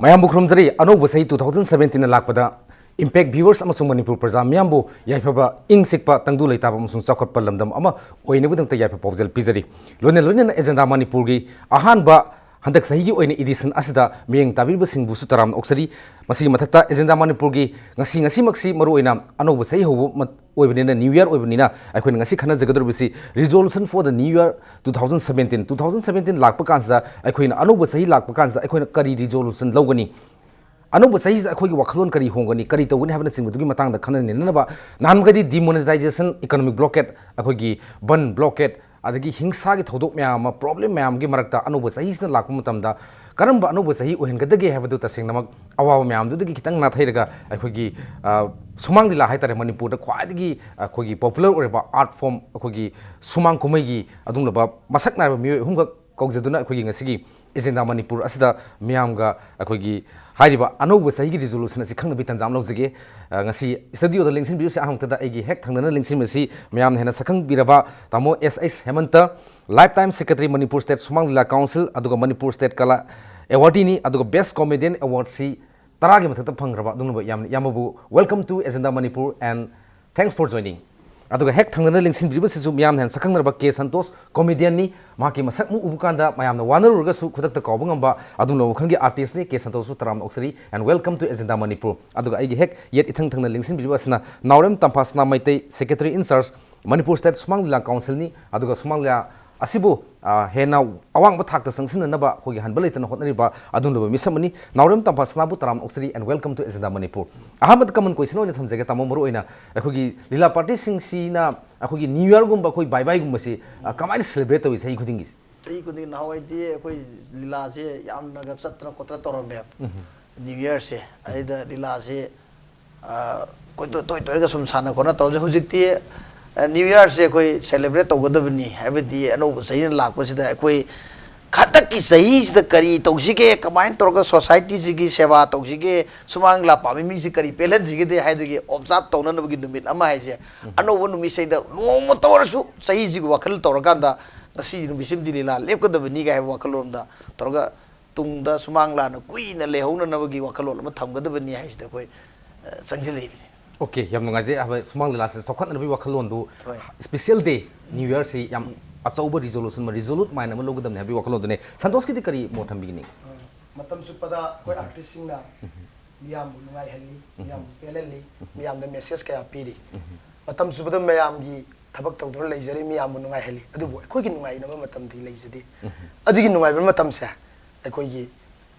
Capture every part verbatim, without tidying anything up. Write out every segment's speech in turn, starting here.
ꯃꯌꯥꯝꯕꯨ ꯈꯨꯔꯨꯝꯖꯔꯤ꯫ ꯑꯅꯧꯕ ꯆꯍꯤ two thousand seventeen ꯂꯥꯛꯄꯗ Impact Viewers ꯑꯃꯁꯨꯡ ꯃꯅꯤꯄꯨꯔ ꯄ꯭ꯔꯖꯥ ꯃꯤꯌꯥꯝꯕꯨ ꯌꯥꯏꯐꯕ, ꯏꯪ ꯆꯤꯛꯄ, ꯇꯪꯗꯨ ꯂꯩꯇꯥꯕ ꯑꯃꯁꯨꯡ ꯆꯥꯎꯈꯠꯄ ꯂꯝꯗꯝ ꯑꯃ ꯑꯣꯏꯅꯕꯒꯤꯗꯃꯛꯇ ꯌꯥꯏꯐ ꯄꯥꯎꯖꯦꯜ ꯄꯤꯖꯔꯤ꯫ ꯂꯣꯏꯅ ꯂꯣꯏꯅꯅ ꯑꯦꯖꯦꯟꯗꯥ ꯃꯅꯤꯄꯨꯔꯒꯤ ꯑꯍꯥꯟꯕ ꯍꯟꯗꯛ ꯆꯍꯤꯒꯤ ꯑꯣꯏꯅ edition ꯑꯁꯤꯗ ꯃꯤꯠꯌꯦꯡ ꯇꯥꯕꯤꯔꯤꯕꯁꯤꯡꯕꯨꯁꯨ ꯇꯔꯥꯝꯅ ꯑꯣꯛꯆꯔꯤ꯫ ꯃꯁꯤꯒꯤ ꯃꯊꯛꯇ ꯑꯦꯖꯦꯟꯗꯥ ꯃꯅꯤꯄꯨꯔꯒꯤ ꯉꯁꯤ, ꯉꯁꯤꯃꯛꯁꯤ ꯃꯔꯨꯑꯣꯏꯅ ꯑꯅꯧꯕ ꯆꯍꯤ ꯍꯧꯕ ꯃꯠ-, ꯑꯣꯏꯕꯅꯤꯅ, New Year ꯑꯣꯏꯕꯅꯤꯅ, ꯑꯩꯈꯣꯏꯅ ꯉꯁꯤ ꯈꯟꯅꯖꯒꯗꯧꯔꯤꯕꯁꯤ Resolution for the New Year two thousand seventeen꯫ Two thousand seventeen ꯂꯥꯛꯄ ꯀꯥꯟꯁꯤꯗ, ꯑꯩꯈꯣꯏꯅ ꯑꯅꯧꯕ ꯆꯍꯤ ꯂꯥꯛꯄ ꯀꯥꯟꯁꯤꯗ ꯑꯩꯈꯣꯏꯅ ꯀꯔꯤ resolution ꯂꯧꯒꯅꯤ? ꯑꯅꯧꯕ ꯆꯍꯤꯁꯤꯗ ꯑꯩꯈꯣꯏꯒꯤ ꯋꯥꯈꯜꯂꯣꯟ ꯀꯔꯤ ꯍꯣꯡꯒꯅꯤ, ꯀꯔꯤ ꯇꯧꯒꯅꯤ ꯍꯥꯏꯕꯅꯆꯤꯡꯕꯗꯨꯒꯤ ꯃꯇꯥꯡꯗ ꯈꯟꯅ ꯅꯩꯅꯅꯕ, ꯅꯍꯥꯟꯃꯈꯩꯗꯤ demonetization, economic blockade, ꯑꯩꯈꯣꯏꯒꯤ ꯕꯟ blockade, ꯑꯗꯒꯤ ꯍꯤꯡꯁꯥꯒꯤ ꯊꯧꯗꯣꯛ ꯃꯌꯥꯝ ꯑꯃ, problem ꯃꯌꯥꯝꯒꯤ ꯃꯔꯛꯇ ꯑꯅꯧꯕ ꯆꯍꯤꯁꯤꯅ ꯂꯥꯛꯄ ꯃꯇꯝꯗ ꯀꯔꯝꯕ ꯑꯅꯧꯕ ꯆꯍꯤ ꯑꯣꯏꯍꯟꯒꯗꯒꯦ ꯍꯥꯏꯕꯗꯨ ꯇꯁꯦꯡꯅꯃꯛ ꯑꯋꯥꯕ ꯃꯌꯥꯝꯗꯨꯗꯒꯤ ꯈꯤꯇꯪ ꯅꯥꯊꯩꯔꯒ ꯑꯩꯈꯣꯏꯒꯤ, ꯑ, ꯁꯨꯃꯥꯡ ꯂꯤꯂꯥ ꯍꯥꯏꯇꯥꯔꯦ, ꯃꯅꯤꯄꯨꯔꯗ ꯈ꯭ꯋꯥꯏꯗꯒꯤ ꯑꯩꯈꯣꯏꯒꯤ popular ꯑꯣꯏꯔꯕ art form, ꯑꯩꯈꯣꯏꯒꯤ ꯁꯨꯃꯥꯡ ꯀꯨꯝꯍꯩꯒꯤ ꯑꯗꯨꯒꯨꯝꯂꯕ ꯃꯁꯛ ꯅꯥꯏꯕ ꯃꯤꯑꯣꯏ ꯑꯍꯨꯝꯈꯛ ꯀꯧꯖꯗꯨꯅ ꯑꯩꯈꯣꯏꯒꯤ ꯉꯁꯤꯒꯤ ꯑꯦꯖꯦꯟꯗꯥ ꯃꯅꯤꯄꯨꯔ ꯑꯁꯤꯗ ꯃꯤꯌꯥꯝꯒ ꯑꯩꯈꯣꯏꯒꯤ ꯍꯥꯏꯔꯤꯕ ꯑꯅꯧꯕ ꯆꯍꯤꯒꯤ resolution ꯑꯁꯤ ꯈꯪꯅꯕꯒꯤ ꯇꯥꯟꯖꯥ ꯑꯃ ꯂꯧꯖꯒꯦ꯫ ꯑ, ꯉꯁꯤ studio ꯗ ꯂꯦꯡꯁꯤꯟꯕꯤꯔꯤꯕꯁꯤ ꯑꯍꯥꯟꯕꯗ ꯑꯩꯒꯤ ꯍꯦꯛ ꯊꯪꯅꯅ ꯂꯦꯡꯁꯤꯟꯕꯁꯤ ꯃꯌꯥꯝꯅ ꯍꯦꯟꯅ ꯁꯛꯈꯪꯕꯤꯔꯕ ꯇꯥꯃꯣ ꯑꯦꯁ ꯑꯩꯁ ꯍꯦꯃꯟꯇ, Lifetime Secretary, Manipur State Sumang Lila Council, ꯑꯗꯨꯒ Manipur State Kala Awardee ꯅꯤ, ꯑꯗꯨꯒ Best Comedian Award ꯁꯤ ꯇꯔꯥꯒꯤ ꯃꯊꯛꯇ ꯐꯪꯈ꯭ꯔꯕ ꯑꯗꯨꯒꯨꯝꯂꯕ ꯌꯥꯝ, ꯏꯌꯥꯝꯕꯕꯨ welcome to Agenda Manipur and thanks for joining. ꯑꯗꯨꯒ ꯍꯦꯛ ꯊꯪꯅꯅ ꯂꯦꯡꯁꯤꯟꯕꯤꯔꯤꯕꯁꯤꯁꯨ ꯃꯤꯌꯥꯝꯅ ꯍꯦꯟꯅ ꯁꯛꯈꯪꯅꯔꯕ ꯀꯦ ꯁꯟꯇꯣꯁ, comedian ꯅꯤ꯫ ꯃꯍꯥꯛꯀꯤ ꯃꯁꯛ ꯑꯃꯨꯛ ꯎꯕ ꯀꯥꯟꯗ ꯃꯌꯥꯝꯅ ꯋꯥꯅꯔꯨꯔꯒꯁꯨ ꯈꯨꯗꯛꯇ ꯀꯥꯎꯕ ꯉꯝꯕ ꯑꯗꯨꯒꯨꯝꯂꯕ ꯃꯈꯜꯒꯤ artist ꯅꯤ꯫ ꯀꯦ ꯁꯟꯇꯣꯁꯄꯨ ꯇꯔꯥꯝꯅ ꯑꯣꯛꯆꯔꯤ and welcome to Agenda Manipur꯫ ꯑꯗꯨꯒ ꯑꯩꯒꯤ ꯍꯦꯛ ꯌꯦꯠ ꯏꯊꯪ ꯊꯪꯅ ꯂꯦꯡꯁꯤꯟꯕꯤꯔꯤꯕ ꯑꯁꯤꯅ ꯅꯥꯎꯔꯦꯝ ꯇꯝꯐꯥꯁꯅꯥ Meitei, Secretary in charge, Manipur State Sumang Lila Council ꯅꯤ꯫ ꯑꯗꯨꯒ ꯁꯨꯃꯥꯡ ꯂꯤꯂꯥ ꯑꯁꯤꯕꯨ, ꯑ, ꯍꯦꯟꯅ ꯑꯋꯥꯡꯕ ꯊꯥꯛꯇ ꯆꯪꯁꯤꯟꯅꯅꯕ ꯑꯩꯈꯣꯏꯒꯤ ꯍꯟꯕ ꯂꯩꯇꯅ ꯍꯣꯠꯅꯔꯤꯕ ꯑꯗꯨꯒꯨꯝꯂꯕ ꯃꯤꯁꯛ ꯑꯃꯅꯤ꯫ ꯅꯥꯎꯔꯦꯝ ꯇꯝꯐꯥꯁꯅꯥꯕꯨ ꯇꯔꯥꯝꯅ ꯑꯣꯛꯆꯔꯤ and welcome to Agenda Manipur꯫ ꯑꯍꯥꯟꯕꯗ common question ꯑꯣꯏꯅ ꯊꯝꯖꯒꯦ, ꯇꯥꯃꯣ, ꯃꯔꯨꯑꯣꯏꯅ ꯑꯩꯈꯣꯏꯒꯤ ꯂꯤꯂꯥ party ꯁꯤꯡꯁꯤꯅ ꯑꯩꯈꯣꯏꯒꯤ New Year ꯒꯨꯝꯕ, ꯑꯩꯈꯣꯏ ꯕꯥꯏ ꯕꯥꯏꯒꯨꯝꯕꯁꯤ, ꯑ, ꯀꯃꯥꯏꯅ celebrate ꯇꯧꯏ ꯆꯍꯤ ꯈꯨꯗꯤꯡꯒꯤ? ꯆꯍꯤ ꯈꯨꯗꯤꯡꯒꯤ ꯅꯍꯥꯟꯋꯥꯏꯗꯤ ꯑꯩꯈꯣꯏ ꯂꯤꯂꯥꯁꯦ ꯌꯥꯝꯅꯒ ꯆꯠꯇꯅ ꯈꯣꯠꯇꯅ ꯇꯧꯔꯝꯃꯦꯕ꯫ New Year ꯁꯦ꯫ ꯑꯗꯩꯗ ꯂꯤꯂꯥꯁꯦ, ꯑ, ꯑꯩꯈꯣꯏ ꯇꯣꯏ-, ꯇꯣꯏ ꯇꯣꯏꯅꯒ ꯁꯨꯝ ꯁꯥꯟꯅ ꯈꯣꯠꯅ ꯇꯧꯔꯁꯦ꯫ ꯍꯧꯖꯤꯛꯇꯤ, ꯑ, New Year ꯁꯦ ꯑꯩꯈꯣꯏ celebrate ꯇꯧꯒꯗꯕꯅꯤ, ꯍꯥꯏꯕꯗꯤ ꯑꯅꯧꯕ ꯆꯍꯤꯅ ꯂꯥꯛꯄꯁꯤꯗ ꯑꯩꯈꯣꯏ ꯍꯟꯗꯛꯀꯤ ꯆꯍꯤꯁꯤꯗ ꯀꯔꯤ ꯇꯧꯁꯤꯒꯦ, ꯀꯃꯥꯏꯅ ꯇꯧꯔꯒ society ꯁꯤꯒꯤ ꯁꯦꯕꯥ ꯇꯧꯁꯤꯒꯦ, ꯁꯨꯃꯥꯡ ꯂꯤꯂꯥ ꯄꯥꯝꯃꯤ ꯃꯤꯁꯤ ꯀꯔꯤ ꯄꯦꯜꯍꯟꯁꯤꯒꯦ ꯍꯥꯏꯗꯨꯒꯤ observe ꯇꯧꯅꯅꯕꯒꯤ ꯅꯨꯃꯤꯠ ꯑꯃ ꯍꯥꯏꯁꯦ, ꯑꯅꯧꯕ ꯅꯨꯃꯤꯠꯁꯤꯗ ꯅꯣꯡꯃꯇ ꯑꯣꯏꯔꯁꯨ ꯆꯍꯤꯁꯤꯒꯤ ꯋꯥꯈꯜ ꯇꯧꯔꯀꯥꯟꯗ ꯉꯁꯤ ꯅꯨꯃꯤꯠꯁꯤꯃꯗꯤ ꯂꯤꯂꯥ ꯂꯦꯞꯀꯗꯕꯅꯤꯒ ꯍꯥꯏꯕ ꯋꯥꯈꯜꯂꯣꯟꯗ ꯇꯧꯔꯒ ꯇꯨꯡꯗ ꯁꯨꯃꯥꯡ ꯂꯥꯟꯅ ꯀꯨꯏꯅ ꯂꯩꯍꯧꯅꯅꯕꯒꯤ ꯋꯥꯈꯜꯂꯣꯟ ꯑꯃ ꯊꯝꯒꯗꯕꯅꯤ ꯍꯥꯏꯁꯤꯗ ꯑꯩꯈꯣꯏ, ꯑ, ꯆꯪꯁꯤꯜꯂꯛꯏꯕꯅꯤ꯫ ꯑꯣꯀꯦ, ꯌꯥꯝ ꯅꯨꯡꯉꯥꯏꯖꯩ꯫ ꯑꯍꯥꯟꯕ ꯁꯨꯃꯥꯡ ꯂꯤꯂꯥꯁꯦ ꯆꯥꯎꯈꯠꯅꯅꯕꯒꯤ ꯋꯥꯈꯜꯂꯣꯟꯗꯨ, ꯍꯣꯏ꯫ special day, New Year ꯁꯤ ꯌꯥꯝ ꯑꯆꯧꯕ resolution ꯑꯃ, resolute mind ꯑꯃ ꯂꯧꯒꯗꯕꯅꯤ ꯍꯥꯏꯕꯒꯤ ꯋꯥꯈꯜꯂꯣꯟꯗꯨꯅꯤ꯫ ꯁꯟꯇꯣꯁꯀꯤꯗꯤ ꯀꯔꯤ ꯃꯣꯠ ꯊꯝꯕꯤꯒꯅꯤ? ꯃꯇꯝ ꯆꯨꯞꯄꯗ ꯑꯩꯈꯣꯏ ꯑꯥꯔꯇꯤꯁꯁꯤꯡꯅ ꯃꯤꯌꯥꯝꯕꯨ ꯅꯨꯡꯉꯥꯏꯍꯜꯂꯤ, ꯃꯤꯌꯥꯝꯕꯨ ꯄꯦꯜꯍꯜꯂꯤ, ꯃꯤꯌꯥꯝꯗ ꯃꯦꯁꯦꯖ ꯀꯌꯥ ꯄꯤꯔꯤ꯫ ꯃꯇꯝ ꯆꯨꯞꯄꯗ ꯃꯌꯥꯝꯒꯤ ꯊꯕꯛ ꯇꯧꯗꯨꯅ ꯂꯩꯖꯔꯤ, ꯃꯤꯌꯥꯝꯕꯨ ꯅꯨꯡꯉꯥꯏꯍꯜꯂꯤ, ꯑꯗꯨꯕꯨ ꯑꯩꯈꯣꯏꯒꯤ ꯅꯨꯡꯉꯥꯏꯅꯕ ꯃꯇꯝꯗꯤ ꯂꯩꯖꯗꯦ꯫ ꯑꯗꯨꯒꯤ ꯅꯨꯡꯉꯥꯏꯕ ꯃꯇꯝꯁꯦ ꯑꯩꯈꯣꯏꯒꯤ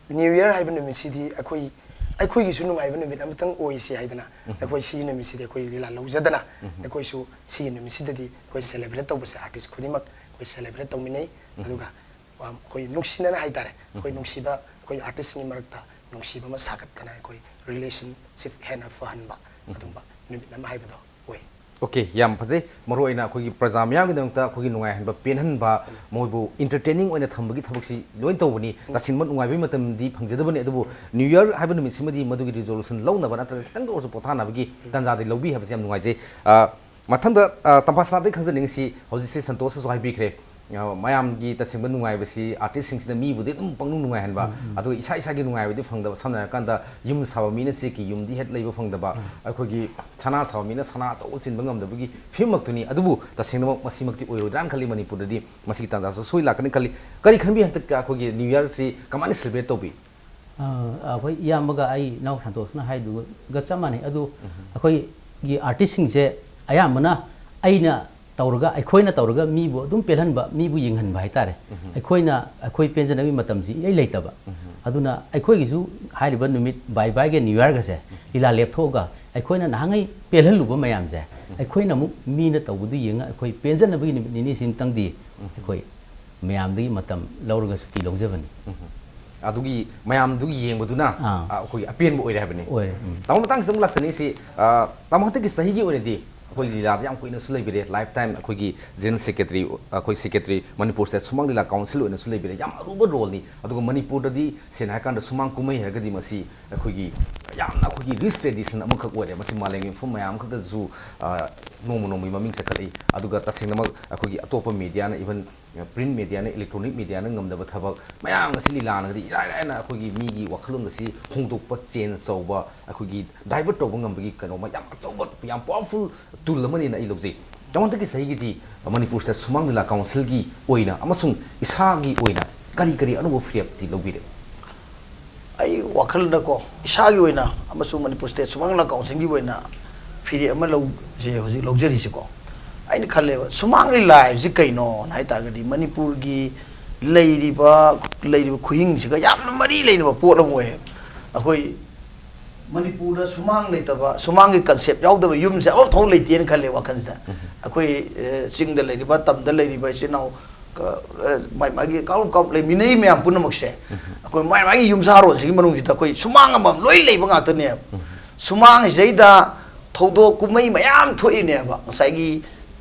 New Year ꯍꯥꯏꯕ ꯅꯨꯃꯤꯠꯁꯤꯗꯤ ꯑꯩꯈꯣꯏ, ꯑꯩꯈꯣꯏꯒꯤꯁꯨ ꯅꯨꯡꯉꯥꯏꯕ ꯅꯨꯃꯤꯠ ꯑꯃꯇꯪ ꯑꯣꯏꯁꯤ ꯍꯥꯏꯗꯅ ꯑꯩꯈꯣꯏ ꯁꯤꯒꯤ ꯅꯨꯃꯤꯠꯁꯤꯗꯤ ꯑꯩꯈꯣꯏ ꯂꯤꯂꯥ ꯂꯧꯖꯗꯅ ꯑꯩꯈꯣꯏꯁꯨ ꯁꯤꯒꯤ ꯅꯨꯃꯤꯠꯁꯤꯗꯗꯤ ꯑꯩꯈꯣꯏ ꯁꯦꯂꯦꯕ꯭ꯔꯦꯠ ꯇꯧꯕꯁꯦ ꯑꯥꯔꯇꯤꯁ ꯈꯨꯗꯤꯡꯃꯛ ꯑꯩꯈꯣꯏ ꯁꯦꯂꯦꯕ꯭ꯔꯦꯠ ꯇꯧꯃꯤꯟꯅꯩ꯫ ꯑꯗꯨꯒ ꯑꯩꯈꯣꯏ ꯅꯨꯡꯁꯤꯅꯅ ꯍꯥꯏꯇꯥꯔꯦ, ꯑꯩꯈꯣꯏ ꯅꯨꯡꯁꯤꯕ, ꯑꯩꯈꯣꯏ ꯑꯥꯔꯇꯤꯁꯁꯤꯡꯒꯤ ꯃꯔꯛꯇ ꯅꯨꯡꯁꯤꯕ ꯑꯃ ꯁꯥꯒꯠꯇꯅ ꯑꯩꯈꯣꯏ ꯔꯤꯂꯦꯁꯟꯁꯤꯞ ꯍꯦꯟꯅ ꯐꯍꯟꯕ ꯑꯗꯨꯝꯕ ꯅꯨꯃꯤꯠ ꯑꯃ ꯍꯥꯏꯕꯗꯣ ꯑꯣꯏ꯫ ꯑꯣꯀꯦ, ꯌꯥꯝ ꯐꯖꯩ꯫ ꯃꯔꯨ ꯑꯣꯏꯅ ꯑꯩꯈꯣꯏꯒꯤ ꯄ꯭ꯔꯖꯥ ꯃꯤꯌꯥꯝꯒꯤꯗꯃꯛꯇ ꯑꯩꯈꯣꯏꯒꯤ ꯅꯨꯡꯉꯥꯏꯍꯟꯕ, ꯄꯦꯟꯍꯟꯕ, ꯃꯣꯏꯕꯨ entertaining ꯑꯣꯏꯅ ꯊꯝꯕꯒꯤ ꯊꯕꯛꯁꯤ ꯂꯣꯏꯅ ꯇꯧꯕꯅꯤ꯫ ꯇꯁꯦꯡꯕ ꯅꯨꯡꯉꯥꯏꯕꯒꯤ ꯃꯇꯝꯗꯤ ꯐꯪꯖꯗꯕꯅꯤ, ꯑꯗꯨꯕꯨ New Year ꯍꯥꯏꯕ ꯅꯨꯃꯤꯠꯁꯤꯃꯗꯤ ꯃꯗꯨꯒꯤ resolution ꯂꯧꯅꯕ ꯅꯠꯇ꯭ꯔꯒ ꯈꯤꯇꯪꯗ ꯑꯣꯏꯔꯁꯨ ꯄꯣꯊꯥꯅꯕꯒꯤ ꯇꯥꯟꯖꯥꯗꯤ ꯂꯧꯕꯤ ꯍꯥꯏꯕꯁꯤ ꯌꯥꯝ ꯅꯨꯡꯉꯥꯏꯖꯩ꯫ ꯑ, ꯃꯊꯪꯗ, ꯑ, ꯇꯝꯐꯥꯁꯅꯥꯗꯒꯤ ꯈꯪꯖꯅꯤꯡꯉꯤꯁꯤ, ꯍꯧꯖꯤꯛꯁꯦ ꯁꯟꯇꯣꯁꯅꯁꯨ ꯍꯥꯏꯕꯤꯈ꯭ꯔꯦ, ꯑ, ꯃꯌꯥꯝꯒꯤ ꯇꯁꯦꯡꯕ ꯅꯨꯡꯉꯥꯏꯕꯁꯤ ꯑꯥꯔꯇꯤꯁꯁꯤꯡꯁꯤꯅ ꯃꯤꯕꯨꯗꯤ ꯑꯗꯨꯝ ꯄꯪꯅꯨꯡ ꯅꯨꯡꯉꯥꯏꯍꯟꯕ, ꯑꯗꯨꯒ ꯏꯁꯥ ꯏꯁꯥꯒꯤ ꯅꯨꯡꯉꯥꯏꯕꯗꯤ ꯐꯪꯗꯕ꯫ ꯁꯝꯅ ꯍꯥꯏꯔꯀꯥꯟꯗ ꯌꯨꯝ ꯁꯥꯕ ꯃꯤꯅ ꯆꯦꯛꯀꯤ ꯌꯨꯝꯗꯤ ꯍꯦꯛ ꯂꯩꯕ ꯐꯪꯗꯕ, ꯑꯩꯈꯣꯏꯒꯤ ꯁꯅꯥ ꯁꯥꯕ ꯃꯤꯅ ꯁꯅꯥ ꯑꯆꯧꯕ ꯆꯤꯟꯕ ꯉꯝꯗꯕꯒꯤ ꯐꯤꯕꯝꯃꯛꯇꯨꯅꯤ꯫ ꯑꯗꯨꯕꯨ ꯇꯁꯦꯡꯅꯃꯛ ꯃꯁꯤꯃꯛꯇꯤ ꯑꯣꯏꯔꯣꯏꯗ꯭ꯔꯥꯅ ꯈꯜꯂꯤ꯫ ꯃꯅꯤꯄꯨꯔꯗꯗꯤ ꯃꯁꯤꯒꯤ ꯇꯥꯟꯖꯥꯁꯨ ꯁꯣꯏ ꯂꯥꯛꯀꯅꯤ ꯈꯜꯂꯤ꯫ ꯀꯔꯤ ꯈꯟꯕꯤ ꯍꯟꯗꯛꯀ ꯑꯩꯈꯣꯏꯒꯤ New Yearꯁꯤ ꯀꯃꯥꯏꯅ celebrate ꯇꯧꯕꯤ? ꯑ, ꯑꯩꯈꯣꯏ ꯏꯌꯥꯝꯕꯒ ꯑꯩ ꯏꯅꯥꯎ ꯁꯟꯇꯣꯁꯅ ꯍꯥꯏꯗꯨꯒ ꯆꯞ ꯃꯥꯟꯅꯩ꯫ ꯑꯗꯨ ꯑꯩꯈꯣꯏꯒꯤ ꯑꯥꯔꯇꯤꯁꯁꯤꯡꯁꯦ ꯑꯌꯥꯝꯕꯅ ꯑꯩꯅ ꯇꯧꯔꯒ, ꯑꯩꯈꯣꯏꯅ ꯇꯧꯔꯒ ꯃꯤꯕꯨ ꯑꯗꯨꯝ ꯄꯦꯜꯍꯟꯕ, ꯃꯤꯕꯨ ꯌꯦꯡꯍꯟꯕ ꯍꯥꯏꯇꯥꯔꯦ꯫ ꯑꯩꯈꯣꯏꯅ, ꯑꯩꯈꯣꯏ ꯄꯦꯟꯖꯅꯕꯒꯤ ꯃꯇꯝꯁꯤ ꯏꯂꯩ ꯂꯩꯇꯕ꯫ ꯑꯗꯨꯅ ꯑꯩꯈꯣꯏꯒꯤꯁꯨ ꯍꯥꯏꯔꯤꯕ ꯅꯨꯃꯤꯠ ꯕꯥꯏ ꯕꯥꯏꯒ New Yearꯒꯁꯦ ꯂꯤꯂꯥ ꯂꯦꯞꯊꯣꯛꯑꯒ ꯑꯩꯈꯣꯏꯅ ꯅꯍꯥꯟꯉꯩ ꯄꯦꯜꯍꯜꯂꯨꯕ ꯃꯌꯥꯝꯁꯦ ꯑꯩꯈꯣꯏꯅ ꯑꯃꯨꯛ ꯃꯤꯅ ꯇꯧꯕꯗꯨ ꯌꯦꯡꯉ ꯑꯩꯈꯣꯏ ꯄꯦꯟꯖꯅꯕꯒꯤ ꯅꯨꯃꯤꯠ ꯅꯤꯅꯤ ꯁꯤꯃꯇꯪꯗꯤ ꯑꯩꯈꯣꯏ ꯃꯌꯥꯝꯗꯒꯤ ꯃꯇꯝ ꯂꯧꯔꯒ ꯁꯨꯇꯤ ꯂꯧꯖꯕꯅꯤ꯫ ꯑꯗꯨꯒꯤ ꯃꯌꯥꯝꯗꯨꯒꯤ ꯌꯦꯡꯕꯗꯨꯅ, ꯑꯥ꯫ ꯑ, ꯑꯩꯈꯣꯏꯒꯤ ꯑꯄꯦꯟꯕ ꯑꯣꯏꯔꯦ ꯍꯥꯏꯕꯅꯤ꯫ ꯑꯣꯏꯔꯦ, ꯎꯝ꯫ ꯇꯥꯃꯣ, ꯃꯇꯥꯡꯁꯤꯗ ꯑꯃꯨꯛ ꯂꯥꯛꯆꯅꯤꯡꯉꯤꯁꯤ, ꯑ, ꯇꯥꯃꯣ, ꯍꯟꯗꯛꯀꯤ ꯆꯍꯤꯒꯤ ꯑꯣꯏꯅꯗꯤ ꯑꯩꯈꯣꯏ ꯂꯤꯂꯥꯗ ꯌꯥꯝ ꯀꯨꯏꯅꯁꯨ ꯂꯩꯕꯤꯔꯦ, life time ꯑꯩꯈꯣꯏꯒꯤ general secretary, ꯑꯩꯈꯣꯏ secretary, ꯃꯅꯤꯄꯨꯔ state ꯁꯨꯃꯥꯡ ꯂꯤꯂꯥ council ꯑꯣꯏꯅꯁꯨ ꯂꯩꯕꯤꯔꯦ꯫ ꯌꯥꯝ ꯑꯔꯨꯕ roleꯅꯤ꯫ ꯑꯗꯨꯒ ꯃꯅꯤꯄꯨꯔꯗꯗꯤ ꯁꯦꯡꯅ ꯍꯥꯏꯔꯀꯥꯟꯗ ꯁꯨꯃꯥꯡ ꯀꯨꯝꯍꯩ ꯍꯥꯏꯔꯒꯗꯤ ꯃꯁꯤ ꯑꯩꯈꯣꯏꯒꯤ ꯌꯥꯝꯅ ꯑꯩꯈꯣꯏꯒꯤ rich tradition ꯑꯃꯈꯛ ꯑꯣꯏꯔꯦ꯫ ꯃꯁꯤ ꯃꯥꯂꯦꯝꯒꯤ ꯃꯐꯝ ꯃꯌꯥꯝ ꯈꯛꯇꯗꯁꯨ, ꯑ, ꯅꯣꯡꯃ ꯅꯣꯡꯃꯒꯤ ꯃꯃꯤꯡ ꯆꯠꯈꯠꯂꯛꯏ꯫ ꯑꯗꯨꯒ ꯇꯁꯦꯡꯅꯃꯛ ꯑꯩꯈꯣꯏꯒꯤ ꯑꯇꯣꯞꯄ mediaꯅ even ꯄ꯭ꯔꯤꯟ ꯃꯦꯗꯤꯌꯥꯅ, ꯏꯂꯦꯛꯇ꯭ꯔꯣꯅꯤꯛ ꯃꯦꯗꯤꯌꯥꯅ ꯉꯝꯗꯕ ꯊꯕꯛ ꯃꯌꯥꯝ ꯑꯁꯤ ꯂꯤꯂꯥꯅꯒꯗꯤ ꯏꯔꯥꯏ ꯂꯥꯏꯅ ꯑꯩꯈꯣꯏꯒꯤ ꯃꯤꯒꯤ ꯋꯥꯈꯜꯂꯣꯟ ꯑꯁꯤ ꯍꯣꯡꯗꯣꯛꯄ, ꯆꯦꯟꯖ ꯇꯧꯕ, ꯑꯩꯈꯣꯏꯒꯤ ꯗꯥꯏꯚꯔꯠ ꯇꯧꯕ ꯉꯝꯕꯒꯤ ꯀꯩꯅꯣꯝꯃ ꯌꯥꯝ ꯑꯆꯧꯕ, ꯌꯥꯝ ꯄꯋꯥꯔꯐꯨꯜ ꯇꯨꯜ ꯑꯃꯅꯦꯅ ꯑꯩ ꯂꯧꯖꯩ꯫ ꯃꯃꯥꯡꯗꯒꯤ ꯆꯍꯤꯒꯤꯗꯤ ꯃꯅꯤꯄꯨꯔ ꯁ꯭ꯇꯦꯠ ꯁꯨꯃꯥꯡ ꯂꯤꯂꯥ ꯀꯥꯎꯟꯁꯤꯜꯒꯤ ꯑꯣꯏꯅ ꯑꯃꯁꯨꯡ ꯏꯁꯥꯒꯤ ꯑꯣꯏꯅ ꯀꯔꯤ ꯀꯔꯤ ꯑꯅꯧꯕ ꯐꯤꯔꯦꯞꯇꯤ ꯂꯧꯕꯤꯔꯦ? ꯑꯩ ꯋꯥꯈꯜꯗꯀꯣ, ꯏꯁꯥꯒꯤ ꯑꯣꯏꯅ ꯑꯃꯁꯨꯡ ꯃꯅꯤꯄꯨꯔ ꯁ꯭ꯇꯦꯠ ꯁꯨꯃꯥꯡ ꯂꯤꯂꯥ ꯀꯥꯎꯟꯁꯤꯜꯒꯤ ꯑꯣꯏꯅ ꯐꯤꯔꯦꯞ ꯑꯃ ꯂꯧꯖꯩ ꯍꯧꯖꯤꯛ ꯂꯧꯖꯔꯤꯁꯤꯀꯣ꯫ ꯑꯩꯅ ꯈꯜꯂꯦꯕ, ꯁꯨꯃꯥꯡ ꯂꯤꯂꯥ ꯍꯥꯏꯕꯁꯤ ꯀꯩꯅꯣꯅ ꯍꯥꯏ ꯇꯥꯔꯒꯗꯤ, ꯃꯅꯤꯄꯨꯔꯒꯤ ꯂꯩꯔꯤꯕ, ꯂꯩꯔꯤꯕ ꯈꯨꯍꯤꯡꯁꯤꯒ ꯌꯥꯝꯅ ꯃꯔꯤ ꯂꯩꯅꯕ ꯄꯣꯠ ꯑꯃ ꯑꯣꯏꯌꯦꯕ꯫ ꯑꯩꯈꯣꯏ ꯃꯅꯤꯄꯨꯔꯗ ꯁꯨꯃꯥꯡ ꯂꯩꯇꯕ, ꯁꯨꯃꯥꯡꯒꯤ ꯀꯟꯁꯦꯞ ꯌꯥꯎꯗꯕ ꯌꯨꯝꯁꯦ ꯑꯃꯐꯥꯎ ꯂꯩꯇꯦꯅ ꯈꯜꯂꯦ ꯋꯥꯈꯜꯁꯤꯗ꯫ ꯑꯩꯈꯣꯏ, ꯑꯦ, ꯆꯤꯡꯗ ꯂꯩꯔꯤꯕ, ꯇꯝꯗ ꯂꯩꯔꯤꯕ ꯏꯆꯤꯟ ꯏꯅꯥꯎ, ꯀ-, ꯑꯦ, ꯃꯥꯏ ꯃꯥꯒꯤ ꯀꯥꯡꯂꯨꯞ ꯀꯥꯡꯂꯨꯞ ꯂꯩꯃꯤꯟꯅꯩ ꯃꯌꯥꯝ ꯄꯨꯝꯅꯃꯛꯁꯦ, ꯑꯩꯈꯣꯏ ꯃꯥꯏ ꯃꯥꯒꯤ ꯌꯨꯝꯁꯥꯔꯣꯟꯁꯤꯒꯤ ꯃꯅꯨꯡꯁꯤꯗ ꯑꯩꯈꯣꯏ ꯁꯨꯃꯥꯡ ꯑꯃꯃꯝ ꯂꯣꯏ ꯂꯩꯕ ꯉꯥꯛꯇꯅꯦꯕ꯫ ꯁꯨꯃꯥꯡꯁꯤꯗꯩꯗ ꯊꯧꯗꯣꯛ ꯀꯨꯝꯍꯩ ꯃꯌꯥꯝ ꯊꯣꯛꯏꯅꯦꯕ꯫ ꯉꯁꯥꯏꯒꯤ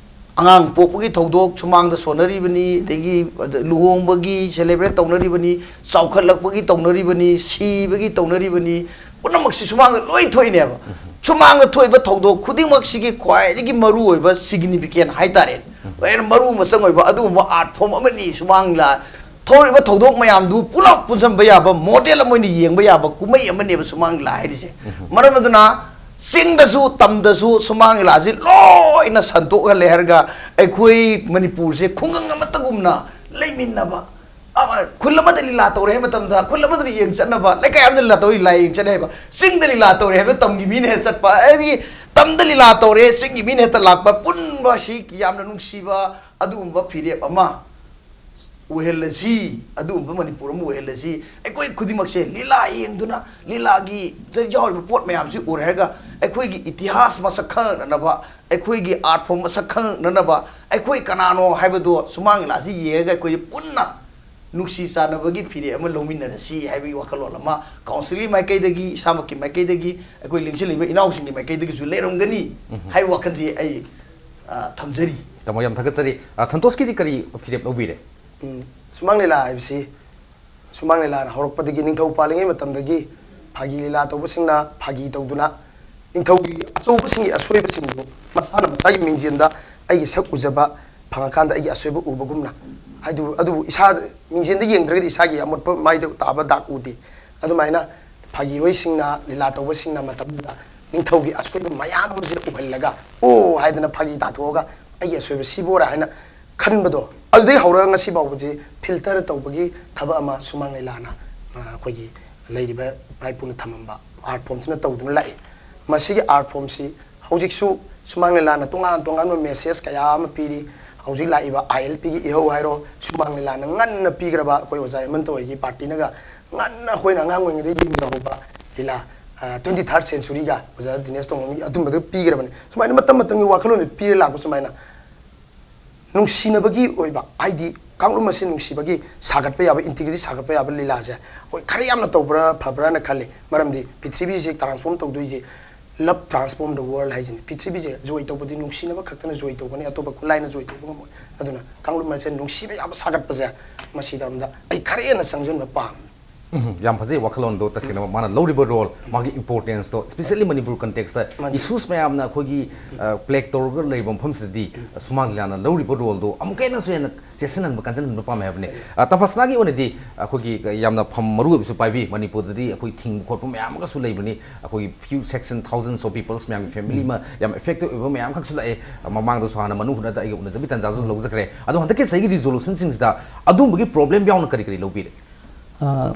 ꯑꯉꯥꯡ ꯄꯣꯛꯄꯒꯤ ꯊꯧꯗꯣꯛ ꯁꯨꯃꯥꯡꯗ ꯁꯣꯟꯅꯔꯤꯕꯅꯤ, ꯑꯗꯒꯤ ꯂꯨꯍꯣꯡꯕꯒꯤ ꯁꯦꯂꯦꯕ꯭ꯔꯦꯠ ꯇꯧꯅꯔꯤꯕꯅꯤ, ꯆꯥꯎꯈꯠꯂꯛꯄꯒꯤ ꯇꯧꯅꯔꯤꯕꯅꯤ, ꯁꯤꯕꯒꯤ ꯇꯧꯅꯔꯤꯕꯅꯤ, ꯄꯨꯝꯅꯃꯛꯁꯤ ꯁꯨꯃꯥꯡꯗ ꯂꯣꯏ ꯊꯣꯛꯏꯅꯦꯕ꯫ ꯁꯨꯃꯥꯡꯗ ꯊꯣꯛꯏꯕ ꯊꯧꯗꯣꯛ ꯈꯨꯗꯤꯡꯃꯛꯁꯤꯒꯤ ꯈ꯭ꯋꯥꯏꯗꯒꯤ ꯃꯔꯨꯑꯣꯏꯕ ꯁꯤꯒꯅꯤꯐꯤꯀꯦꯟ ꯍꯥꯏꯇꯥꯔꯦ, ꯍꯦꯟꯅ ꯃꯔꯨ ꯃꯆꯪ ꯑꯣꯏꯕ ꯑꯗꯨꯒꯨꯝꯕ ꯑꯥꯔꯠ ꯐꯣꯝ ꯑꯃꯅꯤ ꯁꯨꯃꯥꯡ ꯂꯤꯂꯥ꯫ ꯊꯣꯛꯂꯤꯕ ꯊꯧꯗꯣꯛ ꯃꯌꯥꯝꯗꯨ ꯄꯨꯂꯞ ꯄꯨꯟꯁꯤꯟꯕ ꯌꯥꯕ, ꯃꯣꯗꯦꯜ ꯑꯃ ꯑꯣꯏꯅ ꯌꯦꯡꯕ ꯌꯥꯕ ꯀꯨꯝꯍꯩ ꯑꯃꯅꯦꯕ ꯁꯨꯃꯥꯡ ꯂꯤꯂꯥ ꯍꯥꯏꯔꯤꯁꯦ꯫ ꯃꯔꯝ ꯑꯗꯨꯅ ꯆꯤꯡꯗꯁꯨ ꯇꯝꯗꯁꯨ ꯁꯨꯃꯥꯡ ꯂꯤꯂꯥꯁꯤ ꯂꯣꯏꯅ ꯁꯟꯗꯣꯛꯍꯜꯂꯦ ꯍꯥꯏꯔꯒ, ꯑꯩꯈꯣꯏ ꯃꯅꯤꯄꯨꯔꯁꯦ ꯈꯨꯡꯒꯪ ꯑꯃꯠꯇꯒꯨꯝꯅ ꯂꯩꯃꯤꯟꯅꯕ, ꯑꯃ, ꯈꯨꯜ ꯑꯃꯗ ꯂꯤꯂꯥ ꯇꯧꯔꯦ ꯍꯥꯏꯕ ꯃꯇꯝꯗ ꯈꯨꯜ ꯑꯃꯗ ꯌꯦꯡ ꯆꯠꯅꯕ, ꯂꯩꯀꯥꯏ ꯑꯃꯗ ꯂꯤꯂꯥ ꯇꯧꯔꯦ, ꯂꯤꯂꯥ ꯌꯦꯡ ꯆꯠꯅꯩ ꯍꯥꯏꯕ, ꯆꯤꯡꯗ ꯂꯤꯂꯥ ꯇꯧꯔꯦ ꯍꯥꯏꯕ ꯇꯝꯒꯤ ꯃꯤꯅ ꯍꯦꯛ ꯆꯠꯄ, ꯑꯗꯒꯤ ꯇꯝꯗ ꯂꯤꯂꯥ ꯇꯧꯔꯦ, ꯆꯤꯡꯒꯤ ꯃꯤꯅ ꯍꯦꯛꯇ ꯂꯥꯛꯄ, ꯄꯨꯟꯕ ꯑꯁꯤ ꯌꯥꯝꯅ ꯅꯨꯡꯁꯤꯕ ꯑꯗꯨꯒꯨꯝꯕ ꯐꯤꯔꯦꯞ ꯑꯃ ꯑꯣꯏꯍꯜꯂꯁꯤ, ꯑꯗꯨꯒꯨꯝꯕ ꯃꯅꯤꯄꯨꯔ ꯑꯃ ꯑꯣꯏꯍꯜꯂꯁꯤ꯫ ꯑꯩꯈꯣꯏ ꯈꯨꯗꯤꯡꯃꯛꯁꯦ ꯂꯤꯂꯥ ꯌꯦꯡꯗꯨꯅ, ꯂꯤꯂꯥꯒꯤ ꯌꯥꯎꯔꯤꯕ ꯄꯣꯠ ꯃꯌꯥꯝꯁꯤ ꯎꯔꯦ ꯍꯥꯏꯔꯒ, ꯑꯩꯈꯣꯏꯒꯤ ꯏꯇꯤꯍꯥꯁ ꯃꯁꯛ ꯈꯪꯉꯛꯅꯅꯕ, ꯑꯩꯈꯣꯏꯒꯤ ꯑꯥꯔꯠ ꯐꯣꯝ ꯃꯁꯛ ꯈꯪꯉꯛꯅꯅꯕ, ꯑꯩꯈꯣꯏ ꯀꯅꯥꯅꯣ ꯍꯥꯏꯕꯗꯣ ꯁꯨꯃꯥꯡ ꯂꯤꯂꯥꯁꯤ ꯌꯦꯡꯉꯒ ꯑꯩꯈꯣꯏ ꯄꯨꯟꯅ ꯅꯨꯡꯁꯤ ꯆꯥꯟꯅꯕꯒꯤ ꯐꯤꯔꯦꯞ ꯑꯃ ꯂꯧꯃꯤꯟꯅꯔꯁꯤ ꯍꯥꯏꯕꯒꯤ ꯋꯥꯈꯜꯂꯣꯟ ꯑꯃ ꯀꯥꯎꯟꯁꯤꯜꯒꯤ ꯃꯥꯏꯀꯩꯗꯒꯤ, ꯏꯁꯥꯃꯛꯀꯤ ꯃꯥꯏꯀꯩꯗꯒꯤ, ꯑꯩꯈꯣꯏ ꯂꯦꯡꯁꯤꯜꯂꯤꯕ ꯏꯅꯥꯎꯁꯤꯡꯒꯤ ꯃꯥꯏꯀꯩꯗꯒꯤꯁꯨ ꯂꯩꯔꯝꯒꯅꯤ ꯍꯥꯏꯕ ꯋꯥꯈꯜꯁꯤ ꯑꯩ, ꯑ, ꯊꯝꯖꯔꯤ꯫ ꯇꯥꯃꯣ, ꯌꯥꯝ ꯊꯥꯒꯠꯆꯔꯤ꯫ ꯑ, ꯁꯟꯇꯣꯁꯀꯤꯗꯤ ꯀꯔꯤ ꯐꯤꯔꯦꯞ ꯂꯧꯕꯤꯔꯦ? ꯎꯝ, ꯁꯨꯃꯥꯡ ꯂꯤꯂꯥ ꯍꯥꯏꯕꯁꯤ, ꯁꯨꯃꯥꯡ ꯂꯤꯂꯥꯅ ꯍꯧꯔꯛꯄꯗꯒꯤ, ꯅꯤꯡꯊꯧ ꯄꯥꯜꯂꯤꯉꯩ ꯃꯇꯝꯗꯒꯤ ꯐꯥꯒꯤ ꯂꯤꯂꯥ ꯇꯧꯕꯁꯤꯡꯅ ꯐꯥꯒꯤ ꯇꯧꯗꯨꯅ, ꯅꯤꯡꯊꯧꯒꯤ ꯑꯆꯧꯕꯁꯤꯡꯒꯤ ꯑꯁꯣꯏꯕꯁꯤꯡꯗꯨ ꯃꯁꯥꯅ ꯃꯁꯥꯒꯤ ꯃꯤꯡꯖꯦꯜꯗ ꯑꯩꯒꯤ ꯁꯛ ꯎꯖꯕ ꯐꯪꯉꯀꯥꯟꯗ ꯑꯩꯒꯤ ꯑꯁꯣꯏꯕ ꯎꯕꯒꯨꯝꯅ, ꯍꯥꯏꯗꯨ ꯑꯗꯨꯕꯨ ꯏꯁꯥ ꯃꯤꯡꯁꯦꯟꯗ ꯌꯦꯡꯗ꯭ꯔꯒꯗꯤ ꯏꯁꯥꯒꯤ ꯑꯃꯣꯠꯄ ꯃꯥꯏꯗ ꯇꯥꯕ ꯗꯥꯛ ꯎꯗꯦ꯫ ꯑꯗꯨꯃꯥꯏꯅ ꯐꯥꯒꯤꯔꯣꯏꯁꯤꯡꯅ ꯂꯤꯂꯥ ꯇꯧꯕꯁꯤꯡꯅ ꯃꯇꯝꯗꯨꯗ ꯅꯤꯡꯊꯧꯒꯤ ꯑꯁꯣꯏꯕ ꯃꯌꯥꯝ ꯑꯃꯁꯦ ꯎꯍꯜꯂꯒ, "ꯑꯣ" ꯍꯥꯏꯗꯅ ꯐꯥꯒꯤ ꯇꯥꯊꯣꯛꯑꯒ, "ꯑꯩꯒꯤ ꯑꯁꯣꯏꯕ ꯁꯤꯕꯨ ꯑꯣꯏꯔꯦ" ꯍꯥꯏꯅ ꯈꯟꯕꯗꯣ, ꯑꯗꯨꯗꯒꯤ ꯍꯧꯔꯒ ꯉꯁꯤ ꯐꯥꯎꯕꯁꯤ ꯐꯤꯜꯇꯔ ꯇꯧꯕꯒꯤ ꯊꯕꯛ ꯑꯃ ꯁꯨꯃꯥꯡ ꯂꯤꯂꯥꯅ, ꯑ, ꯑꯩꯈꯣꯏꯒꯤ ꯂꯩꯔꯤꯕ ꯏꯄꯥ ꯏꯄꯨꯅ ꯊꯝꯃꯝꯕ ꯑꯥꯔꯠ ꯐꯣꯝꯁꯤꯅ ꯇꯧꯗꯨꯅ ꯂꯥꯛꯏ꯫ ꯃꯁꯤꯒꯤ ꯑꯥꯔꯠ ꯐꯣꯝꯁꯤ ꯍꯧꯖꯤꯛꯁꯨ ꯁꯨꯃꯥꯡ ꯂꯤꯂꯥꯅ ꯇꯣꯉꯥꯟ ꯇꯣꯉꯥꯟꯕ ꯃꯦꯁꯦꯖ ꯀꯌꯥ ꯑꯃ ꯄꯤꯔꯤ꯫ ꯍꯧꯖꯤꯛ ꯂꯥꯛꯏꯕ ꯑꯥꯏ ꯑꯦꯜ ꯄꯤꯒꯤ ꯏꯍꯧ ꯍꯥꯏꯔꯣ, ꯁꯨꯃꯥꯡ ꯂꯤꯂꯥꯅ ꯉꯟꯅ ꯄꯤꯈ꯭ꯔꯕ ꯑꯩꯈꯣꯏ ꯑꯣꯖꯥ ꯍꯦꯃꯟꯇ ꯍꯣꯏꯒꯤ ꯄꯥꯔꯇꯤꯅꯒ ꯉꯟꯅ ꯑꯩꯈꯣꯏꯅ ꯑꯉꯥꯡ ꯑꯣꯏꯔꯤꯉꯩꯗ ꯌꯦꯡꯖꯍꯧꯕ ꯂꯤꯂꯥ, ꯑ, twenty third centuryꯒ ꯑꯣꯖꯥ ꯗꯤꯅꯦꯁ ꯇꯣꯡꯕ꯭ꯔꯝꯒꯤ ꯑꯗꯨꯝꯕꯗꯨ ꯄꯤꯈ꯭ꯔꯕꯅꯤ꯫ ꯁꯨꯃꯥꯏꯅ ꯃꯇꯝ ꯃꯇꯝꯒꯤ ꯋꯥꯈꯜꯂꯣꯟꯗ ꯄꯤꯔ ꯂꯥꯛꯄ ꯁꯨꯃꯥꯏꯅ ꯅꯨꯡꯁꯤꯅꯕꯒꯤ ꯑꯣꯏꯕ, ꯍꯥꯏꯗꯤ ꯀꯥꯡꯂꯨꯞ ꯑꯁꯤ ꯅꯨꯡꯁꯤꯕꯒꯤ ꯁꯥꯒꯠꯄ ꯌꯥꯕ, ꯏꯟꯇꯤꯒ꯭ꯔꯤꯇꯤ ꯁꯥꯒꯠꯄ ꯌꯥꯕ ꯂꯤꯂꯥꯁꯦ ꯑꯩꯈꯣꯏ ꯈꯔ ꯌꯥꯝꯅ ꯇꯧꯕ꯭ꯔꯥ ꯐꯕ꯭ꯔꯥꯅ ꯈꯜꯂꯤ꯫ ꯃꯔꯝꯗꯤ ꯄ꯭ꯔꯤꯊꯤꯕꯤꯁꯦ ꯇ꯭ꯔꯥꯟꯁꯐꯣꯔꯝ ꯇꯧꯗꯣꯏꯁꯦ, "Love transform the world" ꯍꯥꯏꯁꯤꯅꯤ꯫ ꯄ꯭ꯔꯤꯊꯤꯕꯤꯁꯦ ꯖꯣꯏ ꯇꯧꯕꯗꯤ ꯅꯨꯡꯁꯤꯅꯕ ꯈꯛꯇꯅ ꯖꯣꯏ ꯇꯧꯒꯅꯤ, ꯑꯇꯣꯞꯄ ꯈꯨꯠꯂꯥꯏꯅ ꯖꯣꯏ ꯇꯧꯕ ꯉꯝꯃꯣꯏ꯫ ꯑꯗꯨꯅ ꯀꯥꯡꯂꯨꯞ ꯃꯁꯦꯜ ꯅꯨꯡꯁꯤꯕ ꯌꯥꯕ ꯁꯥꯒꯠꯄꯁꯦ, ꯃꯁꯤꯗ ꯑꯝꯗ ꯑꯩ ꯈꯔ ꯍꯦꯟꯅ ꯆꯪꯁꯤꯟꯕ ꯄꯥꯝꯃꯤ꯫ ꯎꯝ, ꯌꯥꯝ ꯐꯖꯩ ꯋꯥꯈꯜꯂꯣꯟꯗꯣ꯫ ꯇꯁꯦꯡꯅ ꯃꯥꯅ ꯂꯧꯔꯤꯕ ꯔꯣꯜ, ꯃꯥꯒꯤ ꯏꯝꯄꯣꯔꯇꯦꯟꯁꯇꯣ, especially ꯃꯅꯤꯄꯨꯔ ꯀꯟꯇꯦꯛꯁꯇ ꯃꯥꯅꯤ꯫ ꯏꯁꯨꯁ ꯃꯌꯥꯝꯅ ꯑꯩꯈꯣꯏꯒꯤ ꯄ꯭ꯂꯦꯛ ꯇꯧꯔꯒ ꯂꯩꯕ ꯃꯐꯝꯁꯤꯗꯗꯤ ꯁꯨꯃꯥꯡ ꯂꯤꯂꯥꯅ ꯂꯧꯔꯤꯕ ꯔꯣꯜꯗꯣ ꯑꯃꯨꯛꯀ ꯍꯦꯟꯅꯁꯨ ꯍꯦꯟꯅ ꯆꯦꯠꯁꯤꯟꯍꯟꯕ, ꯀꯟꯁꯤꯟꯍꯟꯕ ꯄꯥꯝꯃꯦ ꯍꯥꯏꯕꯅꯤ꯫ ꯑ, ꯇꯝꯐꯥꯁꯅꯥꯒꯤ ꯑꯣꯏꯅꯗꯤ ꯑꯩꯈꯣꯏꯒꯤ ꯌꯥꯝꯅ ꯐꯝ ꯃꯔꯨ ꯑꯣꯏꯕꯁꯨ ꯄꯥꯏꯕꯤ꯫ ꯃꯅꯤꯄꯨꯔꯗꯗꯤ ꯑꯩꯈꯣꯏ ꯊꯤꯡꯕ ꯈꯣꯠꯄ ꯃꯌꯥꯝ ꯑꯃꯒꯁꯨ ꯂꯩꯕꯅꯤ꯫ ꯑꯩꯈꯣꯏꯒꯤ few section, thousands of peoples ꯃꯌꯥꯝꯒꯤ ꯐꯦꯃꯤꯂꯤ ꯑꯃ ꯌꯥꯝ ꯑꯦꯐꯦꯛꯇꯤꯚ ꯑꯣꯏꯕ ꯃꯌꯥꯝ ꯈꯛꯁꯨ ꯂꯥꯛꯑꯦ꯫ ꯃꯃꯥꯡꯗꯁꯨ ꯍꯥꯟꯅ ꯃꯅꯨꯡ ꯍꯨꯠꯅꯗ ꯑꯩꯒ ꯎꯅꯖꯕꯤ ꯇꯥꯟꯖꯥꯁꯨ ꯂꯧꯖꯈ꯭ꯔꯦ꯫ ꯑꯗꯣ ꯍꯟꯗꯛꯀꯤ ꯆꯍꯤꯒꯤ ꯔꯤꯖꯣꯂꯨꯁꯟꯁꯤꯡꯁꯤꯗ ꯑꯗꯨꯝꯕꯒꯤ ꯄ꯭ꯔꯣꯕ꯭ꯂꯦꯝ ꯌꯥꯎꯅ ꯀꯔꯤ ꯀꯔꯤ ꯂꯧꯕꯤꯔꯦ? ꯑ,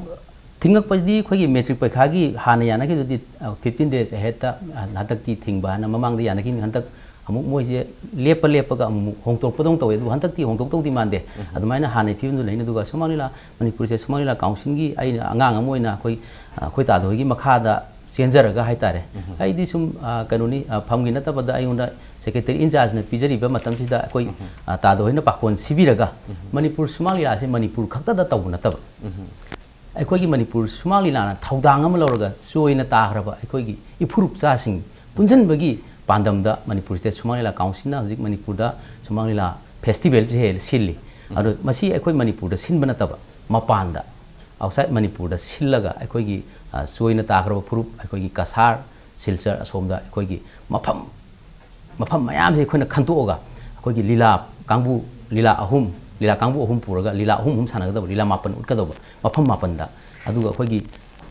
ꯊꯤꯡꯉꯛꯄꯁꯤꯗꯤ ꯑꯩꯈꯣꯏꯒꯤ ꯃꯦꯇ꯭ꯔꯤꯛ ꯄꯩꯈꯥꯒꯤ ꯍꯥꯟꯅ ꯌꯥꯅꯈꯤꯕꯗꯨꯗꯤ, ꯑ, fifteen days aheadꯇ, ꯑ, ꯍꯟꯗꯛꯇꯤ ꯊꯤꯡꯕ ꯍꯥꯏꯅ ꯃꯃꯥꯡꯗ ꯌꯥꯅꯈꯤꯕꯅꯤ꯫ ꯍꯟꯗꯛ ꯑꯃꯨꯛ ꯃꯣꯏꯁꯦ ꯂꯦꯞꯄ ꯂꯦꯞꯄꯒ ꯑꯃꯨꯛ ꯍꯣꯡꯇꯣꯔꯛꯄꯗꯧꯅ ꯇꯧꯋꯦ꯫ ꯑꯗꯨꯕꯨ ꯍꯟꯗꯛꯇꯤ ꯍꯣꯡꯗꯣꯛꯇꯧꯗꯤ ꯃꯥꯟꯗꯦ꯫ ꯑꯗꯨꯃꯥꯏꯅ ꯍꯥꯟꯅꯒꯤ ꯐꯤꯕꯝꯗꯨ ꯂꯩꯅꯤ꯫ ꯑꯗꯨꯒ ꯁꯨꯃꯥꯡ ꯂꯤꯂꯥ ꯃꯅꯤꯄꯨꯔꯁꯦ, ꯁꯨꯃꯥꯡ ꯂꯤꯂꯥ ꯀꯥꯎꯟꯁꯤꯜꯒꯤ ꯑꯩꯅ ꯑꯉꯥꯡ ꯑꯃ ꯑꯣꯏꯅ ꯑꯩꯈꯣꯏ, ꯑ, ꯑꯩꯈꯣꯏ ꯇꯥꯗ ꯍꯣꯏꯒꯤ ꯃꯈꯥꯗ ꯆꯦꯟꯖꯔꯒ ꯍꯥꯏꯇꯥꯔꯦ꯫ ꯑꯩꯗꯤ ꯁꯨꯝ, ꯑ, ꯀꯩꯅꯣꯅꯤ, ꯑ, ꯐꯝꯒꯤ ꯅꯠꯇꯕꯗ ꯑꯩꯉꯣꯟꯗ ꯁꯦꯀ꯭ꯔꯦꯇꯔꯤ ꯏꯟꯆꯥꯔꯖꯅ ꯄꯤꯖꯔꯤꯕ ꯃꯇꯝꯁꯤꯗ ꯑꯩꯈꯣꯏ, ꯑ, ꯇꯥꯗ ꯍꯣꯏꯅ ꯄꯥꯈꯣꯟ ꯁꯤꯕꯤꯔꯒ ꯃꯅꯤꯄꯨꯔ ꯁꯨꯃꯥꯡ ꯂꯤꯂꯥꯁꯦ ꯃꯅꯤꯄꯨꯔ ꯈꯛꯇꯗ ꯇꯧꯕ ꯅꯠꯇꯕ, ꯑꯩꯈꯣꯏꯒꯤ ꯃꯅꯤꯄꯨꯔ ꯁꯨꯃꯥꯡ ꯂꯤꯂꯥꯅ ꯊꯧꯗꯥꯡ ꯑꯃ ꯂꯧꯔꯒ ꯆꯣꯏꯅ ꯇꯥꯈ꯭ꯔꯕ ꯑꯩꯈꯣꯏꯒꯤ ꯏꯐꯨꯔꯨꯞꯆꯥꯁꯤꯡ ꯄꯨꯟꯁꯤꯟꯕꯒꯤ ꯄꯥꯟꯗꯝꯗ ꯃꯅꯤꯄꯨꯔ ꯁ꯭ꯇꯦꯠ ꯁꯨꯃꯥꯡ ꯂꯤꯂꯥ ꯀꯥꯎꯟꯁꯤꯜꯅ ꯍꯧꯖꯤꯛ ꯃꯅꯤꯄꯨꯔꯗ ꯁꯨꯃꯥꯡ ꯂꯤꯂꯥ ꯐꯦꯁꯇꯤꯚꯦꯜꯁꯦ ꯍꯦꯛ ꯁꯤꯜꯂꯤ꯫ ꯑꯗꯣ ꯃꯁꯤ ꯑꯩꯈꯣꯏ ꯃꯅꯤꯄꯨꯔꯗ ꯁꯤꯟꯕ ꯅꯠꯇꯕ, ꯃꯄꯥꯟꯗ, ꯑꯥꯎꯠꯁꯥꯏꯠ ꯃꯅꯤꯄꯨꯔꯗ ꯁꯤꯜꯂꯒ ꯑꯩꯈꯣꯏꯒꯤ, ꯑ, ꯆꯣꯏꯅ ꯇꯥꯈ꯭ꯔꯕ ꯐꯨꯔꯨꯞ, ꯑꯩꯈꯣꯏꯒꯤ ꯀꯁꯥꯔ, ꯁꯤꯜꯆꯔ, ꯑꯁꯣꯝꯗ ꯑꯩꯈꯣꯏꯒꯤ ꯃꯐꯝ ꯃꯐꯝ ꯃꯌꯥꯝꯁꯦ ꯑꯩꯈꯣꯏꯅ ꯈꯟꯗꯣꯛꯑꯒ ꯑꯩꯈꯣꯏꯒꯤ ꯂꯤꯂꯥ ꯀꯥꯡꯕꯨ, ꯂꯤꯂꯥ ꯑꯍꯨꯝ, ꯂꯤꯂꯥ ꯀꯥꯡꯕꯨ ꯑꯍꯨꯝ ꯄꯨꯔꯒ ꯂꯤꯂꯥ ꯑꯍꯨꯝ ꯑꯍꯨꯝ ꯁꯥꯟꯅꯒꯗꯕ, ꯂꯤꯂꯥ ꯃꯥꯄꯟ ꯎꯠꯀꯗꯧꯕ, ꯃꯐꯝ ꯃꯥꯄꯟꯗ꯫ ꯑꯗꯨꯒ ꯑꯩꯈꯣꯏꯒꯤ,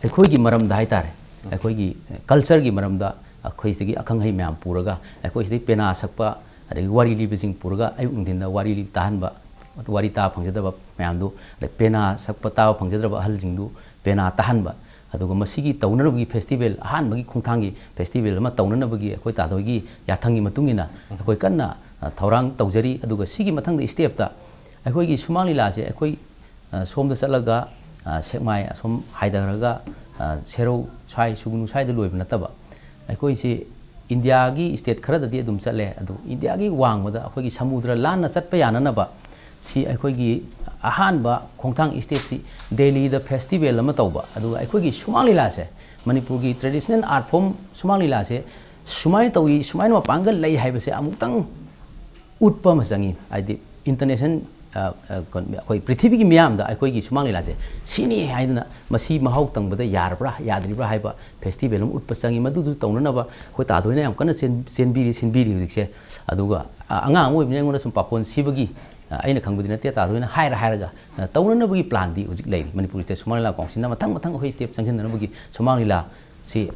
ꯑꯩꯈꯣꯏꯒꯤ ꯃꯔꯝꯗ ꯍꯥꯏ ꯇꯥꯔꯦ, ꯑꯩꯈꯣꯏꯒꯤ ꯀꯜꯆꯔꯒꯤ ꯃꯔꯝꯗ ꯑꯩꯈꯣꯏ ꯁꯤꯗꯒꯤ ꯑꯈꯪ ꯑꯍꯩ ꯃꯌꯥꯝ ꯄꯨꯔꯒ, ꯑꯩꯈꯣꯏ ꯁꯤꯗꯒꯤ ꯄꯦꯅꯥ ꯁꯛꯄ, ꯑꯗꯒꯤ ꯋꯥꯔꯤ ꯂꯤꯕꯁꯤꯡ ꯄꯨꯔꯒ ꯑꯌꯨꯛ ꯅꯨꯡꯊꯤꯟꯗ ꯋꯥꯔꯤ ꯂꯤ-, ꯇꯥꯍꯟꯕ, ꯋꯥꯔꯤ ꯇꯥꯕ ꯐꯪꯖꯗꯕ ꯃꯌꯥꯝꯗꯨ, ꯑꯗꯩ ꯄꯦꯅꯥ ꯁꯛꯄ ꯇꯥꯕ ꯐꯪꯖꯗ꯭ꯔꯕ ꯑꯍꯜꯁꯤꯡꯗꯨ ꯄꯦꯅꯥ ꯇꯥꯍꯟꯕ꯫ ꯑꯗꯨꯒ ꯃꯁꯤꯒꯤ ꯇꯧꯅꯅꯕꯒꯤ ꯐꯦꯁꯇꯤꯚꯦꯜ, ꯑꯍꯥꯟꯕꯒꯤ ꯈꯣꯡꯊꯥꯡꯒꯤ ꯐꯦꯁꯇꯤꯚꯦꯜ ꯑꯃ ꯇꯧꯅꯅꯕꯒꯤ ꯑꯩꯈꯣꯏ ꯇꯥꯗꯣꯏꯒꯤ ꯌꯥꯊꯪꯒꯤ ꯃꯇꯨꯡ ꯏꯟꯅ ꯑꯩꯈꯣꯏ ꯀꯟꯅ, ꯑ, ꯊꯧꯔꯥꯡ ꯇꯧꯖꯔꯤ꯫ ꯑꯗꯨꯒ ꯁꯤꯒꯤ ꯃꯊꯪꯗ ꯁ꯭ꯇꯦꯞꯇ ꯑꯩꯈꯣꯏꯒꯤ ꯁꯨꯃꯥꯡ ꯂꯤꯂꯥꯁꯦ ꯑꯩꯈꯣꯏ, ꯑ, ꯁꯣꯝꯗ ꯆꯠꯂꯒ, ꯑ, ꯁꯦꯛꯃꯥꯏ ꯑꯁꯣꯝ ꯍꯥꯏꯊꯔꯒ, ꯑ, ꯁꯦꯔꯧ ꯁ꯭ꯋꯥꯏ, ꯁꯨꯒꯨꯅꯨ ꯁ꯭ꯋꯥꯏꯗ ꯂꯣꯏꯕ ꯅꯠꯇꯕ, ꯑꯩꯈꯣꯏꯁꯤ ꯏꯟꯗꯤꯌꯥꯒꯤ ꯁ꯭ꯇꯦꯠ ꯈꯔꯗꯗꯤ ꯑꯗꯨꯝ ꯆꯠꯂꯦ, ꯑꯗꯨ ꯏꯟꯗꯤꯌꯥꯒꯤ ꯋꯥꯡꯃꯗ ꯑꯩꯈꯣꯏꯒꯤ ꯁꯃꯨꯗ꯭ꯔ ꯂꯥꯟꯅ ꯆꯠꯄ ꯌꯥꯅꯅꯕ ꯁꯤ ꯑꯩꯈꯣꯏꯒꯤ ꯑꯍꯥꯟꯕ ꯈꯣꯡꯊꯥꯡ ꯁ꯭ꯇꯦꯞꯁꯤ ꯗꯦꯜꯂꯤꯗ ꯐꯦꯁꯇꯤꯚꯦꯜ ꯑꯃ ꯇꯧꯕ, ꯑꯗꯨꯒ ꯑꯩꯈꯣꯏꯒꯤ ꯁꯨꯃꯥꯡ ꯂꯤꯂꯥꯁꯦ, ꯃꯅꯤꯄꯨꯔꯒꯤ ꯇ꯭ꯔꯦꯗꯤꯁꯅꯦꯜ ꯑꯥꯔꯠ ꯐꯣꯝ ꯁꯨꯃꯥꯡ ꯂꯤꯂꯥꯁꯦ ꯁꯨꯃꯥꯏꯅ ꯇꯧꯏ, ꯁꯨꯃꯥꯏꯅ ꯃꯄꯥꯡꯒꯜ ꯂꯩ ꯍꯥꯏꯕꯁꯦ ꯑꯃꯨꯛꯇꯪ ꯎꯠꯄ ꯑꯃ ꯆꯪꯉꯤ꯫ ꯍꯥꯏꯗꯤ ꯏꯟꯇꯔꯅꯦꯁꯅꯦꯜ, ꯑ, ꯑ, ꯀꯩꯅꯣ, ꯑꯩꯈꯣꯏ ꯄ꯭ꯔꯤꯊꯤꯕꯤꯒꯤ ꯃꯤꯌꯥꯝꯗ ꯑꯩꯈꯣꯏꯒꯤ ꯁꯨꯃꯥꯡ ꯂꯤꯂꯥꯁꯦ ꯁꯤꯅꯤ ꯍꯥꯏꯗꯅ ꯃꯁꯤ ꯃꯍꯥꯎ ꯇꯪꯕꯗ ꯌꯥꯔꯕ꯭ꯔꯥ ꯌꯥꯗ꯭ꯔꯤꯕ꯭ꯔꯥ ꯍꯥꯏꯕ ꯐꯦꯁꯇꯤꯚꯦꯜ ꯑꯃ ꯎꯠꯄ ꯆꯪꯉꯤ꯫ ꯃꯗꯨꯗꯨ ꯇꯧꯅꯅꯕ ꯑꯩꯈꯣꯏ ꯇꯥꯗꯣꯏꯅ ꯌꯥꯝ ꯀꯟꯅ ꯆꯦꯟ-, ꯆꯦꯟꯕꯤꯔꯤ, ꯁꯤꯟꯕꯤꯔꯤ ꯍꯧꯖꯤꯛꯁꯦ꯫ ꯑꯗꯨꯒ, ꯑ, ꯑꯉꯥꯡ ꯑꯃ ꯑꯣꯏꯕꯅꯤꯅ ꯑꯩꯉꯣꯟꯗ ꯁꯨꯝ ꯄꯥꯈꯣꯟ ꯁꯤꯕꯒꯤ, ꯑ, ꯑꯩꯅ ꯈꯪꯕꯗꯤ ꯅꯠꯇꯦ, ꯇꯥꯗꯣꯏꯅ ꯍꯥꯏꯔ ꯍꯥꯏꯔꯒ, ꯑ, ꯇꯧꯅꯅꯕꯒꯤ ꯄ꯭ꯂꯥꯟꯗꯤ ꯍꯧꯖꯤꯛ ꯂꯩꯔꯤ꯫ ꯃꯅꯤꯄꯨꯔ ꯁ꯭ꯇꯦꯠ ꯁꯨꯃꯥꯡ ꯂꯤꯂꯥ ꯀꯥꯎꯟꯁꯤꯜꯅ ꯃꯊꯪ ꯃꯊꯪ ꯑꯩꯈꯣꯏ ꯁ꯭ꯇꯦꯞ ꯆꯪꯁꯤꯟꯅꯅꯕꯒꯤ ꯁꯨꯃꯥꯡ ꯂꯤꯂꯥꯁꯤ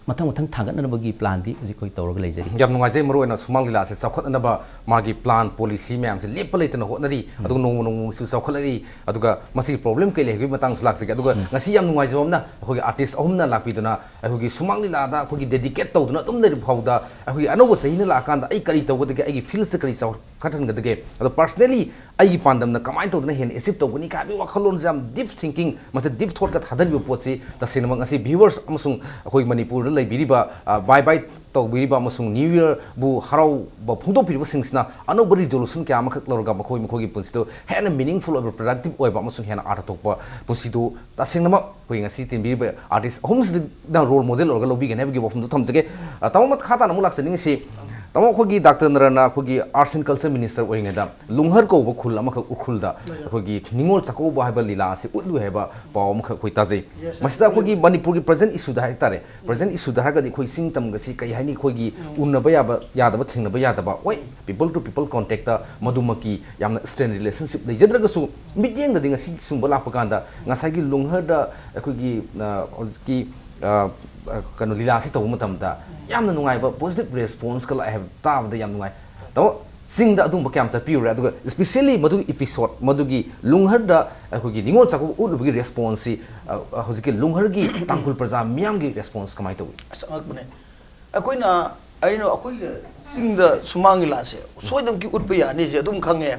ꯃꯊꯪ ꯃꯊꯪ ꯊꯥꯡꯒꯠꯅꯅꯕꯒꯤ ꯄ꯭ꯂꯥꯟꯗꯤ ꯍꯧꯖꯤꯛ ꯑꯩꯈꯣꯏ ꯇꯧꯔꯒ ꯂꯩꯖꯔꯤ꯫ ꯌꯥꯝ ꯅꯨꯡꯉꯥꯏꯖꯩ, ꯃꯔꯨꯑꯣꯏꯅ ꯁꯨꯃꯥꯡ ꯂꯤꯂꯥꯁꯦ ꯆꯥꯎꯈꯠꯅꯅꯕ ꯃꯥꯒꯤ ꯄ꯭ꯂꯥꯟ, ꯄꯣꯂꯤꯁꯤ ꯃꯌꯥꯝꯁꯦ ꯂꯦꯞꯄ ꯂꯩꯇꯅ ꯍꯣꯠꯅꯔꯤ, ꯑꯗꯨꯒ ꯅꯣꯡꯃ ꯅꯣꯡꯃꯒꯤꯁꯨ ꯆꯥꯎꯈꯠꯂꯛꯏ꯫ ꯑꯗꯨꯒ ꯃꯁꯤꯒꯤ ꯄ꯭ꯔꯣꯕ꯭ꯂꯦꯝ ꯀꯩ ꯂꯩ ꯍꯥꯏꯕꯒꯤ ꯃꯇꯥꯡꯁꯨ ꯂꯥꯛꯆꯒꯦ꯫ ꯑꯗꯨꯒ ꯉꯁꯤ ꯌꯥꯝ ꯅꯨꯡꯉꯥꯏꯖꯕ ꯑꯃꯅ, ꯑꯩꯈꯣꯏꯒꯤ ꯑꯥꯔꯇꯤꯁ ꯑꯍꯨꯝꯅ ꯂꯥꯛꯄꯤꯗꯨꯅ ꯑꯩꯈꯣꯏꯒꯤ ꯁꯨꯃꯥꯡ ꯂꯤꯂꯥꯗ ꯑꯩꯈꯣꯏꯒꯤ ꯗꯦꯗꯤꯀꯦꯠ ꯇꯧꯗꯨꯅ ꯑꯗꯨꯝ ꯂꯩꯔꯤꯕ ꯐꯥꯎꯗ ꯑꯩꯈꯣꯏꯒꯤ ꯑꯅꯧꯕ ꯆꯍꯤꯅ ꯂꯥꯛꯑꯀꯥꯟꯗ ꯑꯩ ꯀꯔꯤ ꯇꯧꯒꯗꯒꯦ, ꯑꯩꯒꯤ ꯐꯤꯜꯁꯦ ꯀꯔꯤ ꯆꯥꯎꯈꯠꯍꯟꯒꯗꯒꯦ, ꯑꯗꯣ ꯄꯔꯁꯅꯦꯂꯤ ꯑꯩꯒꯤ ꯄꯥꯟꯗꯝꯅ ꯀꯃꯥꯏꯅ ꯇꯧꯗꯅ ꯍꯦꯟꯅ ꯑꯦꯆꯤꯞ ꯇꯧꯒꯅꯤ ꯀꯥꯏ ꯍꯥꯏꯕꯒꯤ ꯋꯥꯈꯜꯂꯣꯟꯁꯦ ꯌꯥꯝ ꯗꯤꯞ ꯊꯤꯡꯀꯤꯡ, ꯃꯁꯤ ꯗꯤꯞ ꯊꯣꯠꯀ ꯊꯥꯗꯔꯤꯕ ꯄꯣꯠꯁꯤ ꯇꯁꯦꯡꯅꯃꯛ ꯉꯁꯤ ꯚ꯭ꯌꯨꯋꯔꯁ ꯑꯃꯁꯨꯡ ꯑꯩꯈꯣꯏ ꯃꯅꯤꯄꯨꯔꯗ ꯂꯩꯕꯤꯔꯤꯕ, ꯑ, ꯕꯥꯏ ꯕꯥꯏ ꯇꯧꯕꯤꯔꯤꯕ ꯑꯃꯁꯨꯡ ꯅ꯭ꯌꯨ ꯏꯌꯔꯕꯨ ꯍꯔꯥꯎꯕ ꯐꯣꯡꯗꯣꯛꯄꯤꯔꯤꯕꯁꯤꯡꯁꯤꯅ ꯑꯅꯧꯕ ꯔꯤꯖꯣꯂꯨꯁꯟ ꯀꯌꯥ ꯑꯃꯈꯛ ꯂꯧꯔꯒ ꯃꯈꯣꯏ ꯃꯈꯣꯏꯒꯤ ꯄꯨꯟꯁꯤꯗꯨ ꯍꯦꯟꯅ ꯃꯤꯅꯤꯡꯐꯨꯜ ꯑꯣꯏꯕ, ꯄ꯭ꯔꯗꯛꯇꯤꯞ ꯑꯣꯏꯕ ꯑꯃꯁꯨꯡ ꯍꯦꯟꯅ ꯑꯥꯔꯊ ꯊꯣꯛꯄ ꯄꯨꯟꯁꯤꯗꯨ ꯇꯁꯦꯡꯅꯃꯛ ꯑꯩꯈꯣꯏ ꯉꯁꯤ ꯇꯤꯟꯕꯤꯔꯤꯕ ꯑꯥꯔꯇꯤꯁ ꯑꯍꯨꯝꯁꯤꯅ ꯔꯣꯜ ꯃꯣꯗꯦꯜ ꯑꯣꯏꯔꯒ ꯂꯧꯕꯤꯒꯅꯤ ꯍꯥꯏꯕꯒꯤ ꯋꯥꯐꯝꯗꯨ ꯊꯝꯖꯒꯦ꯫ ꯑ, ꯇꯥꯃꯣ, ꯃꯈꯥ ꯇꯥꯅ ꯑꯃꯨꯛ ꯂꯥꯛꯆꯅꯤꯡꯉꯤꯁꯤ, ꯇꯥꯃꯣ, ꯑꯩꯈꯣꯏꯒꯤ ꯗꯥꯛꯇꯔ ꯅꯔꯅ ꯑꯩꯈꯣꯏꯒꯤ Arts and Culture Minister ꯑꯣꯏꯔꯤꯉꯩꯗ ꯂꯨꯡꯍꯔ ꯀꯧꯕ ꯈꯨꯜ ꯑꯃꯈꯛ ꯎꯈ꯭ꯔꯨꯜꯗ ꯑꯩꯈꯣꯏꯒꯤ ꯅꯤꯉꯣꯜ ꯆꯥꯛꯀꯧꯕ ꯍꯥꯏꯕ ꯂꯤꯂꯥ ꯑꯁꯤ ꯎꯠꯂꯨꯏ ꯍꯥꯏꯕ ꯄꯥꯎ ꯑꯃꯈꯛ ꯑꯩꯈꯣꯏ ꯇꯥꯖꯩ꯫ ꯃꯁꯤꯗ ꯑꯩꯈꯣꯏꯒꯤ ꯃꯅꯤꯄꯨꯔꯒꯤ present issue ꯗ ꯍꯥꯏꯇꯥꯔꯦ, present issue ꯗ ꯍꯥꯏꯔꯒꯗꯤ ꯑꯩꯈꯣꯏ ꯏꯁꯤꯡ ꯇꯝꯒꯁꯤ ꯀꯩ ꯍꯥꯏꯅꯤ, ꯑꯩꯈꯣꯏꯒꯤ ꯎꯅꯕ ꯌꯥꯕ ꯌꯥꯗꯕ, ꯊꯦꯡꯅꯕ ꯌꯥꯗꯕ, ꯍꯣꯏ, people to people contact ꯇ ꯃꯗꯨꯃꯛꯀꯤ ꯌꯥꯝꯅ strain relationship ꯂꯩꯖꯗ꯭ꯔꯒꯁꯨ, ꯃꯤꯠꯌꯦꯡꯗꯗꯤ ꯉꯁꯤ ꯁꯤꯒꯨꯝꯕ ꯂꯥꯛꯄ ꯀꯥꯟꯗ ꯉꯁꯥꯏꯒꯤ ꯂꯨꯡꯍꯔꯗ ꯑꯩꯈꯣꯏꯒꯤ, ꯑ, ꯍꯧꯖꯤꯛꯀꯤ, ꯑ, ꯑ, ꯀꯩꯅꯣ, ꯂꯤꯂꯥꯁꯤ ꯇꯧꯕ ꯃꯇꯝꯗ ꯌꯥꯝꯅ ꯅꯨꯡꯉꯥꯏꯕ positive response ꯀ ꯂꯥꯛꯑꯦ ꯍꯥꯏꯕ ꯇꯥꯕꯗ ꯌꯥꯝ ꯅꯨꯡꯉꯥꯏ꯫ ꯇꯥꯃꯣ, ꯆꯤꯡꯗ ꯑꯗꯨꯝꯕ ꯀꯌꯥꯝ ꯆꯠꯄꯤꯔꯨꯔꯦ? ꯑꯗꯨꯒ specially ꯃꯗꯨꯒꯤ episode, ꯃꯗꯨꯒꯤ ꯂꯨꯡꯍꯔꯗ ꯑꯩꯈꯣꯏꯒꯤ ꯅꯤꯉꯣꯜ ꯆꯥꯛꯀꯧꯕ ꯎꯠꯂꯨꯕꯒꯤ response ꯁꯤ, ꯑ, ꯑ, ꯍꯧꯖꯤꯛꯀꯤ ꯂꯨꯡꯍꯔꯒꯤ ꯇꯥꯡꯈꯨꯜ ꯄ꯭ꯔꯖꯥ ꯃꯤꯌꯥꯝꯒꯤ response ꯀꯃꯥꯏꯅ ꯇꯧꯏ? ꯑꯁ, ꯑꯉꯛꯄꯅꯦ꯫ ꯑꯩꯈꯣꯏꯅ, ꯑꯩꯅ, ꯑꯩꯈꯣꯏꯒꯤ ꯆꯤꯡꯗ ꯁꯨꯃꯥꯡ ꯂꯤꯂꯥꯁꯦ ꯁꯣꯏꯗꯅꯃꯛꯀꯤ ꯎꯠꯄ ꯌꯥꯅꯤꯁꯦ ꯑꯗꯨꯝ ꯈꯪꯉꯦ꯫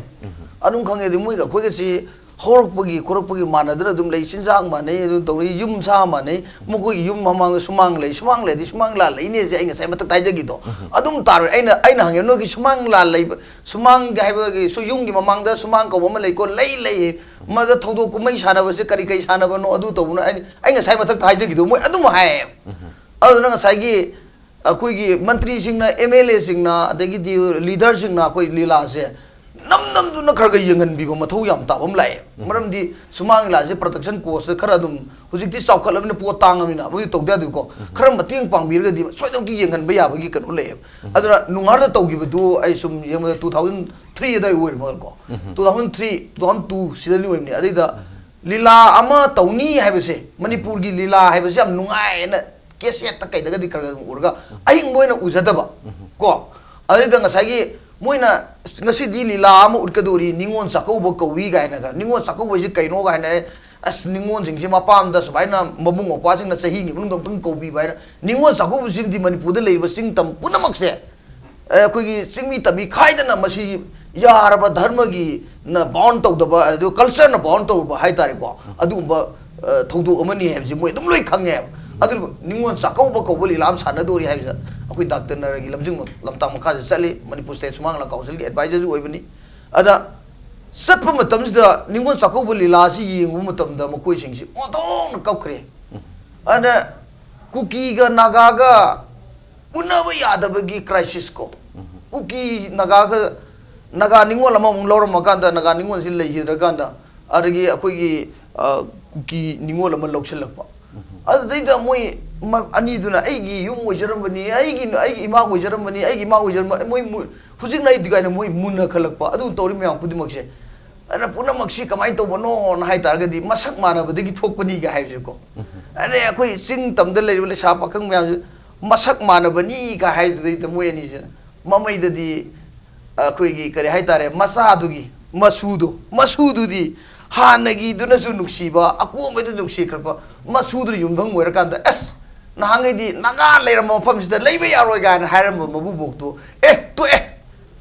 ꯑꯗꯨꯝ ꯈꯪꯉꯦ꯫ ꯑꯗꯨ ꯃꯣꯏꯒ ꯑꯩꯈꯣꯏꯒꯁꯤ ꯍꯧꯔꯛꯄꯒꯤ ꯈꯣꯔꯛꯄꯒꯤ ꯃꯥꯟꯅꯗꯅ ꯑꯗꯨꯝ ꯂꯩ, ꯆꯤꯟꯖꯥꯛ ꯃꯥꯟꯅꯩ, ꯑꯗꯨꯝ ꯇꯧꯅꯩ, ꯌꯨꯝ ꯁꯥ ꯃꯥꯟꯅꯩ, ꯃꯈꯣꯏꯒꯤ ꯌꯨꯝ ꯃꯃꯥꯡꯗ ꯁꯨꯃꯥꯡ ꯂꯩ, ꯁꯨꯃꯥꯡ ꯂꯩꯔꯗꯤ ꯁꯨꯃꯥꯡ ꯂꯤꯂꯥ ꯂꯩꯅꯦꯁꯦ ꯑꯩ ꯉꯁꯥꯏ ꯃꯊꯛꯇ ꯍꯥꯏꯖꯈꯤꯗꯣ꯫ ꯑꯗꯨꯝ ꯇꯥꯔꯣꯏ꯫ ꯑꯩꯅ, ꯑꯩꯅ ꯍꯪꯉꯦ, "ꯅꯣꯏꯒꯤ ꯁꯨꯃꯥꯡ ꯂꯤꯂꯥ ꯂꯩꯕ, ꯁꯨꯃꯥꯡꯒꯤ ꯍꯥꯏꯕꯒꯤ ꯁꯨ-, ꯌꯨꯝꯒꯤ ꯃꯃꯥꯡꯗ ꯁꯨꯃꯥꯡ ꯀꯧꯕ ꯑꯃ ꯂꯩꯀꯣ?" "ꯂꯩ, ꯂꯩ꯫ ꯃꯗ ꯊꯧꯗꯣꯛ ꯀꯨꯝꯍꯩ ꯁꯥꯟꯅꯕꯁꯦ ꯀꯔꯤ ꯀꯔꯤ ꯁꯥꯟꯅꯕꯅꯣ?" ꯑꯗꯨ ꯇꯧꯕꯅꯣ꯫ ꯑꯩ, ꯑꯩ ꯉꯁꯥꯏ ꯃꯊꯛꯇ ꯍꯥꯏꯖꯈꯤꯗꯣ ꯃꯣꯏ ꯑꯗꯨꯝ ꯍꯥꯏꯌꯦ꯫ ꯑꯗꯨꯅ ꯉꯁꯥꯏꯒꯤ ꯑꯩꯈꯣꯏꯒꯤ ꯃꯟꯇ꯭ꯔꯤꯁꯤꯡꯅ, MLA ꯁꯤꯡꯅ, ꯑꯗꯒꯤꯗꯤ leader ꯁꯤꯡꯅ ꯑꯩꯈꯣꯏ ꯂꯤꯂꯥꯁꯦ ꯅꯝ ꯅꯝꯗꯨꯅ ꯈꯔ ꯈꯔ ꯌꯦꯡꯍꯟꯕꯤꯕ ꯃꯊꯧ ꯌꯥꯝ ꯇꯥꯕ ꯑꯃ ꯂꯥꯛꯑꯦ꯫ ꯃꯔꯝꯗꯤ ꯁꯨꯃꯥꯡ ꯂꯤꯂꯥꯁꯦ production cost ꯈꯔ ꯑꯗꯨꯝ, ꯍꯧꯖꯤꯛꯇꯤ ꯆꯥꯎꯈꯠꯂꯕꯅꯤꯅ, ꯄꯣꯠ ꯇꯥꯡꯉꯕꯅꯤꯅ, ꯑꯃꯗꯤ ꯇꯧꯗ ꯌꯥꯗꯦꯀꯣ꯫ ꯈꯔ ꯃꯇꯦꯡ ꯄꯥꯡꯕꯤꯔꯒꯗꯤ ꯁꯣꯏꯗꯅꯃꯛꯀꯤ ꯌꯦꯡꯍꯟꯕ ꯌꯥꯕꯒꯤ ꯀꯩꯅꯣ ꯂꯩꯌꯦꯕ꯫ ꯑꯗꯨꯅ ꯅꯨꯡꯍꯥꯔꯗ ꯇꯧꯈꯤꯕꯗꯨ ꯑꯩ ꯁꯨꯝ ꯌꯦꯡꯕꯗ two thousand three ꯑꯗꯨꯋꯥꯏ ꯑꯣꯏꯔ ꯃꯥꯜꯂꯦꯀꯣ꯫ Two thousand three, two thousand two ꯁꯤꯗꯅꯤ ꯑꯣꯏꯕꯅꯤ꯫ ꯑꯗꯨꯏꯗ ꯂꯤꯂꯥ ꯑꯃ ꯇꯧꯅꯤ ꯍꯥꯏꯕꯁꯦ, ꯃꯅꯤꯄꯨꯔꯒꯤ ꯂꯤꯂꯥ ꯍꯥꯏꯕꯁꯦ ꯌꯥꯝ ꯅꯨꯡꯉꯥꯏꯅ cassette ꯇ ꯀꯩꯗꯒꯗꯤ ꯈꯔ ꯈꯔ ꯑꯗꯨꯝ ꯎꯔꯒ ꯑꯍꯤꯡꯕ ꯑꯣꯏꯅ ꯎꯖꯗꯕ ꯀꯣ꯫ ꯑꯗꯨꯗ ꯉꯁꯥꯏꯒꯤ ꯃꯣꯏꯅ ꯉꯁꯤꯗꯤ ꯂꯤꯂꯥ ꯑꯃ ꯎꯠꯀꯗꯧꯔꯤ, ꯅꯤꯉꯣꯜ ꯆꯥꯛꯀꯧꯕ ꯀꯧꯏ ꯀꯥꯏꯅꯒ, ꯅꯤꯉꯣꯜ ꯆꯥꯛꯀꯧꯕ ꯍꯥꯏꯁꯤ ꯀꯩꯅꯣ ꯀꯥꯏꯅ, ꯑꯁ, ꯅꯤꯉꯣꯜꯁꯤꯡꯁꯤ ꯃꯄꯥꯝꯗ ꯁꯨꯃꯥꯏꯅ ꯃꯕꯨꯡ ꯃꯧꯄ꯭ꯋꯥꯁꯤꯡꯅ ꯆꯍꯤꯒꯤ ꯃꯅꯨꯡꯗ ꯑꯃꯨꯛꯇꯪ ꯀꯧꯕꯤꯕ ꯍꯥꯏꯅ, ꯅꯤꯉꯣꯜ ꯆꯥꯛꯀꯧꯕꯁꯤꯕꯨꯗꯤ ꯃꯅꯤꯄꯨꯔꯗ ꯂꯩꯔꯤꯕ ꯆꯤꯡ ꯇꯝ ꯄꯨꯝꯅꯃꯛꯁꯦ ꯑꯦ, ꯑꯩꯈꯣꯏꯒꯤ ꯆꯤꯡꯃꯤ ꯇꯝꯃꯤ ꯈꯥꯏꯗꯅ ꯃꯁꯤ ꯌꯥꯔꯕ ꯙꯔꯃꯒꯤ ꯅ bound ꯇꯧꯗꯕ, ꯑꯗꯨ culture ꯅ bound ꯇꯧꯔꯕ ꯍꯥꯏꯇꯥꯔꯦꯀꯣ, ꯑꯗꯨꯒꯨꯝꯕ, ꯑ, ꯊꯧꯗꯣꯛ ꯑꯃꯅꯤ ꯍꯥꯏꯕꯁꯤ ꯃꯣꯏ ꯑꯗꯨꯝ ꯂꯣꯏ ꯈꯪꯉꯦꯕ꯫ ꯑꯗꯨꯕꯨ ꯅꯤꯉꯣꯜ ꯆꯥꯛꯀꯧꯕ ꯀꯧꯕ ꯂꯤꯂꯥ ꯑꯃ ꯁꯥꯟꯅꯗꯣꯔꯤ ꯍꯥꯏꯕꯁꯤꯗ ꯑꯩꯈꯣꯏ ꯗꯥꯛꯇꯔ ꯅꯔꯒꯤ ꯂꯝꯖꯤꯡ ꯂꯝꯇꯥꯛ ꯃꯈꯥꯁꯤꯗ ꯆꯠꯂꯤ, ꯃꯅꯤꯄꯨꯔ State ꯁꯨꯃꯥꯡ ꯂꯤꯂꯥ council ꯒꯤ advisor ꯁꯨ ꯑꯣꯏꯕꯅꯤ꯫ ꯑꯗ ꯆꯠꯄ ꯃꯇꯝꯁꯤꯗ ꯅꯤꯉꯣꯜ ꯆꯥꯛꯀꯧꯕ ꯂꯤꯂꯥ ꯑꯁꯤ ꯌꯦꯡꯉꯨꯕ ꯃꯇꯝꯗ ꯃꯈꯣꯏꯁꯤꯡꯁꯤ ꯑꯣꯟꯊꯣꯛꯅ ꯀꯞꯈ꯭ꯔꯦ꯫ ꯑꯗ ꯀꯨꯀꯤꯒ ꯅꯥꯒꯥꯒ ꯎꯅꯕ ꯌꯥꯗꯕꯒꯤ crisis ꯀꯣ, ꯀꯨꯀꯤ ꯅꯥꯒꯥꯒ, ꯅꯥꯒꯥ ꯅꯤꯉꯣꯜ ꯑꯃꯃꯨꯛ ꯂꯧꯔꯝꯃꯀꯥꯟꯗ, ꯅꯥꯒꯥ ꯅꯤꯉꯣꯜꯁꯤ ꯂꯩꯈꯤꯗ꯭ꯔꯀꯥꯟꯗ, ꯑꯗꯒꯤ ꯑꯩꯈꯣꯏꯒꯤ, ꯑ, ꯀꯨꯀꯤ ꯅꯤꯉꯣꯜ ꯑꯃ ꯂꯧꯁꯤꯜꯂꯛꯄ꯫ ꯑꯗꯨꯗꯩꯗ ꯃꯣꯏ ꯃ-, ꯑꯅꯤꯗꯨꯅ "ꯑꯩꯒꯤ ꯌꯨꯝ ꯑꯣꯏꯖꯔꯝꯕꯅꯤ, ꯑꯩꯒꯤ, ꯑꯩꯒꯤ ꯏꯃꯥ ꯑꯣꯏꯖꯔꯝꯕꯅꯤ, ꯑꯩꯒꯤ ꯏꯃꯥ ꯑꯣꯏꯖꯔꯝꯕ-," ꯃꯣꯏ ꯃꯨ-, ꯍꯧꯖꯤꯛꯅ ꯑꯩꯗꯤ ꯀꯥꯏꯅ ꯃꯣꯏ ꯃꯨꯟꯅꯈꯠꯂꯛꯄ꯫ ꯑꯗꯨ ꯇꯧꯔꯤ ꯃꯌꯥꯝ ꯈꯨꯗꯤꯡꯃꯛꯁꯦ, ꯑꯗꯨꯅ ꯄꯨꯝꯅꯃꯛꯁꯤ ꯀꯃꯥꯏꯅ ꯇꯧꯕꯅꯣꯅ ꯍꯥꯏ ꯇꯥꯔꯒꯗꯤ, ꯃꯁꯛ ꯃꯥꯟꯅꯕꯗꯒꯤ ꯊꯣꯛꯄꯅꯤꯒ ꯍꯥꯏꯕꯁꯦꯀꯣ꯫ ꯑꯗꯩ ꯑꯩꯈꯣꯏ ꯆꯤꯡ ꯇꯝꯗ ꯂꯩꯔꯤꯕ ꯂꯩꯁꯥ ꯄꯥꯈꯪ ꯃꯌꯥꯝꯁꯦ ꯃꯁꯛ ꯃꯥꯟꯅꯕꯅꯤꯒ ꯍꯥꯏꯗꯨꯗꯩꯗ ꯃꯣꯏ ꯑꯅꯤꯁꯤꯅ ꯃꯃꯩꯗꯗꯤ ꯑꯩꯈꯣꯏꯒꯤ ꯀꯔꯤ ꯍꯥꯏꯇꯥꯔꯦ, ꯃꯆꯥꯗꯨꯒꯤ ꯃꯆꯨꯗꯣ, ꯃꯆꯨꯗꯨꯗꯤ ꯍꯥꯟꯅꯒꯤꯗꯨꯅꯁꯨ ꯅꯨꯡꯁꯤꯕ, ꯑꯀꯣꯟꯕꯩꯗꯨ ꯅꯨꯡꯁꯤꯈ꯭ꯔꯕ ꯃꯆꯨꯗꯨꯅ ꯌꯨꯝꯐꯝ ꯑꯣꯏꯔꯀꯥꯟꯗ, "ꯑꯁ, ꯅꯍꯥꯟꯈꯩꯗꯤ ꯅꯥꯒꯥ ꯂꯩꯔꯝꯕ ꯃꯐꯝꯁꯤꯗ ꯂꯩꯕ ꯌꯥꯔꯣꯏ" ꯀꯥꯏꯅ ꯍꯥꯏꯔꯝꯕ ꯃꯕꯨꯕꯣꯛꯇꯣ, "ꯑꯦ, ꯇꯣꯛꯑꯦ,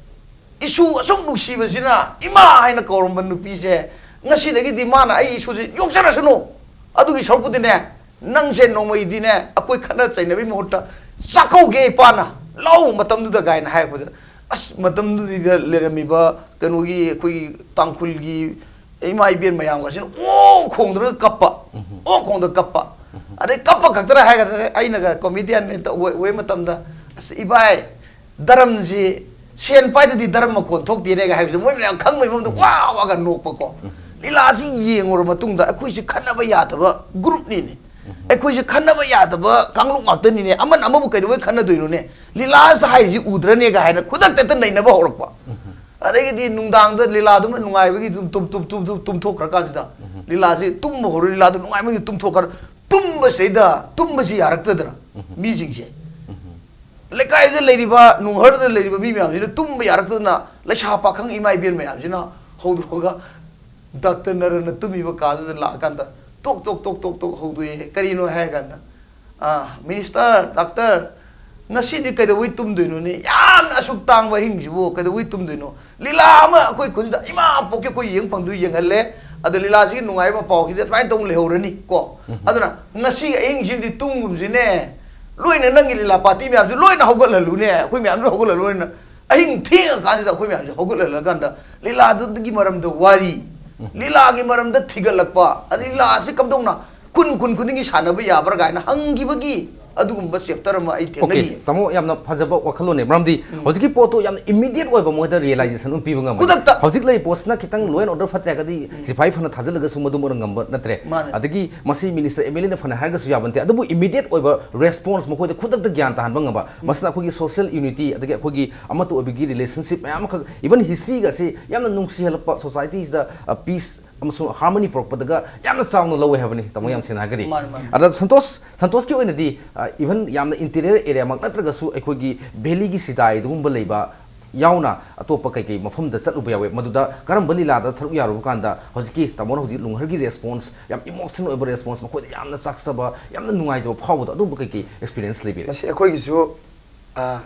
ꯏꯁꯨ ꯑꯁꯨꯛ ꯅꯨꯡꯁꯤꯕꯁꯤꯅ ꯏꯃꯥ ꯍꯥꯏꯅ ꯀꯧꯔꯝꯕ ꯅꯨꯄꯤꯁꯦ ꯉꯁꯤꯗꯒꯤꯗꯤ ꯃꯥꯅ ꯑꯩ ꯏꯁꯨꯁꯦ ꯌꯣꯛꯆꯔꯁꯅꯨ, ꯑꯗꯨꯒꯤ ꯁꯔꯨꯛꯄꯨꯗꯤꯅꯦ, ꯅꯪꯁꯦ ꯅꯣꯡꯃꯩꯗꯤꯅꯦ, ꯑꯩꯈꯣꯏ ꯈꯠꯅ ꯆꯩꯅꯕꯒꯤ ꯃꯍꯨꯠꯇ ꯆꯥꯛꯀꯧꯒꯦ ꯏꯄꯥꯅ, ꯂꯥꯛꯑꯣ ꯃꯇꯝꯗꯨꯗ" ꯀꯥꯏꯅ ꯍꯥꯏꯔꯛꯄꯗ, ꯑꯁ, ꯃꯇꯝꯗꯨꯗ ꯂꯩꯔꯝꯃꯤꯕ ꯀꯩꯅꯣꯒꯤ, ꯑꯩꯈꯣꯏꯒꯤ ꯇꯥꯡꯈꯨꯜꯒꯤ ꯏꯃꯥ ꯏꯕꯦꯟ ꯃꯌꯥꯝꯒꯁꯤꯅ ꯑꯣ ꯈꯣꯡꯗꯅ ꯀꯞꯄ, ꯑꯣ ꯈꯣꯡꯗꯅ ꯀꯞꯄ꯫ ꯑꯗꯩ ꯀꯞꯄ ꯈꯛꯇꯔ ꯍꯥꯏꯒꯗ꯭ꯔꯥ, ꯑꯩꯅꯒ ꯀꯣꯃꯦꯗꯤꯌꯟ ꯑꯣꯏ-, ꯑꯣꯏꯕ ꯃꯇꯝꯗ, "ꯑꯁ, ꯏꯕꯥꯏ, ꯙꯔꯝꯁꯤ ꯁꯦꯟ ꯄꯥꯏꯗꯗꯤ ꯙꯔꯝ ꯃꯈꯣꯟ ꯊꯣꯛꯇꯦꯅꯦꯒ" ꯍꯥꯏꯕꯁꯦ ꯃꯣꯏ ꯃꯌꯥꯝ ꯈꯪꯕꯩ ꯃꯑꯣꯡꯗ ꯋꯥ ꯋꯥꯒ ꯅꯣꯛꯄꯀꯣ꯫ ꯂꯤꯂꯥꯁꯤ ꯌꯦꯡꯉꯨꯔ ꯃꯇꯨꯡꯗ ꯑꯩꯈꯣꯏꯁꯤ ꯈꯟꯅꯕ ꯌꯥꯗꯕ ꯒ꯭ꯔꯨꯞꯅꯤꯅꯦ, ꯑꯩꯈꯣꯏꯁꯤ ꯈꯟꯅꯕ ꯌꯥꯗꯕ ꯀꯥꯡꯂꯨꯞ ꯉꯥꯛꯇꯅꯤꯅꯦ, ꯑꯃꯅ ꯑꯃꯕꯨ ꯀꯩꯗꯧꯕꯩ ꯈꯟꯅꯗꯣꯏꯅꯣꯅꯦ? ꯂꯤꯂꯥꯁꯤꯗ ꯍꯥꯏꯔꯤꯁꯤ ꯎꯗ꯭ꯔꯅꯦꯒ ꯍꯥꯏꯅ ꯈꯨꯗꯛꯇ ꯍꯦꯛꯇ ꯅꯩꯅꯕ ꯍꯧꯔꯛꯄ꯫ ꯑꯗꯒꯤꯗꯤ ꯅꯨꯡꯗꯥꯡꯗ ꯂꯤꯂꯥꯗꯨꯃ ꯅꯨꯡꯉꯥꯏꯕꯒꯤ ꯑꯗꯨꯝ ꯇꯨꯝ-, ꯇꯨꯝ-, ꯇꯨꯝ-, ꯇꯨꯝ-, ꯇꯨꯝꯊꯣꯛꯈ꯭ꯔꯀꯥꯟꯁꯤꯗ, ꯂꯤꯂꯥꯁꯤ ꯇꯨꯝꯕ ꯍꯧꯔ, ꯂꯤꯂꯥꯗꯨ ꯅꯨꯡꯉꯥꯏꯃꯟꯒꯤ ꯇꯨꯝꯊꯣꯛꯈ꯭ꯔ, ꯇꯨꯝꯕꯁꯤꯗꯩꯗ, ꯇꯨꯝꯕꯁꯤ ꯌꯥꯔꯛꯇꯗꯅ ꯃꯤꯁꯤꯡꯁꯦ, ꯂꯩꯀꯥꯏꯗ ꯂꯩꯔꯤꯕ, ꯅꯨꯡꯍꯔꯗ ꯂꯩꯔꯤꯕ ꯃꯤ ꯃꯌꯥꯝꯁꯤꯅ ꯇꯨꯝꯕ ꯌꯥꯔꯛꯇꯗꯅ, ꯂꯩꯁꯥ ꯄꯥꯈꯪ ꯏꯃꯥ ꯏꯕꯦꯟ ꯃꯌꯥꯝꯁꯤꯅ ꯍꯧꯗꯣꯛꯑꯒ ꯗꯥꯛꯇꯔ ꯅꯔꯟꯅ ꯇꯨꯝꯃꯤꯕ ꯀꯥꯗꯨꯗ ꯂꯥꯛꯑꯀꯥꯟꯗ ꯇꯣꯛ ꯇꯣꯛ ꯇꯣꯛ ꯇꯣꯛ ꯇꯣꯛ ꯍꯧꯗꯣꯛꯑꯦ꯫ ꯀꯔꯤꯅꯣ ꯍꯥꯏꯔ ꯀꯥꯟꯗ, "ꯑꯥ, ꯃꯤꯅꯤꯁꯇꯔ, ꯗꯥꯛꯇꯔ, ꯉꯁꯤꯗꯤ ꯀꯩꯗꯧꯕꯩ ꯇꯨꯝꯗꯣꯏꯅꯣꯅꯦ? ꯌꯥꯝꯅ ꯑꯁꯨꯛ ꯇꯥꯡꯕ ꯑꯍꯤꯡꯁꯤꯕꯨ ꯀꯩꯗꯧꯕꯩ ꯇꯨꯝꯗꯣꯏꯅꯣ? ꯂꯤꯂꯥ ꯑꯃ ꯑꯩꯈꯣꯏ ꯈꯨꯟꯁꯤꯗ ꯏꯃꯥ ꯄꯣꯛꯀꯤ ꯑꯩꯈꯣꯏ ꯌꯦꯡ ꯐꯪꯗꯣꯏ ꯌꯦꯡꯍꯜꯂꯦ꯫ ꯑꯗ ꯂꯤꯂꯥꯁꯤꯒꯤ ꯅꯨꯡꯉꯥꯏꯕ ꯃꯄꯥꯎꯁꯤꯗꯤ ꯑꯗꯨꯃꯥꯏꯅ ꯇꯧꯅ ꯂꯩꯍꯧꯔꯅꯤ ꯀꯣ꯫ ꯑꯗꯨꯅ ꯉꯁꯤꯒꯤ ꯑꯍꯤꯡꯁꯤꯃꯗꯤ ꯇꯨꯝꯒꯨꯝꯁꯤꯅꯦ꯫ ꯂꯣꯏꯅ ꯅꯪꯒꯤ ꯂꯤꯂꯥ ꯄꯥꯔꯇꯤ ꯃꯌꯥꯝꯁꯤ ꯂꯣꯏꯅ ꯍꯧꯒꯠꯍꯜꯂꯨꯅꯦ꯫ ꯑꯩꯈꯣꯏ ꯃꯌꯥꯝꯁꯨ ꯍꯧꯒꯠꯍꯜꯂꯨꯅ" ꯑꯍꯤꯡ ꯊꯦꯡꯉꯀꯥꯟꯁꯤꯗ ꯑꯩꯈꯣꯏ ꯃꯌꯥꯝꯁꯦ ꯍꯧꯒꯠꯍꯜꯂꯀꯥꯟꯗ ꯂꯤꯂꯥꯗꯨꯒꯤ ꯃꯔꯝꯗ ꯋꯥꯔꯤ, ꯂꯤꯂꯥꯒꯤ ꯃꯔꯝꯗ ꯊꯤꯒꯠꯂꯛꯄ, ꯑꯗꯩ ꯂꯤꯂꯥ ꯑꯁꯤ ꯀꯝꯗꯧꯅ ꯈꯨꯟ, ꯈꯨꯟ ꯈꯨꯗꯤꯡꯒꯤ ꯁꯥꯟꯅꯕ ꯌꯥꯕ꯭ꯔꯥ ꯀꯥꯏꯅ ꯍꯪꯈꯤꯕꯒꯤ ꯑꯗꯨꯒꯨꯝꯕ ꯆꯦꯞꯇꯔ ꯑꯃ ꯑꯩ ꯊꯦꯡꯅꯈꯤ꯫ ꯇꯥꯃꯣ, ꯌꯥꯝꯅ ꯐꯖꯕ ꯋꯥꯈꯜꯂꯣꯟꯅꯦ꯫ ꯃꯔꯝꯗꯤ ꯍꯧꯖꯤꯛꯀꯤ ꯄꯣꯠꯇꯣ ꯌꯥꯝꯅ ꯏꯃꯤꯗꯤꯌꯦꯠ ꯑꯣꯏꯕ ꯃꯣꯏꯗ ꯔꯤꯌꯦꯂꯥꯏꯖꯦꯁꯟ ꯑꯃ ꯄꯤꯕ ꯉꯝꯃꯤ꯫ ꯈꯨꯗꯛꯇ꯫ ꯍꯧꯖꯤꯛ ꯂꯩꯔꯤꯕ ꯄꯣꯠꯁꯤꯅ ꯈꯤꯇꯪ ꯂꯣ ꯑꯦꯟ ꯑꯣꯔꯗꯔ ꯐꯠꯇ꯭ꯔꯦ ꯍꯥꯏꯔꯒꯗꯤ ꯁꯤꯐꯥꯏ ꯐꯅ ꯊꯥꯖꯤꯜꯂꯒꯁꯨ ꯃꯗꯨ ꯃꯣꯏꯅ ꯉꯝꯕ ꯅꯠꯇ꯭ꯔꯦ꯫ ꯃꯥꯅꯦ꯫ ꯑꯗꯒꯤ ꯃꯁꯤ ꯃꯤꯅꯤꯁꯇꯔ, ꯑꯦꯝ ꯑꯦꯜ ꯑꯦꯅ ꯐꯅ ꯍꯥꯏꯔꯒꯁꯨ ꯌꯥꯕ ꯅꯠꯇꯦ꯫ ꯑꯗꯨꯕꯨ ꯏꯃꯤꯗꯤꯌꯦꯠ ꯑꯣꯏꯕ ꯔꯦꯁꯄꯣꯟꯁ ꯃꯈꯣꯏꯗ ꯈꯨꯗꯛꯇ ꯒ꯭ꯌꯥꯟ ꯇꯥꯍꯟꯕ ꯉꯝꯕ, ꯃꯁꯤꯅ ꯑꯩꯈꯣꯏꯒꯤ ꯁꯣꯁꯤꯌꯦꯜ ꯌꯨꯅꯤꯇꯤ ꯑꯗꯒꯤ ꯑꯩꯈꯣꯏꯒꯤ ꯑꯃꯠꯇ ꯑꯣꯏꯕꯒꯤ ꯔꯤꯂꯦꯁꯟꯁꯤꯞ ꯃꯌꯥꯝ ꯑꯃꯈꯛ, ꯏꯚꯟ ꯍꯤꯁꯇ꯭ꯔꯤꯒꯁꯤ ꯌꯥꯝꯅ ꯅꯨꯡꯁꯤꯍꯜꯂꯛꯄ, ꯁꯣꯁꯥꯏꯇꯤꯁꯤꯗ ꯄꯤꯁ ꯑꯃꯁꯨꯡ ꯍꯥꯔꯃꯣꯅꯤ ꯄꯨꯔꯛꯄꯗꯒ ꯌꯥꯝꯅ ꯆꯥꯎꯅ ꯂꯧꯋꯦ ꯍꯥꯏꯕꯅꯤ, ꯇꯥꯃꯣ, ꯌꯥꯝ ꯁꯦꯡꯅ ꯍꯥꯏꯔꯒꯗꯤ꯫ ꯃꯥꯅꯦ, ꯃꯥꯅꯦ꯫ ꯑꯗ ꯁꯟꯇꯣꯁ, ꯁꯟꯇꯣꯁꯀꯤ ꯑꯣꯏꯅꯗꯤ, ꯑ, ꯏꯚꯟ ꯌꯥꯝꯅ ꯏꯟꯇꯤꯔꯤꯌꯔ ꯑꯦꯔꯤꯌꯥꯃꯛ ꯅꯠꯇ꯭ꯔꯒꯁꯨ ꯑꯩꯈꯣꯏꯒꯤ ꯚꯦꯂꯤꯒꯤ ꯁꯤꯗꯥꯏ ꯑꯗꯨꯒꯨꯝꯕ ꯂꯩꯕ ꯌꯥꯎꯅ ꯑꯇꯣꯞꯄ ꯀꯩꯀꯩ ꯃꯐꯝꯗ ꯆꯠꯂꯨꯕ ꯌꯥꯎꯋꯦ? ꯃꯗꯨꯗ ꯀꯔꯝꯕ ꯂꯤꯂꯥꯗ ꯁꯔꯨꯛ ꯌꯥꯔꯨꯕ ꯀꯥꯟꯗ ꯍꯧꯖꯤꯛꯀꯤ ꯇꯥꯃꯣꯅ ꯍꯧꯖꯤꯛ ꯂꯨꯡꯍꯔꯒꯤ ꯔꯦꯁꯄꯣꯟꯁ, ꯌꯥꯝ ꯏꯃꯣꯁꯅꯦꯜ ꯑꯣꯏꯕ ꯔꯦꯁꯄꯣꯟꯁ, ꯃꯈꯣꯏꯗ ꯌꯥꯝꯅ ꯆꯥꯛꯆꯕ, ꯌꯥꯝꯅ ꯅꯨꯡꯉꯥꯏꯖꯕ ꯐꯥꯎꯕꯗꯣ, ꯑꯗꯨꯝꯕ ꯀꯩꯀꯩ ꯑꯦꯛꯁꯄꯤꯔꯤꯌꯦꯟꯁ ꯂꯩꯕꯤꯔꯦ? ꯃꯁꯤ ꯑꯩꯈꯣꯏꯒꯤꯁꯨ, ꯑ,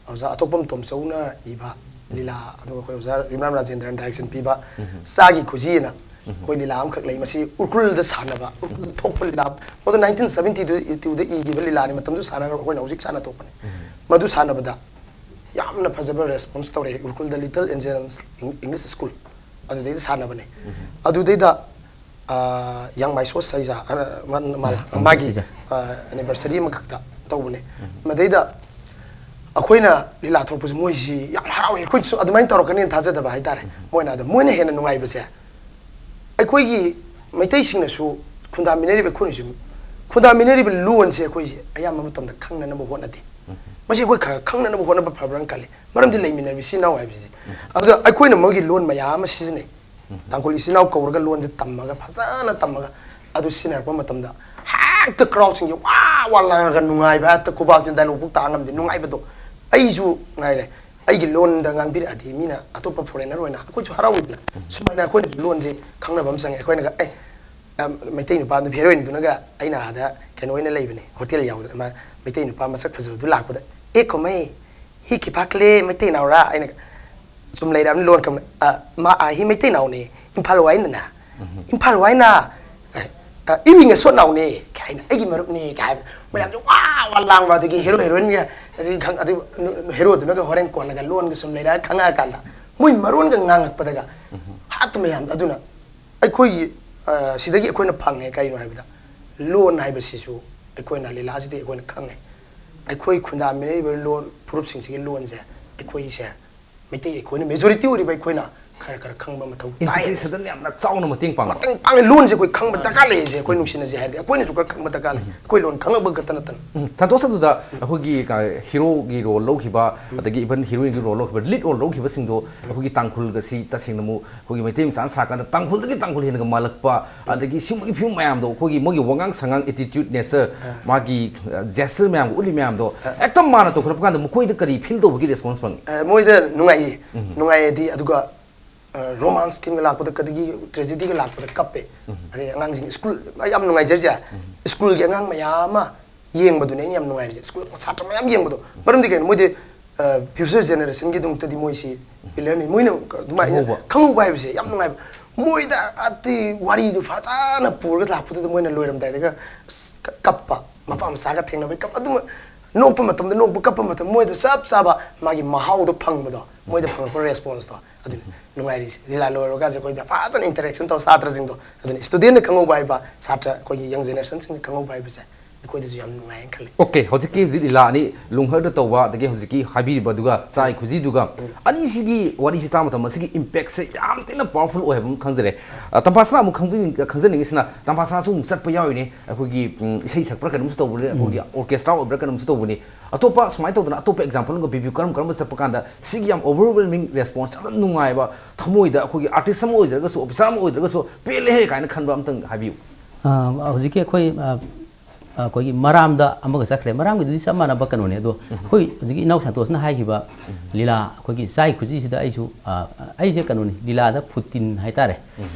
ꯑꯣꯖꯥ ꯑꯇꯣꯞꯄꯝ ꯇꯣꯝꯆꯧꯅ ꯏꯕ ꯂꯤꯂꯥ, ꯑꯗꯨꯒ ꯑꯩꯈꯣꯏ ꯑꯣꯖꯥ ꯔꯤꯃꯔꯥꯝ ꯔꯥꯖꯦꯟꯗ꯭ꯔꯅ ꯗꯥꯏꯔꯦꯛꯁꯟ ꯄꯤꯕ ꯆꯥꯒꯤ ꯈꯨꯖꯤ ꯑꯅ ꯑꯩꯈꯣꯏ ꯂꯤꯂꯥ ꯑꯃꯈꯛ ꯂꯩ꯫ ꯃꯁꯤ ꯎꯈ꯭ꯔꯨꯜꯗ ꯁꯥꯟꯅꯕ, ꯎꯈ꯭ꯔꯨꯜꯗ ꯊꯣꯛꯄ ꯂꯤꯂꯥ꯫ ꯃꯗꯨ ꯅꯥꯏꯟꯇꯤꯟ ꯁꯕꯦꯟꯇꯤ ꯇꯨꯗ ꯏꯈꯤꯕ ꯂꯤꯂꯥꯅꯤ꯫ ꯃꯇꯝꯗꯨ ꯁꯥꯟꯅꯈ꯭ꯔꯕ, ꯑꯩꯈꯣꯏꯅ ꯍꯧꯖꯤꯛ ꯁꯥꯟꯅ ꯊꯣꯛꯄꯅꯤ꯫ ꯃꯗꯨ ꯁꯥꯟꯅꯕꯗ ꯌꯥꯝꯅ ꯐꯖꯕ ꯔꯦꯁꯄꯣꯟꯁ ꯇꯧꯔꯛꯑꯦ꯫ ꯎꯈ꯭ꯔꯨꯜꯗ ꯂꯤꯇꯜ ꯑꯦꯟꯖꯦꯜꯁ ꯏꯪꯂꯤꯁ ꯁ꯭ꯀꯨꯜ, ꯑꯗꯨꯗꯩꯗ ꯁꯥꯟꯅꯕꯅꯦ꯫ ꯑꯗꯨꯗꯩꯗ ꯑ, ꯌꯥꯡꯃꯥꯏ ꯁꯣꯁ ꯍꯥꯏꯖꯥ, ꯑ, ꯃꯥ-, ꯃꯥ-, ꯎꯝ, ꯃꯥꯒꯤ ꯁꯤꯖ꯫ ꯑꯦꯅꯤꯚꯔꯁꯔꯤ ꯑꯃꯈꯛꯇ ꯇꯧꯕꯅꯦ꯫ ꯃꯗꯩꯗ ꯑꯩꯈꯣꯏꯅ ꯂꯤꯂꯥ ꯊꯣꯛꯄꯁꯦ ꯃꯣꯏꯁꯤ ꯌꯥꯝ ꯍꯔꯥꯎꯏ꯫ ꯑꯩꯈꯣꯏꯁꯨ ꯑꯗꯨꯃꯥꯏꯅ ꯇꯧꯔꯛꯀꯅꯤꯅ ꯊꯥꯖꯗꯕ ꯍꯥꯏꯇꯥꯔꯦ꯫ ꯃꯣꯏꯅ ꯑꯗ, ꯃꯣꯏꯅ ꯍꯦꯟꯅ ꯅꯨꯡꯉꯥꯏꯕꯁꯦ, ꯑꯩꯈꯣꯏꯒꯤ ꯃꯩꯇꯩꯁꯤꯡꯅꯁꯨ ꯈꯨꯟꯗꯥꯃꯤꯟꯅꯔꯤꯕ, ꯑꯩꯈꯣꯏꯅꯁꯨ ꯈꯨꯟꯗꯥꯃꯤꯟꯅꯔꯤꯕ ꯂꯣꯟꯁꯦ ꯑꯩꯈꯣꯏꯁꯦ ꯑꯌꯥꯝꯕ ꯃꯇꯝꯗ ꯈꯪꯅꯅꯕ ꯍꯣꯠꯅꯗꯦ꯫ ꯃꯁꯤ ꯑꯩꯈꯣꯏ ꯈꯔ ꯈꯪꯅꯅꯕ ꯍꯣꯠꯅꯕ ꯐꯕ꯭ꯔꯥꯅ ꯈꯜꯂꯤ꯫ ꯃꯔꯝꯗꯤ ꯂꯩꯃꯤꯟꯅꯔꯤꯕ ꯏꯆꯤꯜ ꯏꯅꯥꯎ ꯍꯥꯏꯕꯁꯤꯗꯤ꯫ ꯑꯗꯨꯗ ꯑꯩꯈꯣꯏꯅ ꯃꯣꯏꯒꯤ ꯂꯣꯟ ꯃꯌꯥꯝ ꯑꯃ ꯁꯤꯖꯤꯟꯅꯩ꯫ ꯇꯥꯡꯈꯨꯜ ꯏꯆꯤꯜ ꯏꯅꯥꯎ ꯀꯧꯔꯒ ꯂꯣꯟꯁꯦ ꯇꯝꯃꯒ, ꯐꯖꯅ ꯇꯝꯃꯒ, ꯑꯗꯨ ꯁꯤꯖꯤꯟꯅꯔꯛꯄ ꯃꯇꯝꯗ ꯍꯦꯛꯇ ꯀ꯭ꯔꯥꯎꯗꯁꯤꯡꯁꯦ ꯋꯥ ꯋꯥ ꯂꯥꯡꯉꯒ ꯅꯨꯡꯉꯥꯏꯕ, ꯍꯦꯛꯇ ꯈꯨꯕꯥꯛꯁꯤꯅ ꯗꯥꯏꯂꯣꯛ ꯄꯨꯛ ꯇꯥ ꯉꯝꯗꯦ, ꯅꯨꯡꯉꯥꯏꯕꯗꯣ꯫ ꯑꯩꯁꯨ ꯉꯥꯏꯔꯦ, ꯑꯩꯒꯤ ꯂꯣꯟꯗ ꯉꯥꯡꯕꯤꯔꯛꯑꯗꯤ ꯃꯤꯅ, ꯑꯇꯣꯞꯄ ꯐꯣꯔꯦꯟꯅꯔ ꯑꯣꯏꯅ ꯑꯩꯈꯣꯏꯁꯨ ꯍꯔꯥꯎꯋꯤꯗꯅ꯫ ꯁꯨꯃꯥꯏꯅ ꯑꯩꯈꯣꯏꯅꯁꯨ ꯂꯣꯟꯁꯦ ꯈꯪꯅꯕ ꯑꯃ ꯆꯪꯉꯦ꯫ ꯑꯩꯈꯣꯏꯅꯒ, "ꯑꯦ, ꯑ, ꯃꯩꯇꯩ ꯅꯨꯄꯥ, ꯅꯨꯄꯤ ꯍꯦꯔꯣꯏꯟꯗꯨꯅꯒ ꯑꯩꯅ ꯑꯥꯗ ꯀꯩꯅꯣ ꯑꯣꯏꯅ ꯂꯩꯕꯅꯦ, ꯍꯣꯇꯦꯜ ꯌꯥꯎꯕꯗ, ꯃꯥ ꯃꯩꯇꯩ ꯅꯨꯄꯥ ꯃꯁꯛ ꯐꯖꯕꯗꯨ ꯂꯥꯛꯄꯗ, 'ꯑꯦ ꯀꯣꯃꯩ, ꯍꯤ ꯈꯤꯄꯥꯛꯂꯦ ꯃꯩꯇꯩ ꯅꯥꯎꯔꯥ?' ꯑꯩꯅ ꯁꯨꯝ ꯂꯩꯔꯕꯅꯤ ꯂꯣꯟ ꯈꯪꯅ, "ꯑ, ꯃꯥ, ꯑ, ꯍꯤ ꯃꯩꯇꯩ ꯅꯥꯎꯅꯦ, ꯏꯝꯐꯥꯜ ꯋꯥꯏꯅꯅ, ꯏꯝꯐꯥꯜ ꯋꯥꯏꯅ, ꯑ, ꯏꯋꯤꯡ ꯑꯁꯣꯠ ꯅꯥꯎꯅꯦ" ꯀꯥꯏꯅ, "ꯑꯩꯒꯤ ꯃꯔꯨꯞꯅꯦ" ꯀꯥꯏ ꯍꯥꯏꯕꯗ ꯃꯌꯥꯝꯁꯦ ꯋꯥ ꯋꯥ ꯂꯥꯡꯕ꯫ ꯑꯗꯨꯒꯤ ꯍꯦꯔꯣ ꯍꯦꯔꯣꯏꯟꯒ, ꯑꯗꯨꯒꯤ ꯈꯪ-, ꯑꯗꯨ ꯅꯨ-, ꯍꯦꯔꯣꯗꯨꯅꯒ ꯍꯣꯔꯦꯟ ꯀꯣꯟꯅꯒ ꯂꯣꯟꯒ ꯁꯨꯝ ꯂꯩꯔꯒ ꯈꯪꯉꯛꯑꯀꯥꯟꯗ ꯃꯣꯏ ꯃꯔꯣꯟꯒ ꯉꯥꯡꯉꯛꯄꯗꯒ ꯍꯥꯠꯇ ꯃꯌꯥꯝ꯫ ꯑꯗꯨꯅ ꯑꯩꯈꯣꯏꯒꯤ, ꯑ, ꯁꯤꯗꯒꯤ ꯑꯩꯈꯣꯏꯅ ꯐꯪꯉꯦ ꯀꯩꯅꯣ ꯍꯥꯏꯕꯗ, ꯂꯣꯟ ꯍꯥꯏꯕꯁꯤꯁꯨ ꯑꯩꯈꯣꯏꯅ ꯂꯤꯂꯥꯁꯤꯗꯤ ꯑꯩꯈꯣꯏꯅ ꯈꯪꯉꯦ꯫ ꯑꯩꯈꯣꯏ ꯈꯨꯟꯗꯥꯃꯤꯟꯅꯔꯤꯕ ꯂꯣꯟ ꯐꯨꯔꯨꯞꯁꯤꯡꯁꯤꯒꯤ ꯂꯣꯟꯁꯦ ꯑꯩꯈꯣꯏꯁꯦ, ꯃꯩꯇꯩ ꯑꯩꯈꯣꯏꯅ majority ꯑꯣꯏꯔꯤꯕ ꯑꯩꯈꯣꯏꯅ ꯈꯔ ꯈꯔ ꯈꯪꯕ ꯃꯊꯧ ꯇꯥꯏ꯫ Integration ꯌꯥꯝꯅ ꯆꯥꯎꯅ ꯃꯇꯦꯡ ꯄꯥꯡꯕ꯫ ꯃꯇꯦꯡ ꯄꯥꯡꯉꯦ꯫ ꯂꯣꯟꯁꯦ ꯑꯩꯈꯣꯏ ꯈꯪꯕ ꯗꯔꯀꯥꯔ ꯂꯩꯔꯤꯁꯦ ꯑꯩꯈꯣꯏ ꯅꯨꯡꯁꯤꯅꯁꯦ ꯍꯥꯏꯔꯗꯤ ꯑꯩꯈꯣꯏꯅꯁꯨ ꯈꯔ ꯈꯪꯕ ꯗꯔꯀꯥꯔ ꯂꯩ꯫ ꯑꯩꯈꯣꯏ ꯂꯣꯟ ꯈꯪꯉꯛꯄ ꯈꯛꯇ ꯅꯠꯇꯅ꯫ ꯎꯝ, ꯁꯟꯇꯣꯁ, ꯑꯗꯨꯗ ꯑꯩꯈꯣꯏꯒꯤ ꯀ-, ꯍꯤꯔꯣꯒꯤ ꯔꯣꯜ ꯂꯧꯈꯤꯕ, ꯑꯗꯒꯤ even ꯍꯤꯔꯣꯏꯟꯒꯤ ꯔꯣꯜ ꯂꯧꯈꯤꯕ, ꯂꯤꯗ ꯔꯣꯜ ꯂꯧꯈꯤꯕꯁꯤꯡꯗꯣ ꯑꯩꯈꯣꯏꯒꯤ ꯇꯥꯡꯈꯨꯜꯒꯁꯤ ꯇꯁꯦꯡꯅ ꯑꯃꯨꯛ ꯑꯩꯈꯣꯏꯒꯤ ꯃꯩꯇꯩ ꯃꯆꯥꯅ ꯁꯥꯔꯀꯥꯟꯗ ꯇꯥꯡꯈꯨꯜꯗꯒꯤ ꯇꯥꯡꯈꯨꯜ ꯍꯦꯟꯅꯒ ꯃꯥꯜꯂꯛꯄ, ꯑꯗꯒꯤ ꯁꯤꯒꯨꯝꯕꯒꯤ ꯐꯤꯕꯝ ꯃꯌꯥꯝꯗꯣ, ꯑꯩꯈꯣꯏꯒꯤ ꯃꯣꯏꯒꯤ ꯋꯥꯉꯥꯡ ꯁꯉꯥꯡ, attitude, nature, ꯃꯥꯒꯤ ꯖꯦꯁꯆꯔ ꯃꯌꯥꯝꯒ ꯎꯠꯂꯤ ꯃꯌꯥꯝꯗꯣ ꯍꯦꯛꯇ ꯃꯥꯅ ꯇꯧꯈꯠꯂꯛꯄ ꯀꯥꯟꯗ ꯃꯈꯣꯏꯗ ꯀꯔꯤ ꯐꯤꯜ ꯇꯧꯕꯒꯤ ꯔꯦꯁꯄꯣꯟꯁ ꯐꯪꯉꯤ? ꯑ, ꯃꯣꯏꯗ ꯅꯨꯡꯉꯥꯏꯌꯦ꯫ ꯅꯨꯡꯉꯥꯏꯌꯦꯗꯤ, ꯑꯗꯨꯒ ꯔꯣꯃꯥꯟꯁꯀꯤ ꯂꯥꯛꯄꯗ, ꯀꯗꯒꯤ ꯇ꯭ꯔꯦꯖꯦꯗꯤꯒ ꯂꯥꯛꯄꯗ ꯀꯞꯄꯦ꯫ ꯑꯗꯩ ꯑꯉꯥꯡꯁꯤꯡ ꯁ꯭ꯀꯨꯜ, ꯑꯩ ꯌꯥꯝ ꯅꯨꯡꯉꯥꯏꯖꯔꯤꯁꯦ, ꯁ꯭ꯀꯨꯜꯒꯤ ꯑꯉꯥꯡ ꯃꯌꯥꯝ ꯑꯃ ꯌꯦꯡꯕꯗꯨꯅꯦ ꯑꯩꯅ ꯌꯥꯝ ꯅꯨꯡꯉꯥꯏꯔꯤꯁꯦ꯫ ꯁ꯭ꯀꯨꯜ ꯁꯥꯇ꯭ꯔ ꯃꯌꯥꯝ ꯌꯦꯡꯕꯗꯣ꯫ ꯃꯔꯝꯗꯤ ꯀꯩꯅꯣ? ꯃꯣꯏꯗꯤ ꯐ꯭ꯌꯨꯆꯔ ꯖꯦꯅꯦꯔꯦꯁꯟꯒꯤꯗꯃꯛꯇꯗꯤ ꯃꯣꯏꯁꯤ ꯄꯤꯂꯔꯅꯤ꯫ ꯃꯣꯏꯅ ꯑꯗꯨꯃꯥꯏꯅ ꯈꯪꯍꯧꯕ꯫ ꯈꯪꯍꯧꯕ ꯍꯥꯏꯕꯁꯦ ꯌꯥꯝ ꯅꯨꯡꯉꯥꯏꯕ꯫ ꯃꯣꯏꯗ ꯑꯇꯩ ꯋꯥꯔꯤꯗꯨ ꯐꯖꯅ ꯄꯨꯔꯒ ꯂꯥꯛꯄꯗꯨꯗ ꯃꯣꯏꯅ ꯂꯣꯏꯔꯝꯗꯥꯏꯗꯒ ꯑꯁ, ꯀ-, ꯀꯞꯄ, ꯃꯄꯥ ꯃꯆꯥꯒ ꯊꯦꯡꯅꯕꯩ ꯀꯞꯄ, ꯑꯗꯨꯃ ꯅꯣꯛꯄ ꯃꯇꯝꯗ ꯅꯣꯛꯄ, ꯀꯞꯄ ꯃꯇꯝ ꯃꯣꯏꯗ ꯆꯞ ꯆꯥꯕ ꯃꯥꯒꯤ ꯃꯍꯥꯎꯗꯣ ꯐꯪꯕꯗꯣ, ꯃꯣꯏꯗ ꯐꯪꯉꯛꯄ ꯔꯦꯁꯄꯣꯟꯁꯇꯣ ꯑꯗꯨꯅꯤ ꯅꯨꯡꯉꯥꯏꯔꯤꯁꯦ꯫ ꯂꯤꯂꯥ ꯂꯣꯏꯔꯒꯁꯦ ꯑꯩꯈꯣꯏꯗ ꯐꯖꯅ ꯏꯟꯇꯔꯦꯛꯁꯟ ꯇꯧ ꯁꯥꯇ꯭ꯔꯁꯤꯡꯗꯣ꯫ ꯑꯗꯨꯅ ꯁ꯭ꯇꯨꯗꯦꯟꯠꯅ ꯈꯪꯍꯧꯕ ꯍꯥꯏꯕ, ꯁꯥꯇ꯭ꯔ ꯑꯩꯈꯣꯏꯒꯤ ꯌꯪ ꯖꯦꯅꯦꯔꯦꯁꯟꯁꯤꯡꯅ ꯈꯪꯍꯧꯕ ꯍꯥꯏꯕꯁꯦ ꯑꯩꯈꯣꯏꯗꯁꯨ ꯌꯥꯝ ꯅꯨꯡꯉꯥꯏꯅ ꯈꯜꯂꯤ꯫ ꯑꯣꯀꯦ, ꯍꯧꯖꯤꯛꯀꯤ ꯍꯧꯖꯤꯛ ꯂꯤꯂꯥ ꯑꯅꯤ, ꯂꯨꯡꯍꯔꯗ ꯇꯧꯕ ꯑꯗꯒꯤ ꯍꯧꯖꯤꯛꯀꯤ ꯍꯥꯏꯕꯤꯔꯤꯕꯗꯨꯒ ꯆꯥꯏ ꯈꯨꯖꯤꯗꯨꯒ, ꯑꯅꯤꯁꯤꯒꯤ ꯋꯥꯔꯤꯁꯤ ꯇꯥꯕ ꯃꯇꯝꯗ ꯃꯁꯤꯒꯤ ꯏꯝꯄꯦꯛꯁꯦ ꯌꯥꯝ ꯊꯤꯅ ꯄꯋꯥꯔꯐꯨꯜ ꯑꯣꯏ ꯍꯥꯏꯕ ꯑꯃ ꯈꯪꯖꯔꯦ꯫ ꯑ, ꯇꯝꯐꯥꯁꯅꯥ ꯑꯃꯨꯛ ꯈꯪꯖꯅꯤꯡ-, ꯈꯪꯖꯅꯤꯡꯉꯤꯁꯤꯅ, ꯇꯝꯐꯥꯁꯅꯥꯁꯨ ꯑꯃꯨꯛ ꯆꯠꯄ ꯌꯥꯎꯔꯤꯅꯦ ꯑꯩꯈꯣꯏꯒꯤ, ꯎꯝ, ꯏꯁꯩ ꯁꯛꯄ꯭ꯔꯥ ꯀꯩꯅꯣꯝꯁꯨ ꯇꯧꯕꯅꯦ, ꯑꯩꯈꯣꯏꯒꯤ ꯑꯣꯔꯀꯦꯁꯇ꯭ꯔꯥ ꯑꯣꯏꯕ꯭ꯔꯥ ꯀꯩꯅꯣꯝꯁꯨ ꯇꯧꯕꯅꯤ꯫ ꯑꯇꯣꯞꯄ ꯁꯨꯃꯥꯏꯅ ꯇꯧꯗꯅ ꯑꯇꯣꯞꯄ ꯑꯦꯛꯖꯥꯝꯄꯜ ꯑꯃꯒ ꯄꯤꯕꯤꯌꯨ, ꯀꯔꯝ ꯀꯔꯝꯕ ꯆꯠꯄ ꯀꯥꯟꯗ ꯁꯤꯒꯤ ꯌꯥꯝ overwhelming response, ꯌꯥꯝꯅ ꯅꯨꯡꯉꯥꯏꯕ, ꯊꯃꯣꯏꯗ ꯑꯩꯈꯣꯏꯒꯤ ꯑꯥꯔꯇꯤꯁ ꯑꯃ ꯑꯣꯏꯖꯔꯒꯁꯨ, ꯑꯣꯐꯤꯁꯥꯔ ꯑꯃ ꯑꯣꯏꯖꯔꯒꯁꯨ ꯄꯦꯜꯂꯦꯍꯦ ꯀꯥꯏꯅ ꯈꯟꯕ ꯑꯝꯇꯪ ꯍꯥꯏꯕꯤꯌꯨ꯫ ꯑ, ꯍꯧꯖꯤꯛꯀꯤ ꯑꯩꯈꯣꯏ, ꯑ, ꯑꯩꯈꯣꯏꯒꯤ ꯃꯔꯥꯝꯗ ꯑꯃꯒ ꯆꯠꯈ꯭ꯔꯦ꯫ ꯃꯔꯥꯝꯒꯤꯗꯨꯗꯤ ꯆꯞ ꯃꯥꯟꯅꯕ ꯀꯩꯅꯣꯅꯦ꯫ ꯑꯗꯣ ꯑꯩꯈꯣꯏ ꯍꯧꯖꯤꯛꯀꯤ ꯏꯅꯥꯎ ꯁꯟꯇꯣꯁꯅ ꯍꯥꯏꯈꯤꯕ ꯂꯤꯂꯥ ꯑꯩꯈꯣꯏꯒꯤ ꯆꯥꯏ ꯈꯨꯖꯤꯁꯤꯗ ꯑꯩꯁꯨ, ꯑ, ꯑꯩꯁꯦ ꯀꯩꯅꯣꯅꯤ, ꯂꯤꯂꯥꯗ ꯐꯨꯇꯤꯟ ꯍꯥꯏꯇꯥꯔꯦ꯫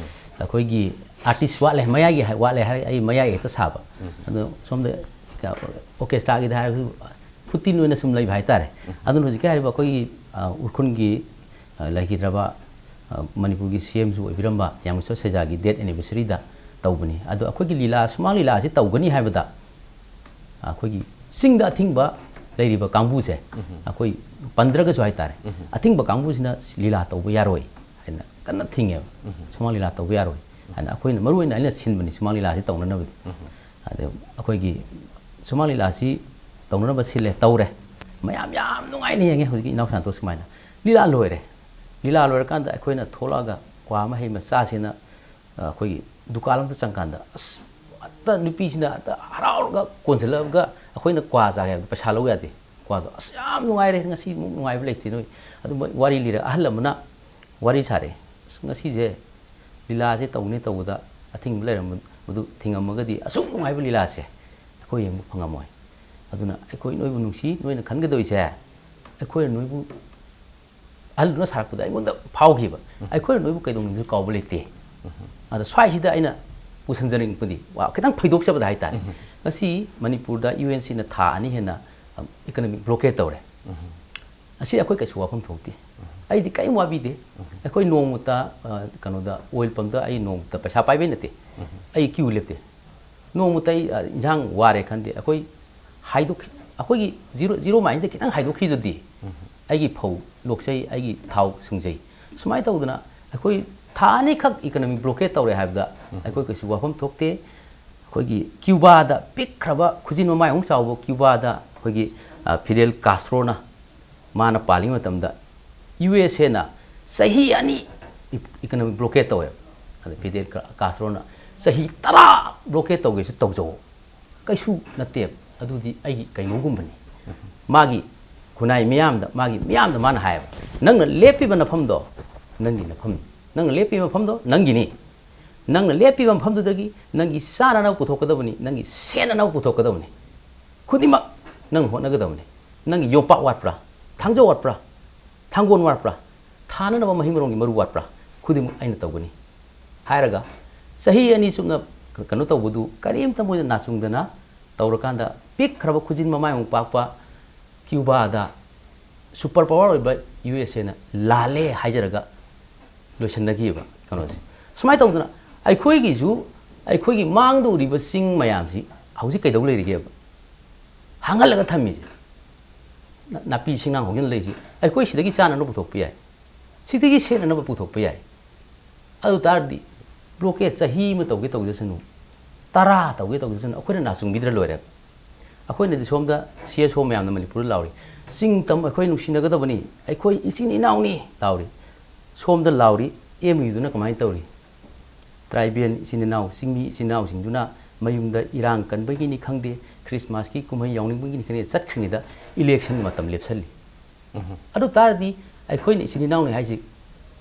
ꯑꯩꯈꯣꯏꯒꯤ ꯑꯥꯔꯇꯤꯁ ꯋꯥꯠꯂꯦ, ꯃꯌꯥꯏꯒꯤ ꯍꯥꯏ-, ꯋꯥꯠꯂꯦ ꯍꯥꯏꯔꯒ ꯑꯩ ꯃꯌꯥꯏ ꯍꯦꯛꯇ ꯁꯥꯕ꯫ ꯑꯗꯣ ꯁꯣꯝꯗ ꯑꯣꯔꯀꯦꯁꯇ꯭ꯔꯥꯒꯤꯗ ꯍꯥꯏꯔꯒꯁꯨ ꯐꯨꯇꯤꯟ ꯑꯣꯏꯅ ꯁꯨꯝ ꯂꯩꯕ ꯍꯥꯏꯇꯥꯔꯦ꯫ ꯑꯗꯨꯅ ꯍꯧꯖꯤꯛꯀꯤ ꯍꯥꯏꯔꯤꯕ ꯑꯩꯈꯣꯏꯒꯤ, ꯑ, ꯎꯈ꯭ꯔꯨꯜꯒꯤ, ꯑ, ꯂꯩꯈꯤꯗ꯭ꯔꯕ, ꯑ, ꯃꯅꯤꯄꯨꯔꯒꯤ ꯁꯤ ꯑꯦꯝꯁꯨ ꯑꯣꯏꯕꯤꯔꯝꯕ ꯌꯥꯝꯕꯁꯣꯔ ꯁꯦꯖꯥꯒꯤ ꯗꯦꯠ ꯑꯦꯅꯤꯚꯔꯁꯔꯤꯗ ꯇꯧꯕꯅꯤ꯫ ꯑꯗꯣ ꯑꯩꯈꯣꯏꯒꯤ ꯂꯤꯂꯥ, ꯁꯨꯃꯥꯡ ꯂꯤꯂꯥ ꯑꯁꯤ ꯇꯧꯒꯅꯤ ꯍꯥꯏꯕꯗ ꯑꯩꯈꯣꯏꯒꯤ ꯆꯤꯡꯗ ꯑꯊꯤꯡꯕ ꯂꯩꯔꯤꯕ ꯀꯥꯡꯕꯨꯁꯦ, ꯑꯩꯈꯣꯏ ꯄꯟꯗ꯭ꯔꯒꯁꯨ ꯍꯥꯏꯇꯥꯔꯦ, ꯑꯊꯤꯡꯕ ꯀꯥꯡꯕꯨꯁꯤꯅ ꯂꯤꯂꯥ ꯇꯧꯕ ꯌꯥꯔꯣꯏ ꯍꯥꯏꯅ ꯀꯟꯅ ꯊꯤꯡꯉꯦꯕ꯫ ꯁꯨꯃꯥꯡ ꯂꯤꯂꯥ ꯇꯧꯕ ꯌꯥꯔꯣꯏ ꯍꯥꯏꯅ ꯑꯩꯈꯣꯏꯅ ꯃꯔꯨ ꯑꯣꯏꯅ ꯑꯩꯅ ꯁꯤꯟꯕꯅꯤ ꯁꯨꯃꯥꯡ ꯂꯤꯂꯥꯁꯤ ꯇꯧꯅꯅꯕꯗꯤ꯫ ꯑꯗ ꯑꯩꯈꯣꯏꯒꯤ ꯁꯨꯃꯥꯡ ꯂꯤꯂꯥꯁꯤ ꯇꯧꯅꯅꯕ ꯁꯤꯜꯂꯦ, ꯇꯧꯔꯦ꯫ ꯃꯌꯥꯝ ꯌꯥꯝ ꯅꯨꯡꯉꯥꯏꯅ ꯌꯦꯡꯉꯦ꯫ ꯍꯧꯖꯤꯛꯀꯤ ꯏꯅꯥꯎ ꯁꯥꯟꯇꯣꯁ ꯁꯨꯃꯥꯏꯅ ꯂꯤꯂꯥ ꯂꯣꯏꯔꯦ꯫ ꯂꯤꯂꯥ ꯂꯣꯏꯔꯀꯥꯟꯗ ꯑꯩꯈꯣꯏꯅ ꯊꯣꯛꯂꯛꯑꯒ ꯀ꯭ꯋꯥ ꯑꯃ ꯍꯩ ꯃꯆꯥꯁꯤꯅ, ꯑ, ꯑꯩꯈꯣꯏꯒꯤ ꯗꯨꯀꯥꯟ ꯑꯃꯗ ꯆꯪꯀꯥꯟꯗ, ꯑꯁ, ꯑꯝꯇ ꯅꯨꯄꯤꯁꯤꯅ ꯑꯝꯇ ꯍꯔꯥꯎꯔꯒ ꯀꯣꯟꯁꯤꯜꯂꯛꯑꯒ, ꯑꯩꯈꯣꯏꯅ ꯀ꯭ꯋꯥ ꯆꯥꯒꯦ ꯍꯥꯏꯕꯗ ꯄꯩꯁꯥ ꯂꯧ ꯌꯥꯗꯦ꯫ ꯀ꯭ꯋꯥꯗꯣ, "ꯑꯁ, ꯌꯥꯝ ꯅꯨꯡꯉꯥꯏꯔꯦ, ꯉꯁꯤꯃꯨꯛ ꯅꯨꯡꯉꯥꯏꯕ ꯂꯩꯇꯦ ꯅꯣꯏ"꯫ ꯑꯗꯨ ꯃꯣꯏ ꯋꯥꯔꯤ ꯂꯤꯔꯦ꯫ ꯑꯍꯜ ꯑꯃꯅ ꯋꯥꯔꯤ ꯁꯥꯔꯦ, "ꯑꯁ, ꯉꯁꯤꯁꯦ ꯂꯤꯂꯥꯁꯦ ꯇꯧꯅꯤ ꯇꯧꯕꯗ ꯑꯊꯤꯡꯕ ꯂꯩꯔꯝꯕꯗꯨ ꯊꯤꯡꯉꯝꯃꯒꯗꯤ ꯑꯁꯨꯛ ꯅꯨꯡꯉꯥꯏꯕ ꯂꯤꯂꯥꯁꯦ ꯑꯩꯈꯣꯏ ꯌꯦꯡꯕ ꯐꯪꯉꯝꯃꯣꯏ꯫ ꯑꯗꯨꯅ ꯑꯩꯈꯣꯏ ꯅꯣꯏꯕꯨ ꯅꯨꯡꯁꯤ, ꯅꯣꯏꯅ ꯈꯟꯒꯗꯧꯔꯤꯁꯦ ꯑꯩꯈꯣꯏꯅ ꯅꯣꯏꯕꯨ", ꯑꯍꯜꯗꯨꯅ ꯁꯥꯔꯛꯄꯗ ꯑꯩꯉꯣꯟꯗ ꯐꯥꯎꯈꯤꯕ, "ꯑꯩꯈꯣꯏꯅ ꯅꯣꯏꯕꯨ ꯀꯩꯗꯧꯅꯨꯡꯗꯁꯨ ꯀꯥꯎꯕ ꯂꯩꯇꯦ"꯫ ꯑꯗ ꯁ꯭ꯋꯥꯏꯁꯤꯗ ꯑꯩꯅ ꯄꯨꯁꯟꯖꯅꯤꯡꯕꯗꯤ, ꯋꯥ ꯈꯤꯇꯪ ꯐꯩꯗꯣꯛꯆꯕꯗ ꯍꯥꯏꯇꯥꯔꯦ, ꯉꯁꯤ ꯃꯅꯤꯄꯨꯔꯗ ꯌꯨ ꯑꯦꯟ ꯁꯤꯅ ꯊꯥ ꯑꯅꯤ ꯍꯦꯟꯅ, ꯑꯝ, economic blockade ꯇꯧꯔꯦ꯫ ꯑꯁꯤ ꯑꯩꯈꯣꯏ ꯀꯩꯁꯨ ꯋꯥꯐꯝ ꯊꯣꯛꯇꯦ꯫ ꯑꯩꯗꯤ ꯀꯔꯤꯝ ꯋꯥꯕꯤꯗꯦ꯫ ꯑꯩꯈꯣꯏ ꯅꯣꯡꯃꯇ, ꯑ, ꯀꯩꯅꯣꯗ, ꯑꯣꯏꯜ ꯄꯝꯗ ꯑꯩ ꯅꯣꯡꯃꯇ ꯄꯩꯁꯥ ꯄꯥꯏꯕꯩ ꯅꯠꯇꯦ꯫ ꯑꯩ ꯀ꯭ꯌꯨ ꯂꯦꯞꯇꯦ꯫ ꯅꯣꯡꯃꯇ ꯑꯩ, ꯑ, ꯏꯟꯁꯥꯡ ꯋꯥꯔꯦ ꯈꯟꯗꯦ꯫ ꯑꯩꯈꯣꯏ ꯍꯥꯏꯗꯣꯛꯈꯤ-, ꯑꯩꯈꯣꯏꯒꯤ ꯖꯤꯔꯣ, ꯖꯤꯔꯣ ꯃꯥꯏꯟꯁꯤꯗ ꯈꯤꯇꯪ ꯍꯥꯏꯗꯣꯛꯈꯤꯗꯨꯗꯤ, ꯑꯩꯒꯤ ꯐꯧ ꯂꯣꯛꯆꯩ, ꯑꯩꯒꯤ ꯊꯥꯎ ꯁꯨꯡꯖꯩ꯫ ꯁꯨꯃꯥꯏꯅ ꯇꯧꯗꯅ ꯑꯩꯈꯣꯏ ꯊꯥ ꯑꯅꯤꯈꯛ economic blockade ꯇꯧꯔꯦ ꯍꯥꯏꯕꯗ ꯑꯩꯈꯣꯏ ꯀꯩꯁꯨ ꯋꯥꯐꯝ ꯊꯣꯛꯇꯦ꯫ ꯑꯩꯈꯣꯏꯒꯤ ꯀ꯭ꯌꯨꯕꯥꯗ, ꯄꯤꯛꯈ꯭ꯔꯕ ꯈꯨꯖꯤꯟ ꯃꯃꯥꯏꯃꯨꯛ ꯆꯥꯎꯕ ꯀ꯭ꯌꯨꯕꯥꯗ ꯑꯩꯈꯣꯏꯒꯤ, ꯑ, ꯐꯤꯗꯦꯜ ꯀꯥꯁꯇ꯭ꯔꯣꯅ ꯃꯥꯅ ꯄꯥꯜꯂꯤꯉꯩ ꯃꯇꯝꯗ ꯌꯨ ꯑꯦꯁ ꯑꯦꯅ ꯆꯍꯤ ꯑꯅꯤ economic blockade ꯇꯧꯋꯦꯕ꯫ ꯑꯗ ꯐꯤꯗꯦꯜ ꯀꯥ-, ꯀꯥꯁꯇ꯭ꯔꯣꯅ ꯆꯍꯤ ꯇꯔꯥ blockade ꯇꯧꯒꯦꯁꯨ ꯇꯧꯖꯧ, ꯀꯩꯁꯨ ꯅꯠꯇꯦꯕ, ꯑꯗꯨꯗꯤ ꯑꯩꯒꯤ ꯀꯩꯅꯣꯒꯨꯝꯕꯅꯤ꯫ ꯃꯥꯒꯤ ꯈꯨꯟꯅꯥꯏ ꯃꯤꯌꯥꯝꯗ, ꯃꯥꯒꯤ ꯃꯤꯌꯥꯝꯗ ꯃꯥꯅ ꯍꯥꯏꯌꯦꯕ, "ꯅꯪꯅ ꯂꯦꯞꯄꯤꯕ ꯅꯐꯝꯗꯣ ꯅꯪꯒꯤ ꯅꯐꯝꯅꯤ, ꯅꯪꯅ ꯂꯦꯞꯄꯤꯕ ꯃꯐꯝꯗꯣ ꯅꯪꯒꯤꯅꯤ, ꯅꯪꯅ ꯂꯦꯞꯄꯤꯕ ꯃꯐꯝꯗꯨꯗꯒꯤ ꯅꯪꯒꯤ ꯆꯥꯅꯅꯕ ꯄꯨꯊꯣꯛꯀꯗꯕꯅꯤ, ꯅꯪꯒꯤ ꯁꯦꯠꯅꯅꯕ ꯄꯨꯊꯣꯛꯀꯗꯕꯅꯤ, ꯈꯨꯗꯤꯡꯃꯛ ꯅꯪ ꯍꯣꯠꯅꯒꯗꯕꯅꯤ꯫ ꯅꯪꯒꯤ ꯌꯣꯝꯄꯥꯛ ꯋꯥꯠꯄ꯭ꯔꯥ, ꯊꯥꯡꯖꯧ ꯋꯥꯠꯄ꯭ꯔꯥ, ꯊꯥꯡꯒꯣꯟ ꯋꯥꯠꯄ꯭ꯔꯥ, ꯊꯥꯅꯅꯕ ꯃꯍꯩ ꯃꯔꯣꯡꯒꯤ ꯃꯔꯨ ꯋꯥꯠꯄ꯭ꯔꯥ, ꯈꯨꯗꯤꯡꯃꯛ ꯑꯩꯅ ꯇꯧꯒꯅꯤ" ꯍꯥꯏꯔꯒ, ꯆꯍꯤ ꯑꯅꯤ ꯆꯨꯞꯅ ꯀꯩꯅꯣ ꯇꯧꯕꯗꯨ ꯀꯔꯤꯝꯇ ꯃꯣꯏꯗ ꯅꯥꯆꯨꯡꯗꯅ ꯇꯧꯔꯀꯥꯟꯗ, ꯄꯤꯛꯈ꯭ꯔꯕ ꯈꯨꯖꯤꯟ ꯃꯃꯥꯏꯃꯨꯛ ꯄꯥꯛꯄ ꯀ꯭ꯌꯨꯕꯥꯗ super power ꯑꯣꯏꯕ ꯌꯨ ꯑꯦꯁ ꯑꯦꯅ ꯂꯥꯜꯂꯦ ꯍꯥꯏꯖꯔꯒ ꯂꯣꯏꯁꯤꯟꯅꯈꯤꯕ ꯀꯩꯅꯣꯁꯦ꯫ ꯁꯨꯃꯥꯏꯅ ꯇꯧꯗꯅ ꯑꯩꯈꯣꯏꯒꯤꯁꯨ, ꯑꯩꯈꯣꯏꯒꯤ ꯃꯥꯡꯗ ꯎꯔꯤꯕ ꯆꯤꯡ ꯃꯌꯥꯝꯁꯤ ꯍꯧꯖꯤꯛ ꯀꯩꯗꯧ ꯂꯩꯔꯤꯒꯦꯕ? ꯍꯥꯡꯍꯜꯂꯒ ꯊꯝꯃꯤꯁꯦ꯫ ꯅ-, ꯅꯥꯄꯤ ꯁꯤꯡꯅꯥꯡ ꯍꯧꯖꯤꯟ ꯂꯩꯁꯤ ꯑꯩꯈꯣꯏ ꯁꯤꯗꯒꯤ ꯆꯥꯅꯅꯕ ꯄꯨꯊꯣꯛꯄ ꯌꯥꯏ, ꯁꯤꯗꯒꯤ ꯁꯦꯠꯅꯅꯕ ꯄꯨꯊꯣꯛꯄ ꯌꯥꯏ꯫ ꯑꯗꯨ ꯇꯥꯔꯗꯤ blockade ꯆꯍꯤ ꯑꯃ ꯇꯧꯒꯦ ꯇꯧꯖꯁꯅꯨ, ꯇꯔꯥ ꯇꯧꯒꯦ ꯇꯧꯖꯁꯅꯨ, ꯑꯩꯈꯣꯏꯅ ꯅꯥ ꯆꯨꯡꯕꯤꯗ꯭ꯔ ꯂꯣꯏꯔꯦ꯫ ꯑꯩꯈꯣꯏꯅꯗꯤ ꯁꯣꯝꯗ ꯁꯤ ꯑꯦꯁ ꯑꯣ ꯃꯌꯥꯝꯅ ꯃꯅꯤꯄꯨꯔꯗ ꯂꯥꯎꯔꯤ, "ꯆꯤꯡ ꯇꯝ ꯑꯩꯈꯣꯏ ꯅꯨꯡꯁꯤꯅꯒꯗꯕꯅꯤ, ꯑꯩꯈꯣꯏ ꯏꯆꯤꯟ ꯏꯅꯥꯎꯅꯤ" ꯂꯥꯎꯔꯤ꯫ ꯁꯣꯝꯗ ꯂꯥꯎꯔꯤ ꯑꯦꯝ ꯌꯨꯗꯨꯅ ꯀꯃꯥꯏꯅ ꯇꯧꯔꯤ? ꯇ꯭ꯔꯥꯏꯕꯦꯜ ꯏꯆꯤꯟ ꯏꯅꯥꯎ, ꯆꯤꯡꯃꯤ ꯏꯆꯤꯟ ꯏꯅꯥꯎꯁꯤꯡꯗꯨꯅ ꯃꯌꯨꯝꯗ ꯏꯔꯥꯡ ꯀꯟꯕꯒꯤꯅꯤ ꯈꯪꯗꯦ, ꯈ꯭ꯔꯤꯁꯃꯥꯁꯀꯤ ꯀꯨꯝꯍꯩ ꯌꯥꯎꯅꯤꯡꯕꯒꯤꯅꯤ ꯈꯪꯗꯦ, ꯆꯠꯈ꯭ꯔꯤꯉꯩꯗ ꯏꯂꯦꯛꯁꯟ ꯃꯇꯝ ꯂꯦꯞꯁꯜꯂꯤ꯫ ꯑꯗꯨ ꯇꯥꯔꯗꯤ ꯑꯩꯈꯣꯏꯅ ꯏꯆꯤꯟ ꯏꯅꯥꯎꯅꯤ ꯍꯥꯏꯁꯤ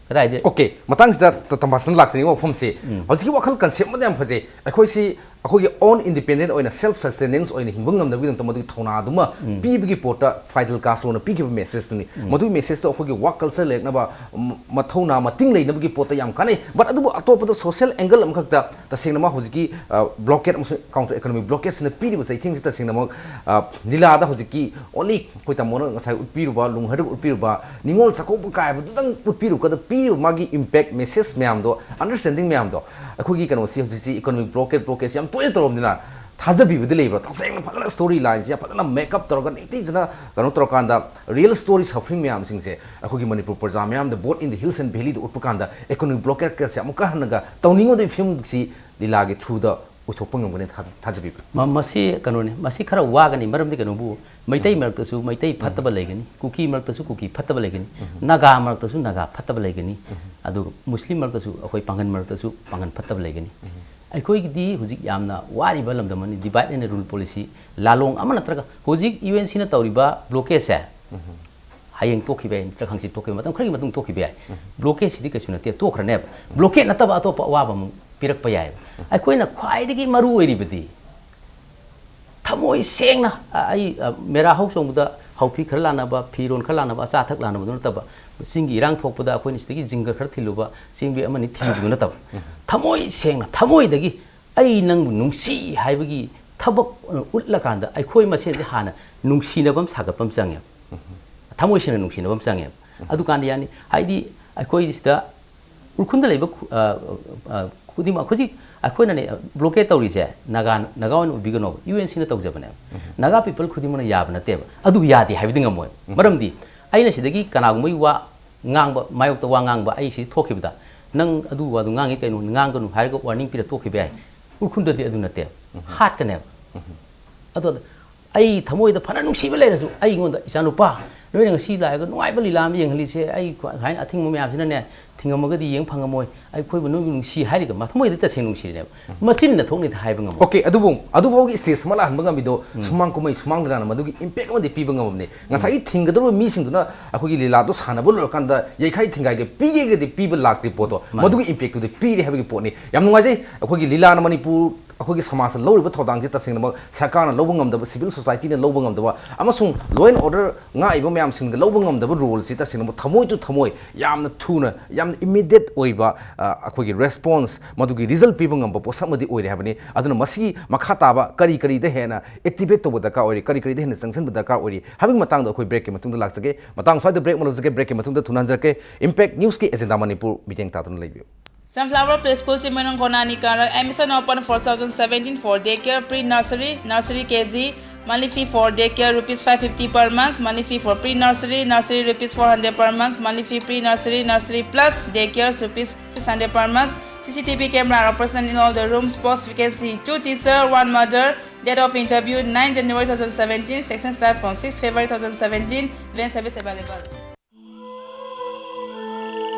ꯀꯗꯥꯏꯗ? ꯑꯣꯀꯦ, ꯃꯇꯥꯡꯁꯤꯗ ꯇ- ꯇꯝꯐꯥꯁꯅ ꯂꯥꯛꯆꯅꯤꯡꯕ ꯋꯥꯐꯝꯁꯤ, ꯎꯝ꯫ ꯍꯧꯖꯤꯛꯀꯤ ꯋꯥꯈꯜ ꯀꯟꯁꯦꯞ ꯑꯃꯗ ꯌꯥꯝ ꯐꯖꯩ꯫ ꯑꯩꯈꯣꯏꯁꯤ ꯑꯩꯈꯣꯏꯒꯤ ꯑꯣꯟ ꯏꯟꯗꯤꯄꯦꯟꯗꯦꯟ ꯑꯣꯏꯅ, ꯁꯦꯜꯐ ꯁꯁꯇꯦꯅꯦꯟꯁ ꯑꯣꯏꯅ ꯍꯤꯡꯕ ꯉꯝꯅꯕꯒꯤꯗꯃꯛꯇ ꯃꯗꯨꯒꯤ ꯊꯧꯅꯥꯗꯨꯃ ꯎꯝ꯫ ꯄꯤꯕꯒꯤ ꯄꯣꯠꯇ ꯐꯥꯏꯗꯜ ꯀꯥꯁꯇ꯭ꯔꯣꯅ ꯄꯤꯈꯤꯕ ꯃꯦꯁꯦꯖꯇꯨꯅꯤ꯫ ꯎꯝ꯫ ꯃꯗꯨꯒꯤ ꯃꯦꯁꯦꯖꯇꯣ ꯑꯩꯈꯣꯏꯒꯤ ꯋꯥꯛ ꯀꯜꯆꯔ ꯂꯩꯔꯛꯅꯕ, ꯃ- ꯃꯊꯧꯅꯥ ꯃꯇꯤꯡ ꯂꯩꯅꯕꯒꯤ ꯄꯣꯠꯇ ꯌꯥꯝ ꯀꯥꯟꯅꯩ꯫ ꯕꯠ ꯑꯗꯨꯕꯨ ꯑꯇꯣꯞꯄꯗ ꯁꯣꯁꯤꯌꯦꯜ ꯑꯦꯡꯒꯜ ꯑꯃꯈꯛꯇ ꯇꯁꯦꯡꯅꯃꯛ ꯍꯧꯖꯤꯛꯀꯤ ꯕ꯭ꯂꯣꯀꯦꯠ ꯑꯃꯁꯨꯡ ꯀꯥꯎꯟꯇꯔ ꯏꯀꯣꯅꯣꯃꯤꯛ ꯕ꯭ꯂꯣꯀꯦꯠꯁꯤꯅ ꯄꯤꯔꯤꯕ ꯆꯩꯊꯦꯡꯁꯤ ꯇꯁꯦꯡꯅꯃꯛ, ꯑ, ꯂꯤꯂꯥꯗ ꯍꯧꯖꯤꯛꯀꯤ ꯑꯣꯟꯂꯤ ꯑꯩꯈꯣꯏ ꯇꯥꯃꯣꯅ ꯉꯁꯥꯏ ꯎꯠꯄꯤꯔꯨꯕ, ꯂꯨꯍꯔꯗ ꯎꯠꯄꯤꯔꯨꯕ, ꯅꯤꯉꯣꯜ ꯆꯥꯛꯀꯧꯕ ꯀꯥꯏꯕꯗꯨꯗꯪ ꯎꯠꯄꯤꯔꯨꯕꯗ ꯄꯤꯔꯤꯕ ꯃꯥꯒꯤ ꯏꯝꯄꯦꯛ ꯃꯦꯁꯦꯖ ꯃꯌꯥꯝꯗꯣ, ꯑꯟꯗꯔꯁꯇꯦꯟꯗꯤꯡ ꯃꯌꯥꯝꯗꯣ, ꯑꯩꯈꯣꯏꯒꯤ ꯀꯩꯅꯣꯁꯤ ꯍꯧꯖꯤꯛꯁꯤ ꯏꯀꯣꯅꯣꯃꯤꯛ ꯕ꯭ꯂꯣꯀꯦꯠ ꯕ꯭ꯂꯣꯀꯦꯠꯁꯤ ꯌꯥꯝ ꯇꯣꯏꯅ ꯇꯧꯔꯕꯅꯤꯅ ꯊꯥꯖꯕꯤꯕꯗ ꯂꯩꯕ꯭ꯔꯥ? ꯇꯁꯦꯡꯅ ꯐꯖꯅ ꯁ꯭ꯇꯣꯔꯤ ꯂꯥꯏꯟꯁꯤ ꯌꯥꯝ ꯐꯖꯅ ꯃꯦꯛꯑꯞ ꯇꯧꯔꯒ ꯅꯤꯡꯊꯤꯖꯅ ꯀꯩꯅꯣ ꯇꯧꯔꯀꯥꯟꯗ ꯔꯤꯌꯦꯜ ꯁ꯭ꯇꯣꯔꯤ ꯁꯐꯔꯤꯡ ꯃꯌꯥꯝꯁꯤꯡꯁꯦ ꯑꯩꯈꯣꯏꯒꯤ ꯃꯅꯤꯄꯨꯔ ꯄ꯭ꯔꯖꯥ ꯃꯌꯥꯝꯗ, both in the hills and ꯚꯦꯂꯤꯗ ꯎꯠꯄ ꯀꯥꯟꯗ ꯏꯀꯣꯅꯣꯃꯤꯛ ꯕ꯭ꯂꯣꯀꯦꯠꯀꯁꯦ ꯑꯃꯨꯛꯀ ꯍꯟꯅꯒ ꯇꯧꯅꯤꯡꯉꯣꯏꯗꯕꯒꯤ ꯐꯤꯕꯝꯁꯤ ꯂꯤꯂꯥꯒꯤ ꯊ꯭ꯔꯨꯗ ꯑꯣꯏꯊꯣꯛꯄ ꯉꯝꯒꯅꯤ ꯊꯥ- ꯊꯥꯖꯕꯤꯕ꯭ꯔꯥ? ꯃ- ꯃꯁꯤ ꯀꯩꯅꯣꯅꯤ, ꯃꯁꯤ ꯈꯔ ꯋꯥꯒꯅꯤ꯫ ꯃꯔꯝꯗꯤ ꯀꯩꯅꯣꯕꯨ, ꯃꯩꯇꯩ ꯃꯔꯛꯇꯁꯨ ꯃꯩꯇꯩ ꯐꯠꯇꯕ ꯂꯩꯒꯅꯤ, ꯀꯨꯀꯤ ꯃꯔꯛꯇꯁꯨ ꯀꯨꯀꯤ ꯐꯠꯇꯕ ꯂꯩꯒꯅꯤ, ꯅꯥꯒꯥ ꯃꯔꯛꯇꯁꯨ ꯅꯥꯒꯥ ꯐꯠꯇꯕ ꯂꯩꯒꯅꯤ, ꯑꯗꯨꯒ ꯃꯨꯁꯂꯤꯝ ꯃꯔꯛꯇꯁꯨ, ꯑꯩꯈꯣꯏ ꯄꯥꯡꯒꯟ ꯃꯔꯛꯇꯁꯨ ꯄꯥꯡꯒꯟ ꯐꯠꯇꯕ ꯂꯩꯒꯅꯤ꯫ ꯑꯩꯈꯣꯏꯒꯤꯗꯤ ꯍꯧꯖꯤꯛ ꯌꯥꯝꯅ ꯋꯥꯔꯤꯕ ꯂꯝꯗꯝ ꯑꯃꯅꯤ꯫ ꯗꯤꯚꯥꯏꯠ ꯑꯦꯟ ꯔꯨꯜ ꯄꯣꯂꯤꯁꯤ, ꯂꯥꯂꯣꯡ ꯑꯃ ꯅꯠꯇ꯭ꯔꯒ ꯍꯧꯖꯤꯛ ꯌꯨ ꯑꯦꯟ ꯁꯤꯅ ꯇꯧꯔꯤꯕ ꯕ꯭ꯂꯣꯀꯦꯠꯁꯦ ꯍꯌꯦꯡ ꯇꯣꯛꯈꯤꯕ ꯌꯥꯏ, ꯅꯠꯇ꯭ꯔꯒ ꯍꯪꯆꯤꯠ ꯇꯣꯛꯈꯤꯕ, ꯃꯇꯝ ꯈꯔꯒꯤ ꯃꯇꯨꯡ ꯇꯣꯛꯈꯤꯕ ꯌꯥꯏ꯫ ꯕ꯭ꯂꯣꯀꯦꯠꯁꯤꯗꯤ ꯀꯩꯁꯨ ꯅꯠꯇꯦ, ꯇꯣꯛꯈ꯭ꯔꯅꯦꯕ꯫ ꯕ꯭ꯂꯣꯀꯦꯠ ꯅꯠꯇꯕ ꯑꯇꯣꯞꯄ ꯑꯋꯥꯕ ꯑꯃꯨꯛ ꯄꯤꯔꯛꯄ ꯌꯥꯏꯑꯕ꯫ ꯑꯩꯈꯣꯏꯅ ꯈ꯭ꯋꯥꯏꯗꯒꯤ ꯃꯔꯨ ꯑꯣꯏꯔꯤꯕꯗꯤ ꯊꯃꯣꯏ ꯁꯦꯡꯅ, ꯑ- ꯑꯩ ꯑ, ꯃꯦꯔꯥ ꯍꯧ ꯆꯣꯡꯕꯗ ꯍꯥꯎꯐꯤ ꯈꯔ ꯂꯥꯟꯅꯕ, ꯐꯤꯔꯣꯟ ꯈꯔ ꯂꯥꯟꯅꯕ, ꯑꯆꯥ ꯑꯊꯛ ꯂꯥꯟꯅꯕꯗꯨ ꯅꯠꯇꯕ, ꯆꯤꯡꯒꯤ ꯏꯔꯥꯡ ꯊꯣꯛꯄꯗ ꯑꯩꯈꯣꯏꯅ ꯁꯤꯗꯒꯤ ꯖꯤꯡꯒ ꯈꯔ ꯊꯤꯜꯂꯨꯕ, ꯆꯦꯡꯕꯦꯛ ꯑꯃꯅꯤ ꯊꯤꯜꯂꯨꯕꯗꯨ ꯅꯠꯇꯕ, ꯊꯃꯣꯏ ꯁꯦꯡꯅ, ꯊꯃꯣꯏꯗꯒꯤ "ꯑꯩ ꯅꯪꯕꯨ ꯅꯨꯡꯁꯤ" ꯍꯥꯏꯕꯒꯤ ꯊꯕꯛ ꯑꯣꯏꯅ ꯎꯠꯂꯀꯥꯟꯗ ꯑꯩꯈꯣꯏ ꯃꯁꯦꯟꯁꯦ ꯍꯥꯟꯅ ꯅꯨꯡꯁꯤꯅꯕ ꯑꯃ ꯁꯥꯒꯠꯄ ꯑꯃ ꯆꯪꯉꯦꯕ꯫ ꯊꯃꯣꯏ ꯁꯦꯡꯅ ꯅꯨꯡꯁꯤꯅꯕ ꯑꯃ ꯆꯪꯉꯦꯕ꯫ ꯑꯗꯨꯀꯥꯟꯗ ꯌꯥꯅꯤ꯫ ꯍꯥꯏꯗꯤ ꯑꯩꯈꯣꯏ ꯁꯤꯗ ꯎꯈ꯭ꯔꯨꯜꯗ ꯂꯩꯕ ꯈꯨ- ꯑ, ꯑ, ꯈꯨꯗꯤꯡꯃꯛ ꯍꯧꯖꯤꯛ ꯑꯩꯈꯣꯏꯅꯅꯦ ꯕ꯭ꯂꯣꯀꯦꯠ ꯇꯧꯔꯤꯁꯦ ꯅꯥꯒꯥ, ꯅꯥꯒꯥ ꯑꯣꯏꯅ ꯎꯕꯤꯒꯅꯣꯕ, ꯌꯨ ꯑꯦꯟ ꯁꯤꯅ ꯇꯧꯖꯕꯅꯦꯕ꯫ ꯅꯥꯒꯥ ꯄꯤꯄꯜ ꯈꯨꯗꯤꯡꯃꯛꯅ ꯌꯥꯕ ꯅꯠꯇꯦꯕ꯫ ꯑꯗꯨꯕꯨ ꯌꯥꯗꯦ ꯍꯥꯏꯕꯗꯤ ꯉꯝꯃꯣꯏ꯫ ꯃꯔꯝꯗꯤ ꯑꯩꯅ ꯁꯤꯗꯒꯤ ꯀꯅꯥꯒꯨꯝꯕꯒꯤ ꯋꯥ ꯉꯥꯡꯕ, ꯃꯥꯌꯣꯛꯇ ꯋꯥ ꯉꯥꯡꯕ, ꯑꯩ ꯁꯤ ꯊꯣꯛꯈꯤꯕꯗ, "ꯅꯪ ꯑꯗꯨ ꯋꯥꯗꯨ ꯉꯥꯡꯉꯤ ꯀꯩꯅꯣ, ꯉꯥꯡꯒꯅꯨ" ꯍꯥꯏꯔꯒ ꯋꯥꯔꯅꯤꯡ ꯄꯤꯔ ꯇꯣꯛꯈꯤꯕ ꯌꯥꯏ꯫ ꯎꯈ꯭ꯔꯨꯜꯗꯗꯤ ꯑꯗꯨ ꯅꯠꯇꯦ, ꯍꯥꯠꯀꯅꯦꯕ꯫ ꯑꯗꯣ ꯑꯩ ꯊꯃꯣꯏꯗ ꯐꯅ ꯅꯨꯡꯁꯤꯕ ꯂꯩꯔꯁꯨ, ꯑꯩꯉꯣꯟꯗ, "ꯏꯆꯥꯅꯨꯄꯥ, ꯅꯣꯏꯅ ꯉꯁꯤ ꯂꯥꯛꯑꯒ ꯅꯨꯡꯉꯥꯏꯕ ꯂꯤꯂꯥ ꯑꯃ ꯌꯦꯡꯍꯜꯂꯤꯁꯦ, ꯑꯩ ꯁꯨꯃꯥꯏꯅ ꯑꯊꯤꯡꯕ ꯃꯌꯥꯝꯁꯤꯅꯅꯦ, ꯊꯤꯡꯉꯝꯃꯒꯗꯤ ꯌꯦꯡ ꯐꯪꯉꯝꯃꯣꯏ, ꯑꯩꯈꯣꯏꯕꯨ ꯅꯣꯏꯕꯨ ꯅꯨꯡꯁꯤ" ꯍꯥꯏꯔꯤꯗꯣ ꯃꯊꯃꯣꯏꯗ ꯇꯁꯦꯡꯅ ꯅꯨꯡꯁꯤꯔꯤꯅꯦꯕ꯫ ꯃꯆꯤꯟꯅ ꯊꯣꯛꯅꯗꯤ ꯍꯥꯏꯕ ꯉꯝꯃꯣꯏ꯫ ꯑꯣꯀꯦ, ꯑꯗꯨꯕꯨ ꯑꯗꯨꯐꯥꯎꯒꯤ ꯁ꯭ꯇꯦꯖ ꯑꯃ ꯂꯥꯛꯍꯟꯕ ꯉꯝꯃꯤꯗꯣ ꯁꯨꯃꯥꯡ ꯀꯨꯝꯍꯩ ꯁꯨꯃꯥꯡ ꯂꯤꯂꯥꯅ ꯃꯗꯨꯒꯤ ꯏꯝꯄꯦꯛ ꯑꯃꯗꯤ ꯄꯤꯕ ꯉꯝꯃꯝꯅꯤ꯫ ꯉꯁꯥꯏꯒꯤ ꯊꯤꯡꯒꯗꯧꯔꯤꯕ ꯃꯤꯁꯤꯡꯗꯨꯅ ꯑꯩꯈꯣꯏꯒꯤ ꯂꯤꯂꯥꯗꯣ ꯁꯥꯟꯅꯕ ꯂꯣꯏꯔꯀꯥꯟꯗ ꯌꯩꯈꯥꯏ ꯊꯤꯡꯒꯥꯏꯒ ꯄꯤꯒꯦꯒꯗꯤ ꯄꯤꯕ ꯂꯥꯛꯇ꯭ꯔꯤ ꯄꯣꯠꯇꯣ, ꯃꯥꯅꯤ꯫ ꯃꯗꯨꯒꯤ ꯏꯝꯄꯦꯛꯇꯨꯗꯤ ꯄꯤꯔꯦ ꯍꯥꯏꯕꯒꯤ ꯄꯣꯠꯅꯤ꯫ ꯌꯥꯝ ꯅꯨꯡꯉꯥꯏꯖꯩ꯫ ꯑꯩꯈꯣꯏꯒꯤ ꯂꯤꯂꯥꯅ ꯃꯅꯤꯄꯨꯔ ꯑꯩꯈꯣꯏꯒꯤ ꯁꯃꯥꯖꯇ ꯂꯧꯔꯤꯕ ꯊꯧꯗꯥꯡꯁꯤ ꯇꯁꯦꯡꯅꯃꯛ ꯁꯔꯀꯥꯔꯅ ꯂꯧꯕ ꯉꯝꯗꯕ, civil society ꯅ ꯂꯧꯕ ꯉꯝꯗꯕ, ꯑꯃꯁꯨꯡ law and order ꯉꯥꯛꯏꯕ ꯃꯌꯥꯝꯁꯤꯡꯅ ꯂꯧꯕ ꯉꯝꯗꯕ role ꯁꯤ ꯇꯁꯦꯡꯅꯃꯛ ꯊꯃꯣꯏ to ꯊꯃꯣꯏ ꯌꯥꯝꯅ ꯊꯨꯅ, ꯌꯥꯝꯅ immediate ꯑꯣꯏꯕ, ꯑ, ꯑꯩꯈꯣꯏꯒꯤ response, ꯃꯗꯨꯒꯤ result ꯄꯤꯕ ꯉꯝꯕ ꯄꯣꯠꯁꯛ ꯑꯃꯗꯤ ꯑꯣꯏꯔꯦ ꯍꯥꯏꯕꯅꯤ꯫ ꯑꯗꯨꯅ ꯃꯁꯤꯒꯤ ꯃꯈꯥ ꯇꯥꯕ ꯀꯔꯤ ꯀꯔꯤꯗ ꯍꯦꯟꯅ activate ꯇꯧꯕ ꯗꯔꯀꯥꯔ ꯑꯣꯏꯔꯤ, ꯀꯔꯤ ꯀꯔꯤꯗ ꯍꯦꯟꯅ ꯆꯪꯁꯤꯟꯕ ꯗꯔꯀꯥꯔ ꯑꯣꯏꯔꯤ ꯍꯥꯏꯕꯒꯤ ꯃꯇꯥꯡꯗ ꯑꯩꯈꯣꯏ break ꯀꯤ ꯃꯇꯨꯡꯗ ꯂꯥꯛꯆꯒꯦ꯫ ꯃꯇꯥꯡ ꯁ꯭ꯋꯥꯏꯗ break ꯑꯃ ꯂꯧꯖꯒꯦ꯫ Break ꯀꯤ ꯃꯇꯨꯡꯗ ꯊꯨꯅ ꯍꯟꯖꯔꯛꯀꯦ꯫ Impact News ꯀꯤ agenda ꯃꯅꯤꯄꯨꯔ ꯃꯤꯠꯌꯦꯡ ꯇꯥꯗꯨꯅ ꯂꯩꯕꯤꯌꯨ꯫ Sunflower Preschool Chimwinung Khonani Karak, admission open for two thousand seventeen for daycare, pre-nursery, nursery K G, monthly fee for daycare rupees five fifty per month, monthly fee for pre-nursery, nursery rupees four hundred per month, monthly fee pre-nursery, nursery plus daycare rupees six hundred per month. C C T V camera are operational in all the rooms. Post vacancy, two teacher, one mother. Date of interview, nine January two thousand seventeen. Section start from six February two thousand seventeen. Van service available.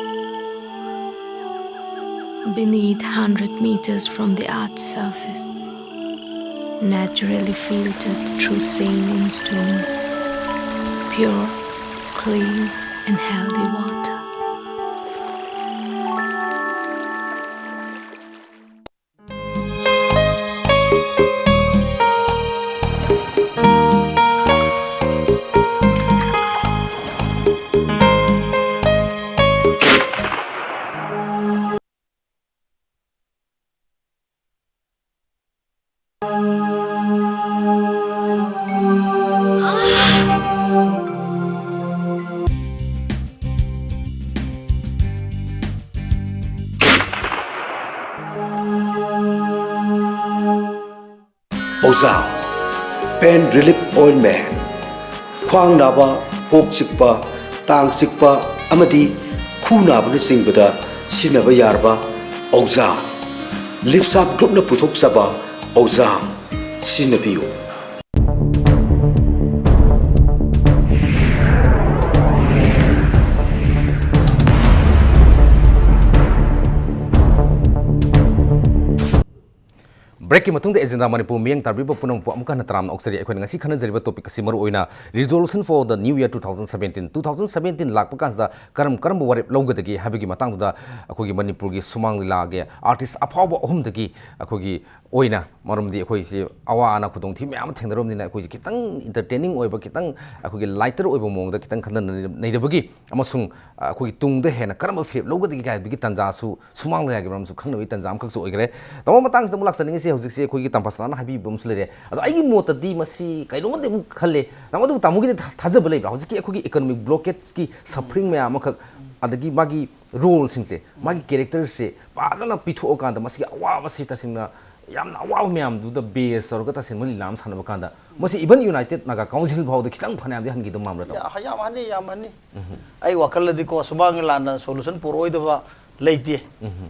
Beneath hundred meters from the earth's surface, naturally filtered through saline stones, pure, clean, and healthy water. ꯑꯣꯖꯥ, pain relief ointment, ꯈ꯭ꯋꯥꯡ ꯅꯥꯕ, ꯀꯣꯛ ꯆꯤꯛꯄ, ꯇꯥꯡ ꯆꯤꯛꯄ ꯑꯃꯗꯤ ꯈꯨ ꯅꯥꯕꯅꯆꯤꯡꯕꯗ ꯁꯤꯖꯤꯟꯅꯕ ꯌꯥꯔꯕ ꯑꯣꯖꯥ꯫ ꯂꯤꯞꯁꯥꯞ ꯒ꯭ꯔꯨꯞꯅ ꯄꯨꯊꯣꯛꯆꯕ ꯑꯣꯖꯥ ꯁꯤꯖꯤꯟꯅꯕꯤꯌꯨ꯫ ꯕ꯭ꯔꯦꯛꯀꯤ ꯃꯇꯨꯡꯗ ꯑꯦꯖꯦꯟꯗꯥ ꯃꯅꯤꯄꯨꯔ ꯃꯤꯠꯌꯦꯡ ꯇꯥꯕꯤꯕ ꯄꯨꯝꯅꯃꯛꯄꯨ ꯑꯃꯨꯛ ꯍꯟꯅ ꯇꯔꯥꯝꯅ ꯑꯣꯛꯆꯔꯤ꯫ ꯑꯩꯈꯣꯏꯅ ꯉꯁꯤ ꯈꯟꯅꯖꯔꯤꯕ ꯇꯣꯄꯤꯛ ꯑꯁꯤ ꯃꯔꯨ ꯑꯣꯏꯅ resolution for the new year two thousand seventeen, two thousand seventeen ꯂꯥꯛꯄ ꯀꯥꯟꯁꯤꯗ ꯀꯔꯝ ꯀꯔꯝꯕ ꯋꯥꯔꯦꯞ ꯂꯧꯒꯗꯒꯦ ꯍꯥꯏꯕꯒꯤ ꯃꯇꯥꯡꯗꯨꯗ ꯑꯩꯈꯣꯏꯒꯤ ꯃꯅꯤꯄꯨꯔꯒꯤ ꯁꯨꯃꯥꯡ ꯂꯤꯂꯥꯒꯤ ꯑꯥꯔꯇꯤꯁ ꯑꯐꯥꯎꯕ ꯑꯍꯨꯝꯗꯒꯤ ꯑꯩꯈꯣꯏꯒꯤ ꯑꯣꯏꯅ, ꯃꯔꯝꯗꯤ ꯑꯩꯈꯣꯏꯁꯤ ꯑꯋꯥ ꯑꯅꯥ ꯈꯨꯗꯣꯡꯊꯤꯕ ꯃꯌꯥꯝ ꯑꯃ ꯊꯦꯡꯅꯔꯕꯅꯤꯅ ꯑꯩꯈꯣꯏꯁꯤ ꯈꯤꯇꯪ entertaining ꯑꯣꯏꯕ, ꯈꯤꯇꯪ ꯑꯩꯈꯣꯏꯒꯤ lighter ꯑꯣꯏꯕ ꯃꯑꯣꯡꯗ ꯈꯤꯇꯪ ꯈꯟꯅꯅꯕꯒꯤ ꯑꯃꯁꯨꯡ ꯑꯩꯈꯣꯏꯒꯤ ꯇꯨꯡꯗ ꯍꯦꯟꯅ ꯀꯔꯝꯕ ꯐꯤꯔꯦꯞ ꯂꯧꯒꯗꯒꯦ ꯍꯥꯏꯕꯒꯤ ꯇꯥꯟꯖꯥꯁꯨ ꯁꯨꯃꯥꯡ ꯂꯤꯂꯥꯒꯤ ꯃꯔꯝꯁꯨ ꯈꯪꯅꯕꯒꯤ ꯇꯥꯟꯖꯥ ꯑꯃꯈꯛꯁꯨ ꯑꯣꯏꯈ꯭ꯔꯦ꯫ ꯇꯥꯃꯣ, ꯃꯇꯥꯡꯁꯤꯗ ꯑꯃꯨꯛ ꯂꯥꯛꯆꯅꯤꯡꯉꯤꯁꯦ, ꯍꯧꯖꯤꯛꯁꯦ ꯑꯩꯈꯣꯏꯒꯤ ꯇꯝꯐꯥꯁꯅꯥꯅ ꯍꯥꯏꯕꯤꯕ ꯑꯃꯁꯨ ꯂꯩꯔꯦ꯫ ꯑꯗꯣ ꯑꯩꯒꯤ ꯃꯣꯠꯇꯗꯤ ꯃꯁꯤ ꯀꯩꯅꯣꯝꯃꯗꯤ ꯑꯃꯨꯛ ꯈꯜꯂꯦ꯫ ꯇꯥꯃꯣ, ꯑꯗꯨꯕꯨ ꯇꯥꯃꯣꯒꯤꯗꯤ ꯊꯥ-, ꯊꯥꯖꯕ ꯂꯩꯕ꯭ꯔꯥ? ꯍꯧꯖꯤꯛꯀꯤ ꯑꯩꯈꯣꯏꯒꯤ economic blockage ꯀꯤ suffering ꯃꯌꯥꯝ ꯑꯃꯈꯛ, ꯑꯗꯒꯤ ꯃꯥꯒꯤ role ꯁꯤꯡꯁꯦ, ꯃꯥꯒꯤ character ꯁꯦ ꯐꯖꯅ ꯄꯤꯊꯣꯛꯑꯀꯥꯟꯗ ꯃꯁꯤꯒꯤ ꯑꯋꯥꯕꯁꯤ ꯇꯁꯦꯡꯅ ꯌꯥꯝꯅ ꯑꯋꯥꯕ ꯃꯌꯥꯝꯗꯨꯗ base ꯇꯧꯔꯒ ꯇꯁꯦꯡꯅ ꯂꯤꯂꯥ ꯑꯃ ꯁꯥꯟꯅꯕ ꯀꯥꯟꯗ ꯃꯁꯤ even United Naga Council ꯐꯥꯎꯗ ꯈꯤꯇꯪ ꯐꯅꯌꯥꯝꯗꯤ ꯍꯟꯈꯤꯗꯧ ꯃꯥꯟꯕ꯭ꯔꯥ, ꯇꯥꯃꯣ? ꯌꯥ- ꯌꯥꯝ ꯍꯟꯅꯤ, ꯌꯥꯝ ꯍꯟꯅꯤ꯫ ꯑꯩ ꯋꯥꯈꯜꯗꯗꯤꯀꯣ, ꯁꯨꯃꯥꯡ ꯂꯤꯂꯥꯅ solution ꯄꯨꯔꯛꯑꯣꯏꯗꯕ ꯂꯩꯇꯦ꯫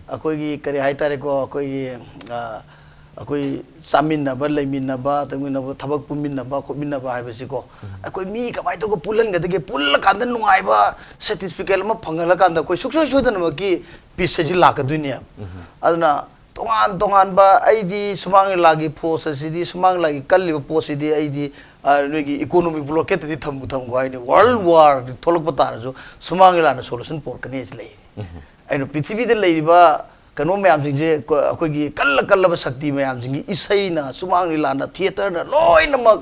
ꯑꯩꯈꯣꯏꯒꯤ ꯀꯔꯤ ꯍꯥꯏꯇꯥꯔꯦꯀꯣ, ꯑꯩꯈꯣꯏꯒꯤ, ꯑ, ꯑꯩꯈꯣꯏ ꯆꯥꯃꯤꯟꯅꯕ, ꯂꯩꯃꯤꯟꯅꯕ, ꯇꯧꯃꯤꯟꯅꯕ, ꯊꯕꯛ ꯄꯨꯟꯃꯤꯟꯅꯕ ꯈꯣꯠꯃꯤꯟꯅꯕ ꯍꯥꯏꯕꯁꯤꯀꯣ, ꯑꯩꯈꯣꯏ ꯃꯤ ꯀꯃꯥꯏꯅ ꯇꯧꯔꯒ ꯄꯨꯜꯍꯟꯒꯗꯒꯦ, ꯄꯨꯜꯂꯀꯥꯟꯗ ꯅꯨꯡꯉꯥꯏꯕ, certificate ꯑꯃ ꯐꯪꯍꯜꯂꯀꯥꯟꯗ ꯑꯩꯈꯣꯏ ꯁꯨꯡꯁꯣꯏ ꯁꯣꯏꯗꯅꯃꯛꯀꯤ peace ꯍꯥꯏꯁꯤ ꯂꯥꯛꯀꯗꯣꯏꯅꯦꯕ꯫ ꯑꯗꯨꯅ ꯇꯣꯉꯥꯟ ꯇꯣꯉꯥꯟꯕ, ꯑꯩꯗꯤ ꯁꯨꯃꯥꯡ ꯂꯤꯂꯥꯒꯤ force ꯑꯁꯤꯗꯤ, ꯁꯨꯃꯥꯡ ꯂꯤꯂꯥꯒꯤ ꯀꯜꯂꯤꯕ ꯄꯣꯠꯁꯤꯗꯤ ꯑꯩꯗꯤ, ꯑ, ꯅꯣꯏꯒꯤ economic blockade ꯇꯗꯤ ꯊꯝꯕꯨ ꯊꯝꯈꯣ ꯍꯥꯏꯅꯤ꯫ World war ꯊꯣꯛꯂꯛꯄ ꯇꯥꯔꯁꯨ ꯁꯨꯃꯥꯡ ꯂꯤꯂꯥꯅ solution ꯄꯨꯔꯛꯀꯅꯤ ꯍꯥꯏꯁꯤ ꯂꯩꯔꯤ꯫ ꯑꯩꯅ ꯄ꯭ꯔꯤꯊꯤꯕꯤꯗ ꯂꯩꯔꯤꯕ ꯀꯩꯅꯣ ꯃꯌꯥꯝꯁꯤꯡꯁꯦ, ꯑꯩꯈꯣꯏ-, ꯑꯩꯈꯣꯏꯒꯤ ꯀꯜꯂ ꯀꯜꯂꯕ ꯁꯛꯇꯤ ꯃꯌꯥꯝꯁꯤꯡꯒꯤ ꯏꯁꯩꯅ, ꯁꯨꯃꯥꯡ ꯂꯤꯂꯥꯅ, theatre ꯅ ꯂꯣꯏꯅꯃꯛ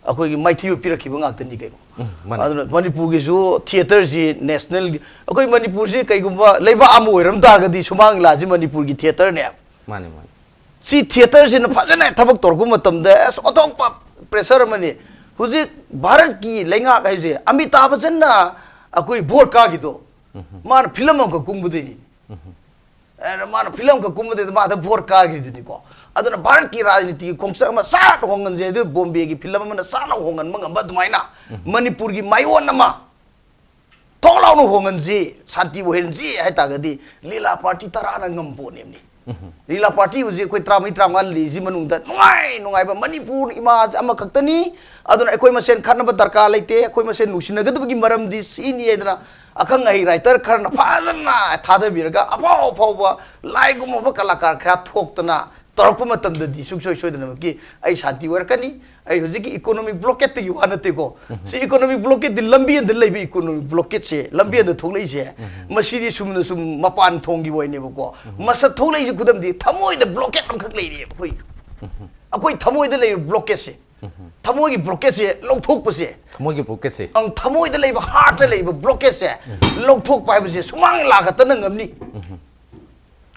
ꯑꯩꯈꯣꯏꯒꯤ ꯃꯥꯏꯊꯤꯕ ꯄꯤꯔꯛꯈꯤꯕ ꯉꯥꯛꯇꯅꯤ ꯀꯩꯅꯣ꯫ ꯃꯥꯅꯦ꯫ ꯑꯗꯨꯅ ꯃꯅꯤꯄꯨꯔꯒꯤꯁꯨ theatre ꯁꯤ national ꯒꯤ, ꯑꯩꯈꯣꯏ ꯃꯅꯤꯄꯨꯔꯁꯤ ꯀꯩꯒꯨꯝꯕ ꯂꯩꯕꯥꯛ ꯑꯃ ꯑꯣꯏꯔꯝ ꯇꯥꯔꯒꯗꯤ ꯁꯨꯃꯥꯡ ꯂꯤꯂꯥꯁꯤ ꯃꯅꯤꯄꯨꯔꯒꯤ theatre ꯅꯦ꯫ ꯃꯥꯅꯦ, ꯃꯥꯅꯦ꯫ ꯁꯤ theatre ꯁꯤꯅ ꯐꯖꯅ ꯊꯕꯛ ꯇꯧꯔꯛꯄ ꯃꯇꯝꯗ ꯑꯁ ꯑꯣꯟꯊꯣꯛꯄ pressure ꯑꯃꯅꯤ꯫ ꯍꯧꯖꯤꯛ ꯚꯥꯔꯠꯀꯤ ꯂꯩꯉꯥꯛ ꯍꯥꯏꯕꯁꯦ, ꯑꯃꯤꯇꯥꯕ ꯕꯆꯟꯅ ꯑꯩꯈꯣꯏ vote ꯀꯥꯈꯤꯗꯣ, ꯃꯥꯅ film ꯑꯃꯈꯛ ꯀꯨꯝꯕꯗꯩꯅꯤ꯫ ꯑꯦ, ꯃꯥꯅ film ꯑꯃꯈꯛ ꯀꯨꯝꯕꯗꯩꯗ ꯃꯥꯗ vote ꯀꯥꯈꯤꯗꯨꯅꯤꯀꯣ꯫ ꯑꯗꯨꯅ ꯚꯥꯔꯠꯀꯤ ꯔꯥꯖꯅꯤꯇꯤꯒꯤ ꯈꯣꯡꯆꯠ ꯑꯃ ꯁꯠ ꯍꯣꯡꯍꯟꯁꯦ, ꯑꯗꯨ ꯕꯣꯝꯕꯦꯒꯤ film ꯑꯃꯅ ꯁꯠ ꯂꯥꯎ ꯍꯣꯡꯍꯟꯕ ꯉꯝꯕ ꯑꯗꯨꯃꯥꯏꯅ ꯃꯅꯤꯄꯨꯔꯒꯤ ꯃꯥꯏꯑꯣꯟ ꯑꯃ ꯊꯣꯛ ꯂꯥꯎꯅ ꯍꯣꯡꯍꯟꯁꯤ, ꯁꯥꯟꯇꯤ ꯑꯣꯏꯍꯟꯁꯤ ꯍꯥꯏꯇꯥꯔꯒꯗꯤ ꯂꯤꯂꯥ party ꯇꯔꯥꯅ ꯉꯝ ꯄꯣꯠꯅꯦꯕꯅꯤ꯫ ꯂꯤꯂꯥ ꯄꯥꯔꯇꯤ ꯍꯧꯖꯤꯛ ꯑꯩꯈꯣꯏ ꯇꯔꯥꯃꯔꯤ ꯇꯔꯥꯃꯉꯥ ꯂꯩꯔꯤꯁꯤ ꯃꯅꯨꯡꯗ ꯅꯨꯡꯉꯥꯏ ꯅꯨꯡꯉꯥꯏꯕ ꯃꯅꯤꯄꯨꯔ ꯏꯃꯥꯁꯦ ꯑꯃꯈꯛꯇꯅꯤ꯫ ꯑꯗꯨꯅ ꯑꯩꯈꯣꯏ ꯃꯁꯦꯟ ꯈꯠꯅꯕ ꯗꯔꯀꯥꯔ ꯂꯩꯇꯦ꯫ ꯑꯩꯈꯣꯏ ꯃꯁꯦꯟ ꯅꯨꯡꯁꯤꯅꯒꯗꯕꯒꯤ ꯃꯔꯝꯗꯤ ꯁꯤꯅꯤ ꯍꯥꯏꯗꯅ ꯑꯈꯪ ꯑꯍꯩ ꯔꯥꯏꯇꯔ ꯈꯔꯅ ꯐꯖꯅ ꯊꯥꯗꯕꯤꯔꯒ ꯑꯐꯥꯎ ꯑꯐꯥꯎꯕ ꯂꯥꯏꯒꯨꯝꯃꯕ ꯀꯂꯥꯀꯥꯔ ꯈꯔ ꯊꯣꯛꯇꯅ ꯇꯧꯔꯛꯄ ꯃꯇꯝꯗꯗꯤ ꯁꯨꯡꯁꯣꯏ ꯁꯣꯏꯗꯅꯃꯛꯀꯤ ꯑꯩ ꯁꯥꯟꯇꯤ ꯑꯣꯏꯔꯛꯀꯅꯤ꯫ ꯑꯩ ꯍꯧꯖꯤꯛꯀꯤ ꯏꯀꯣꯅꯣꯃꯤꯛ ꯕ꯭ꯂꯣꯀꯦꯠꯇꯒꯤ ꯋꯥ ꯅꯠꯇꯦꯀꯣ꯫ ꯁꯤ ꯏꯀꯣꯅꯣꯃꯤꯛ ꯕ꯭ꯂꯣꯀꯦꯠꯇꯤ ꯂꯝꯕꯤ ꯑꯃꯗ ꯂꯩꯕ ꯏꯀꯣꯅꯣꯃꯤꯛ ꯕ꯭ꯂꯣꯀꯦꯠꯁꯦ, ꯂꯝꯕꯤ ꯑꯃꯗ ꯊꯣꯛꯂꯛꯏꯁꯦ, ꯃꯁꯤꯗꯤ ꯁꯨꯝꯅ ꯁꯨꯝ ꯃꯄꯥꯟ ꯊꯣꯡꯒꯤ ꯑꯣꯏꯅꯦꯕꯀꯣ꯫ ꯃꯁꯛ ꯊꯣꯛꯂꯛꯏꯁꯦ ꯈꯨꯗꯝꯗꯤ ꯊꯃꯣꯏꯗ ꯕ꯭ꯂꯣꯀꯦꯠ ꯑꯃꯈꯛ ꯂꯩꯔꯤꯑꯕ ꯑꯩꯈꯣꯏ꯫ ꯑꯩꯈꯣꯏ ꯊꯃꯣꯏꯗ ꯂꯩꯔꯤꯕ ꯕ꯭ꯂꯣꯀꯦꯠꯁꯦ, ꯊꯃꯣꯏꯒꯤ ꯕ꯭ꯂꯣꯀꯦꯠꯁꯦ ꯂꯧꯊꯣꯛꯄꯁꯦ, ꯊꯃꯣꯏꯒꯤ ꯕ꯭ꯂꯣꯀꯦꯠꯁꯦ ꯑꯪ, ꯊꯃꯣꯏꯗ ꯂꯩꯕ, ꯍꯥꯔꯠꯇ ꯂꯩꯕ ꯕ꯭ꯂꯣꯀꯦꯠꯁꯦ ꯂꯧꯊꯣꯛꯄ ꯍꯥꯏꯕꯁꯦ ꯁꯨꯃꯥꯡ ꯂꯤꯂꯥ ꯈꯛꯇꯅ ꯉꯝꯅꯤ꯫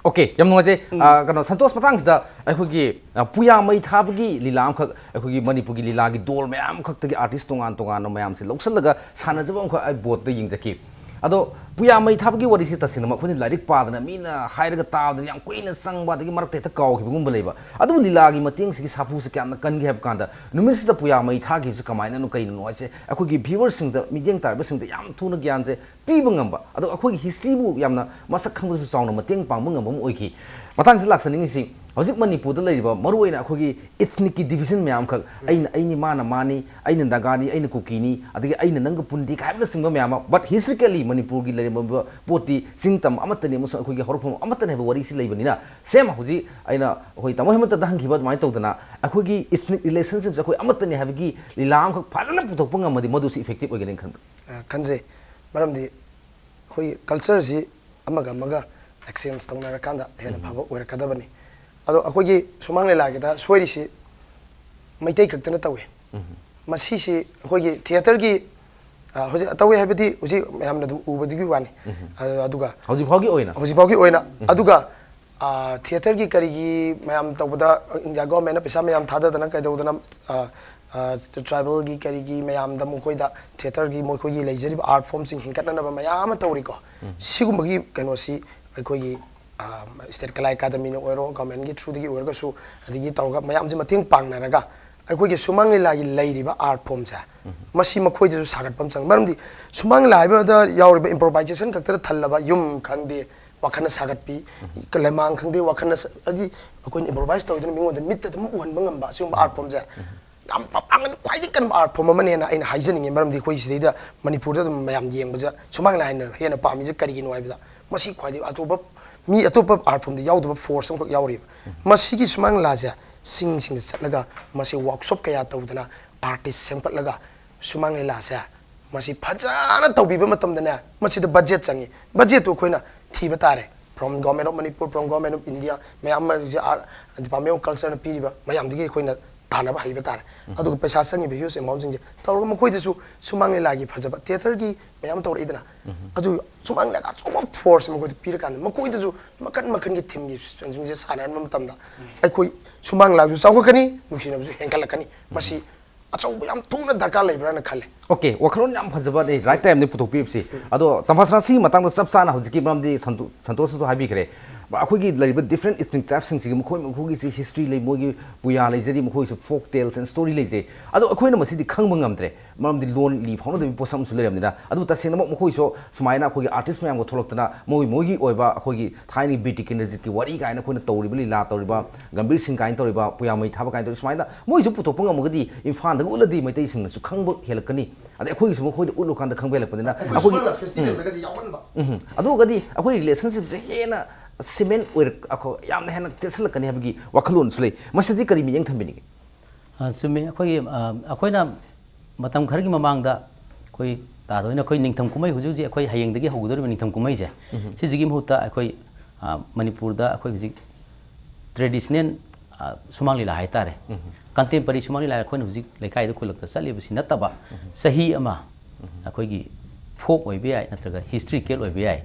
ꯑꯣꯀꯦ, ꯌꯥꯝ ꯅꯨꯡꯉꯥꯏꯖꯩ꯫ ꯑ, ꯀꯩꯅꯣ, ꯁꯟꯇꯣꯁ, ꯃꯇꯥꯡꯁꯤꯗ ꯑꯩꯈꯣꯏꯒꯤ, ꯑ, ꯄꯨꯌꯥ ꯃꯩ ꯊꯥꯕꯒꯤ ꯂꯤꯂꯥ ꯑꯃꯈꯛ ꯑꯩꯈꯣꯏꯒꯤ ꯃꯅꯤꯄꯨꯔꯒꯤ ꯂꯤꯂꯥꯒꯤ ꯗꯣꯜ ꯃꯌꯥꯝ ꯈꯛꯇꯒꯤ ꯑꯥꯔꯇꯤꯁ ꯇꯣꯉꯥꯟ ꯇꯣꯉꯥꯟꯕ ꯃꯌꯥꯝꯁꯦ ꯂꯧꯁꯤꯜꯂꯒ ꯁꯥꯟꯅꯖꯕ ꯑꯃꯈꯛ ꯑꯩ ꯕꯣꯠꯇ ꯌꯦꯡꯖꯈꯤ꯫ ꯑꯗꯣ ꯄꯨꯌꯥ ꯃꯩ ꯊꯥꯕꯒꯤ ꯋꯥꯔꯤꯁꯤ ꯇꯁꯦꯡꯅꯃꯛ ꯑꯩꯈꯣꯏꯅ ꯂꯥꯏꯔꯤꯛ ꯄꯥꯗꯅ ꯃꯤꯅ ꯍꯥꯏꯔꯒ ꯇꯥꯕꯗꯅ ꯌꯥꯝ ꯀꯨꯏꯅ ꯆꯪꯕ, ꯑꯗꯒꯤ ꯃꯔꯛꯇ ꯍꯦꯛꯇ ꯀꯥꯎꯈꯤꯕꯒꯨꯝꯕ ꯂꯩꯕ꯫ ꯑꯗꯨꯕꯨ ꯂꯤꯂꯥꯒꯤ ꯃꯇꯦꯡꯁꯤꯒꯤ ꯁꯥꯐꯨꯁꯦ ꯀꯌꯥꯝꯅ ꯀꯟꯒꯦ ꯍꯥꯏꯕ ꯀꯥꯟꯗ, ꯅꯨꯃꯤꯠꯁꯤꯗ ꯄꯨꯌꯥ ꯃꯩ ꯊꯥꯈꯤꯕꯁꯤ ꯀꯃꯥꯏꯅꯅꯣ, ꯀꯩꯅꯣ ꯍꯥꯏꯁꯦ ꯑꯩꯈꯣꯏꯒꯤ ꯚ꯭ꯌꯨꯋꯔꯁꯤꯡꯗ, ꯃꯤꯠꯌꯦꯡ ꯇꯥꯔꯤꯕꯁꯤꯡꯗ ꯌꯥꯝ ꯊꯨꯅ ꯒ꯭ꯌꯥꯟꯁꯦ ꯄꯤꯕ ꯉꯝꯕ, ꯑꯗꯣ ꯑꯩꯈꯣꯏꯒꯤ ꯍꯤꯁꯇ꯭ꯔꯤꯕꯨ ꯌꯥꯝꯅ ꯃꯁꯛ ꯈꯪꯕꯗꯁꯨ ꯆꯥꯎꯅ ꯃꯇꯦꯡ ꯄꯥꯡꯕ ꯉꯝꯕ ꯑꯃ ꯑꯣꯏꯈꯤ꯫ ꯃꯇꯥꯡꯁꯤꯗ ꯂꯥꯛꯆꯅꯤꯡꯉꯤꯁꯤ, ꯍꯧꯖꯤꯛ ꯃꯅꯤꯄꯨꯔꯗ ꯂꯩꯔꯤꯕ ꯃꯔꯨꯑꯣꯏꯅ ꯑꯩꯈꯣꯏꯒꯤ ꯏꯊꯅꯤꯛꯀꯤ ꯗꯤꯕꯤꯖꯟ ꯃꯌꯥꯝꯈꯛ, ꯑꯩꯅ ꯑꯩꯅꯤ, ꯃꯥꯅ ꯃꯥꯅꯤ, ꯑꯩꯅ ꯅꯥꯒꯥꯅꯤ, ꯑꯩꯅ ꯀꯨꯀꯤꯅꯤ, ꯑꯗꯒꯤ ꯑꯩꯅ ꯅꯪꯒ ꯄꯨꯟꯗꯦ ꯍꯥꯏꯕꯅꯆꯤꯡꯕ ꯃꯌꯥꯝ ꯑꯃ, but historically ꯃꯅꯤꯄꯨꯔꯒꯤ ꯂꯩꯔꯝꯕ ꯄꯣꯠꯇꯤ ꯆꯤꯡ ꯇꯝ ꯑꯃꯠꯇꯅꯤ ꯑꯃꯁꯨꯡ ꯑꯩꯈꯣꯏꯒꯤ ꯍꯧꯔꯛꯐꯝ ꯑꯃꯠꯇꯅꯤ ꯍꯥꯏꯕ ꯋꯥꯔꯤꯁꯤ ꯂꯩꯕꯅꯤꯅ, ꯁꯦꯝ ꯍꯧꯖꯤꯛ ꯑꯩꯅ ꯑꯩꯈꯣꯏ ꯇꯥꯃꯣ ꯍꯦꯃꯟꯇꯗ ꯍꯪꯈꯤꯕ ꯑꯗꯨꯃꯥꯏꯅ ꯇꯧꯗꯅ ꯑꯩꯈꯣꯏꯒꯤ ꯏꯊꯅꯤꯛ ꯔꯤꯂꯦꯁꯟꯁꯤꯞꯁꯦ ꯑꯩꯈꯣꯏ ꯑꯃꯠꯇꯅꯤ ꯍꯥꯏꯕꯒꯤ ꯂꯤꯂꯥ ꯑꯃꯈꯛ ꯐꯖꯅ ꯄꯨꯊꯣꯛꯄ ꯉꯝꯃꯗꯤ ꯃꯗꯨꯁꯨ ꯏꯐꯦꯛꯇꯤꯕ ꯑꯣꯏꯒꯅꯤ ꯈꯟꯕ꯭ꯔꯥ? ꯑ, ꯈꯟꯖꯩ꯫ ꯃꯔꯝꯗꯤ ꯑꯩꯈꯣꯏꯒꯤ ꯀꯜꯆꯔꯁꯤ ꯑꯃꯒ ꯑꯃꯒ ꯑꯦꯛꯁꯆꯦꯟꯖ ꯇꯧꯅꯔꯀꯥꯟꯗ ꯍꯦꯟꯅ ꯐꯕ ꯑꯣꯏꯔꯛꯀꯗꯕꯅꯤ꯫ ꯑꯗꯣ ꯑꯩꯈꯣꯏꯒꯤ ꯁꯨꯃꯥꯡ ꯂꯤꯂꯥꯒꯤꯗ ꯁꯣꯏꯔꯤꯁꯤ ꯃꯩꯇꯩ ꯈꯛꯇꯅ ꯇꯧꯏ꯫ ꯃꯁꯤꯁꯤ ꯑꯩꯈꯣꯏꯒꯤ ꯊꯤꯌꯦꯇꯔꯒꯤ, ꯑ, ꯍꯧꯖꯤꯛ ꯇꯧꯏ ꯍꯥꯏꯕꯗꯤ ꯍꯧꯖꯤꯛ ꯃꯌꯥꯝꯅ ꯑꯗꯨꯝ ꯎꯕꯗꯨꯒꯤ ꯋꯥꯅꯤ꯫ ꯑ, ꯑꯗꯨꯒ ꯍꯧꯖꯤꯛ ꯐꯥꯎꯒꯤ ꯑꯣꯏꯅ ꯍꯧꯖꯤꯛ ꯐꯥꯎꯒꯤ ꯑꯣꯏꯅ, ꯑꯗꯨꯒ ꯑ, ꯊꯤꯌꯦꯇꯔꯒꯤ ꯀꯔꯤꯒꯤ ꯃꯌꯥꯝ ꯇꯧꯕꯗ ꯏꯟꯗꯤꯌꯥ ꯒꯣꯔꯃꯦꯟꯅ ꯄꯩꯁꯥ ꯃꯌꯥꯝ ꯊꯥꯗꯗꯅ ꯀꯩꯗꯧꯗꯅ, ꯑ, ꯑ, ꯇ꯭ꯔꯥꯏꯕꯦꯜꯒꯤ ꯀꯔꯤꯒꯤ ꯃꯌꯥꯝꯗ ꯃꯈꯣꯏꯗ ꯊꯤꯌꯦꯇꯔꯒꯤ ꯃꯈꯣꯏꯒꯤ ꯂꯩꯖꯔꯤꯕ ꯑꯥꯔꯠ ꯐꯣꯝꯁꯤꯡ ꯍꯤꯡꯒꯠꯅꯅꯕ ꯃꯌꯥꯝ ꯑꯃ ꯇꯧꯔꯤꯀꯣ꯫ ꯁꯤꯒꯨꯝꯕꯒꯤ ꯀꯩꯅꯣꯁꯤ ꯑꯩꯈꯣꯏꯒꯤ, ꯑ, ꯁ꯭ꯇꯦꯠ ꯀꯂꯥ ꯑꯦꯀꯥꯗꯃꯤꯅ ꯑꯣꯏꯔꯣ, ꯒꯣꯔꯃꯦꯟꯒꯤ ꯊ꯭ꯔꯨꯗꯒꯤ ꯑꯣꯏꯔꯒꯁꯨ, ꯑꯗꯒꯤ ꯇꯧꯔꯒ ꯃꯌꯥꯝꯁꯦ ꯃꯇꯦꯡ ꯄꯥꯡꯅꯔꯒ ꯑꯩꯈꯣꯏꯒꯤ ꯁꯨꯃꯥꯡ ꯂꯤꯂꯥꯒꯤ ꯂꯩꯔꯤꯕ ꯑꯥꯔꯠ ꯐꯣꯝꯁꯦ, ꯃꯁꯤ ꯃꯈꯣꯏꯗꯁꯨ ꯁꯥꯒꯠꯄ ꯑꯃ ꯆꯪꯉꯤ꯫ ꯃꯔꯝꯗꯤ ꯁꯨꯃꯥꯡ ꯂꯤꯂꯥ ꯍꯥꯏꯕꯗ ꯌꯥꯎꯔꯤꯕ ꯏꯝꯄ꯭ꯔꯣꯚꯥꯏꯖꯦꯁꯟ ꯈꯛꯇꯗ ꯊꯜꯂꯕ ꯌꯨꯝ ꯈꯪꯗꯦ, ꯋꯥꯈꯜꯅ ꯁꯥꯒꯠꯄꯤ, ꯂꯩꯃꯥꯡ ꯈꯪꯗꯦ, ꯋꯥꯈꯜꯅ ꯁ-, ꯍꯥꯏꯗꯤ ꯑꯩꯈꯣꯏꯅ improvise ꯇꯧꯗꯅ ꯃꯤꯉꯣꯟꯗ ꯃꯤꯠꯇ ꯑꯗꯨꯝ ꯎꯍꯟꯕ ꯉꯝꯕ, ꯑꯁꯤꯒꯨꯝꯕ art form ꯁꯦ ꯌꯥꯝ ꯄꯥꯡꯒꯜ ꯈ꯭ꯋꯥꯏꯗꯒꯤ ꯀꯟꯕ art form ꯑꯃꯅꯦꯅ ꯑꯩꯅ ꯍꯥꯏꯖꯅꯤꯡꯉꯤ꯫ ꯃꯔꯝꯗꯤ ꯑꯩꯈꯣꯏ ꯁꯤꯗꯩꯗ ꯃꯅꯤꯄꯨꯔꯗ ꯑꯗꯨꯝ ꯃꯌꯥꯝ ꯌꯦꯡꯕꯁꯦ ꯁꯨꯃꯥꯡ ꯂꯤꯂꯥꯅ ꯍꯦꯟꯅ ꯄꯥꯝꯃꯤꯁꯦ ꯀꯔꯤꯒꯤꯅꯣ ꯍꯥꯏꯕꯗ, ꯃꯁꯤ ꯈ꯭ꯋꯥꯏꯗꯒꯤ ꯑꯇꯣꯞꯄ ꯃꯤ, ꯑꯇꯣꯞꯄ art form ꯗ ꯌꯥꯎꯗꯕ force ꯑꯃꯈꯛ ꯌꯥꯎꯔꯤꯕ꯫ ꯃꯁꯤꯒꯤ ꯁꯨꯃꯥꯡ ꯂꯤꯂꯥꯁꯦ ꯁꯤꯡꯁꯤꯡꯗ ꯆꯠꯂꯒ ꯃꯁꯤ workshop ꯀꯌꯥ ꯇꯧꯗꯅ artist ꯁꯦꯝꯒꯠꯂꯒ ꯁꯨꯃꯥꯡ ꯂꯤꯂꯥꯁꯦ ꯃꯁꯤ ꯐꯖꯅ ꯇꯧꯕꯤꯕ ꯃꯇꯝꯗꯅꯦ, ꯃꯁꯤꯗ budget ꯆꯪꯉꯤ꯫ Budget ꯇꯨ ꯑꯩꯈꯣꯏꯅ ꯊꯤꯕ ꯇꯥꯔꯦ꯫ From Government of Manipur, from Government of India, ꯃꯌꯥꯝ ꯑꯃ ꯍꯧꯖꯤꯛ Art Department of Culture ꯅ ꯄꯤꯔꯤꯕ ꯃꯌꯥꯝꯗꯒꯤ ꯑꯩꯈꯣꯏꯅ ꯇꯥꯟꯅꯕ ꯍꯩꯕ ꯇꯥꯔꯦ꯫ ꯑꯗꯨꯒ ꯄꯩꯁꯥ ꯆꯪꯉꯤꯕ huge amount ꯁꯤꯡꯁꯦ ꯇꯧꯔꯒ ꯃꯈꯣꯏꯗꯁꯨ ꯁꯨꯃꯥꯡ ꯂꯤꯂꯥꯒꯤ ꯐꯖꯕ theatre ꯒꯤ ꯃꯌꯥꯝ ꯇꯧꯔꯛꯏꯗꯅ, ꯑꯗꯨ ꯁꯨꯃꯥꯡ ꯂꯤꯂꯥꯒꯤ ꯑꯆꯧꯕ force ꯑꯃ ꯃꯈꯣꯏꯗ ꯄꯤꯔꯀꯥꯟꯗ ꯃꯈꯣꯏꯗꯁꯨ ꯃꯈꯟ ꯃꯈꯟꯒꯤ theme ꯒꯤ ꯁꯤꯡꯁꯦ ꯁꯥꯟꯅꯍꯟꯕ ꯃꯇꯝꯗ ꯑꯩꯈꯣꯏ ꯁꯨꯃꯥꯡ ꯂꯤꯂꯥꯁꯨ ꯆꯥꯎꯈꯠꯀꯅꯤ, ꯅꯨꯡꯁꯤꯅꯕꯁꯨ ꯍꯦꯟꯒꯠꯂꯛꯀꯅꯤ꯫ ꯃꯁꯤ ꯑꯆꯧꯕ ꯌꯥꯝ ꯊꯣꯛꯅ ꯗꯔꯀꯥꯔ ꯂꯩꯕ꯭ꯔꯥꯅ ꯈꯜꯂꯦ꯫ Okay, ꯋꯥꯈꯜꯂꯣꯟ ꯌꯥꯝ ꯐꯖꯕ ꯑꯗꯩ right time ꯅꯤ ꯄꯨꯊꯣꯛꯄꯤꯕꯁꯤ꯫ ꯑꯗꯣ ꯇꯝꯐꯥꯁꯅꯥ, ꯁꯤꯒꯤ ꯃꯇꯥꯡꯗ ꯆꯞ ꯆꯥꯅ ꯍꯧꯖꯤꯛꯀꯤ, ꯃꯔꯝꯗꯤ ꯁꯟꯇꯣ-, ꯁꯟꯇꯣꯁꯅꯁꯨ ꯍꯥꯏꯕꯤꯈ꯭ꯔꯦ, ꯑꯩꯈꯣꯏꯒꯤ ꯂꯩꯔꯤꯕ different ethnic tribe ꯁꯤꯡꯁꯤꯒꯤ ꯃꯈꯣꯏ ꯃꯈꯣꯏꯒꯤꯁꯤ history ꯂꯩ, ꯃꯣꯏꯒꯤ ꯄꯨꯌꯥ ꯂꯩꯖꯔꯤ, ꯃꯈꯣꯏꯒꯤꯁꯨ folk tales and story ꯂꯩꯖꯩ꯫ ꯑꯗꯣ ꯑꯩꯈꯣꯏꯅ ꯃꯁꯤꯗꯤ ꯈꯪꯕ ꯉꯝꯗ꯭ꯔꯦ, ꯃꯔꯝꯗꯤ ꯂꯣꯟ ꯂꯤ ꯐꯥꯎꯅꯗꯕꯒꯤ ꯄꯣꯠꯁꯛ ꯑꯃꯁꯨ ꯂꯩꯔꯕꯅꯤꯅ꯫ ꯑꯗꯨ ꯇꯁꯦꯡꯅꯃꯛ ꯃꯈꯣꯏꯁꯨ ꯁꯨꯃꯥꯏꯅ ꯑꯩꯈꯣꯏꯒꯤ artist ꯃꯌꯥꯝꯒ ꯊꯣꯛꯂꯛꯇꯅ ꯃꯣꯏ ꯃꯣꯏꯒꯤ ꯑꯣꯏꯕ ꯑꯩꯈꯣꯏꯒꯤ ꯊꯥꯏꯅꯒꯤ ꯕꯤꯔ ꯇꯤꯀꯦꯟꯗ꯭ꯔꯖꯤꯠꯀꯤ ꯋꯥꯔꯤ ꯀꯥꯏꯅ ꯑꯩꯈꯣꯏꯅ ꯇꯧꯔꯤꯕ ꯂꯤꯂꯥ ꯇꯧꯔꯤꯕ, ꯒꯝꯚꯤꯔ ꯁꯤꯡ ꯀꯥꯏꯅ ꯇꯧꯔꯤꯕ, ꯄꯨꯌꯥ ꯃꯩ ꯊꯥꯕ ꯀꯥꯏꯅ ꯇꯧꯔꯤ, ꯁꯨꯃꯥꯏꯅ ꯃꯣꯏꯁꯨ ꯄꯨꯊꯣꯛꯄ ꯉꯝꯃꯒꯗꯤ ꯏꯝꯐꯥꯜꯗꯒ ꯎꯠꯂꯗꯤ ꯃꯩꯇꯩꯁꯤꯡꯅꯁꯨ ꯈꯪꯕ ꯍꯦꯜꯂꯛꯀꯅꯤ꯫ ꯑꯗꯩ ꯑꯩꯈꯣꯏꯒꯤꯁꯨ ꯃꯈꯣꯏꯗ ꯎꯠꯂꯨꯀꯥꯟꯗ ꯈꯪꯕ ꯍꯦꯜꯂꯛꯄꯅꯤꯅ ꯑꯩꯈꯣꯏ ꯑꯩꯈꯣꯏꯒꯤ ꯁꯨꯃꯥꯡ ꯂꯤꯂꯥ festival ꯗꯒꯁꯦ ꯌꯥꯎꯍꯟꯕ꯫ ꯎꯝ, ꯑꯗꯨꯒꯗꯤ ꯑꯩꯈꯣꯏ relationship ꯁꯦ ꯍꯦꯟꯅ cement ꯑꯣꯏꯔꯛ-, ꯑꯩꯈꯣꯏ ꯌꯥꯝꯅ ꯍꯦꯟꯅ ꯆꯦꯠꯁꯤꯜꯂꯛꯀꯅꯤ ꯍꯥꯏꯕꯒꯤ ꯋꯥꯈꯜꯂꯣꯟꯁꯨ ꯂꯩ꯫ ꯃꯁꯤꯗꯤ ꯀꯔꯤ ꯃꯤꯠꯌꯦꯡ ꯊꯝꯕꯤꯅꯤꯡꯉꯤ? ꯑ, ꯆꯨꯝꯃꯤ꯫ ꯑꯩꯈꯣꯏꯒꯤ, ꯑ, ꯑꯩꯈꯣꯏꯅ ꯃꯇꯝ ꯈꯔꯒꯤ ꯃꯃꯥꯡꯗ ꯑꯩꯈꯣꯏ ꯇꯥꯗ ꯍꯣꯏꯅ ꯑꯩꯈꯣꯏ ꯅꯤꯡꯊꯝ ꯀꯨꯝꯍꯩ, ꯍꯧꯖꯤꯛ ꯍꯧꯖꯤꯛ ꯑꯩꯈꯣꯏ ꯍꯌꯦꯡꯗꯒꯤ ꯍꯧꯒꯗꯧꯔꯤꯕ ꯅꯤꯡꯊꯝ ꯀꯨꯝꯍꯩꯁꯦ, ꯎꯝ꯫ ꯁꯤꯁꯤꯒꯤ ꯃꯍꯨꯠꯇ ꯑꯩꯈꯣꯏ, ꯑ, ꯃꯅꯤꯄꯨꯔꯗ ꯑꯩꯈꯣꯏ ꯍꯧꯖꯤꯛ traditional, ꯑ, ꯁꯨꯃꯥꯡ ꯂꯤꯂꯥ ꯍꯥꯏꯇꯥꯔꯦ, ꯎꯝ꯫ Contemporary ꯁꯨꯃꯥꯡ ꯂꯤꯂꯥ ꯑꯩꯈꯣꯏꯅ ꯍꯧꯖꯤꯛ ꯂꯩꯀꯥꯏꯗ ꯈꯨꯜꯂꯛꯇ ꯆꯠꯂꯤꯕꯁꯤ ꯅꯠꯇꯕ, ꯎꯝ꯫ ꯆꯍꯤ ꯑꯃ ꯎꯝ꯫ ꯑꯩꯈꯣꯏꯒꯤ folk ꯑꯣꯏꯕ ꯌꯥꯏ, ꯅꯠꯇ꯭ꯔꯒ historical ꯑꯣꯏꯕ ꯌꯥꯏ,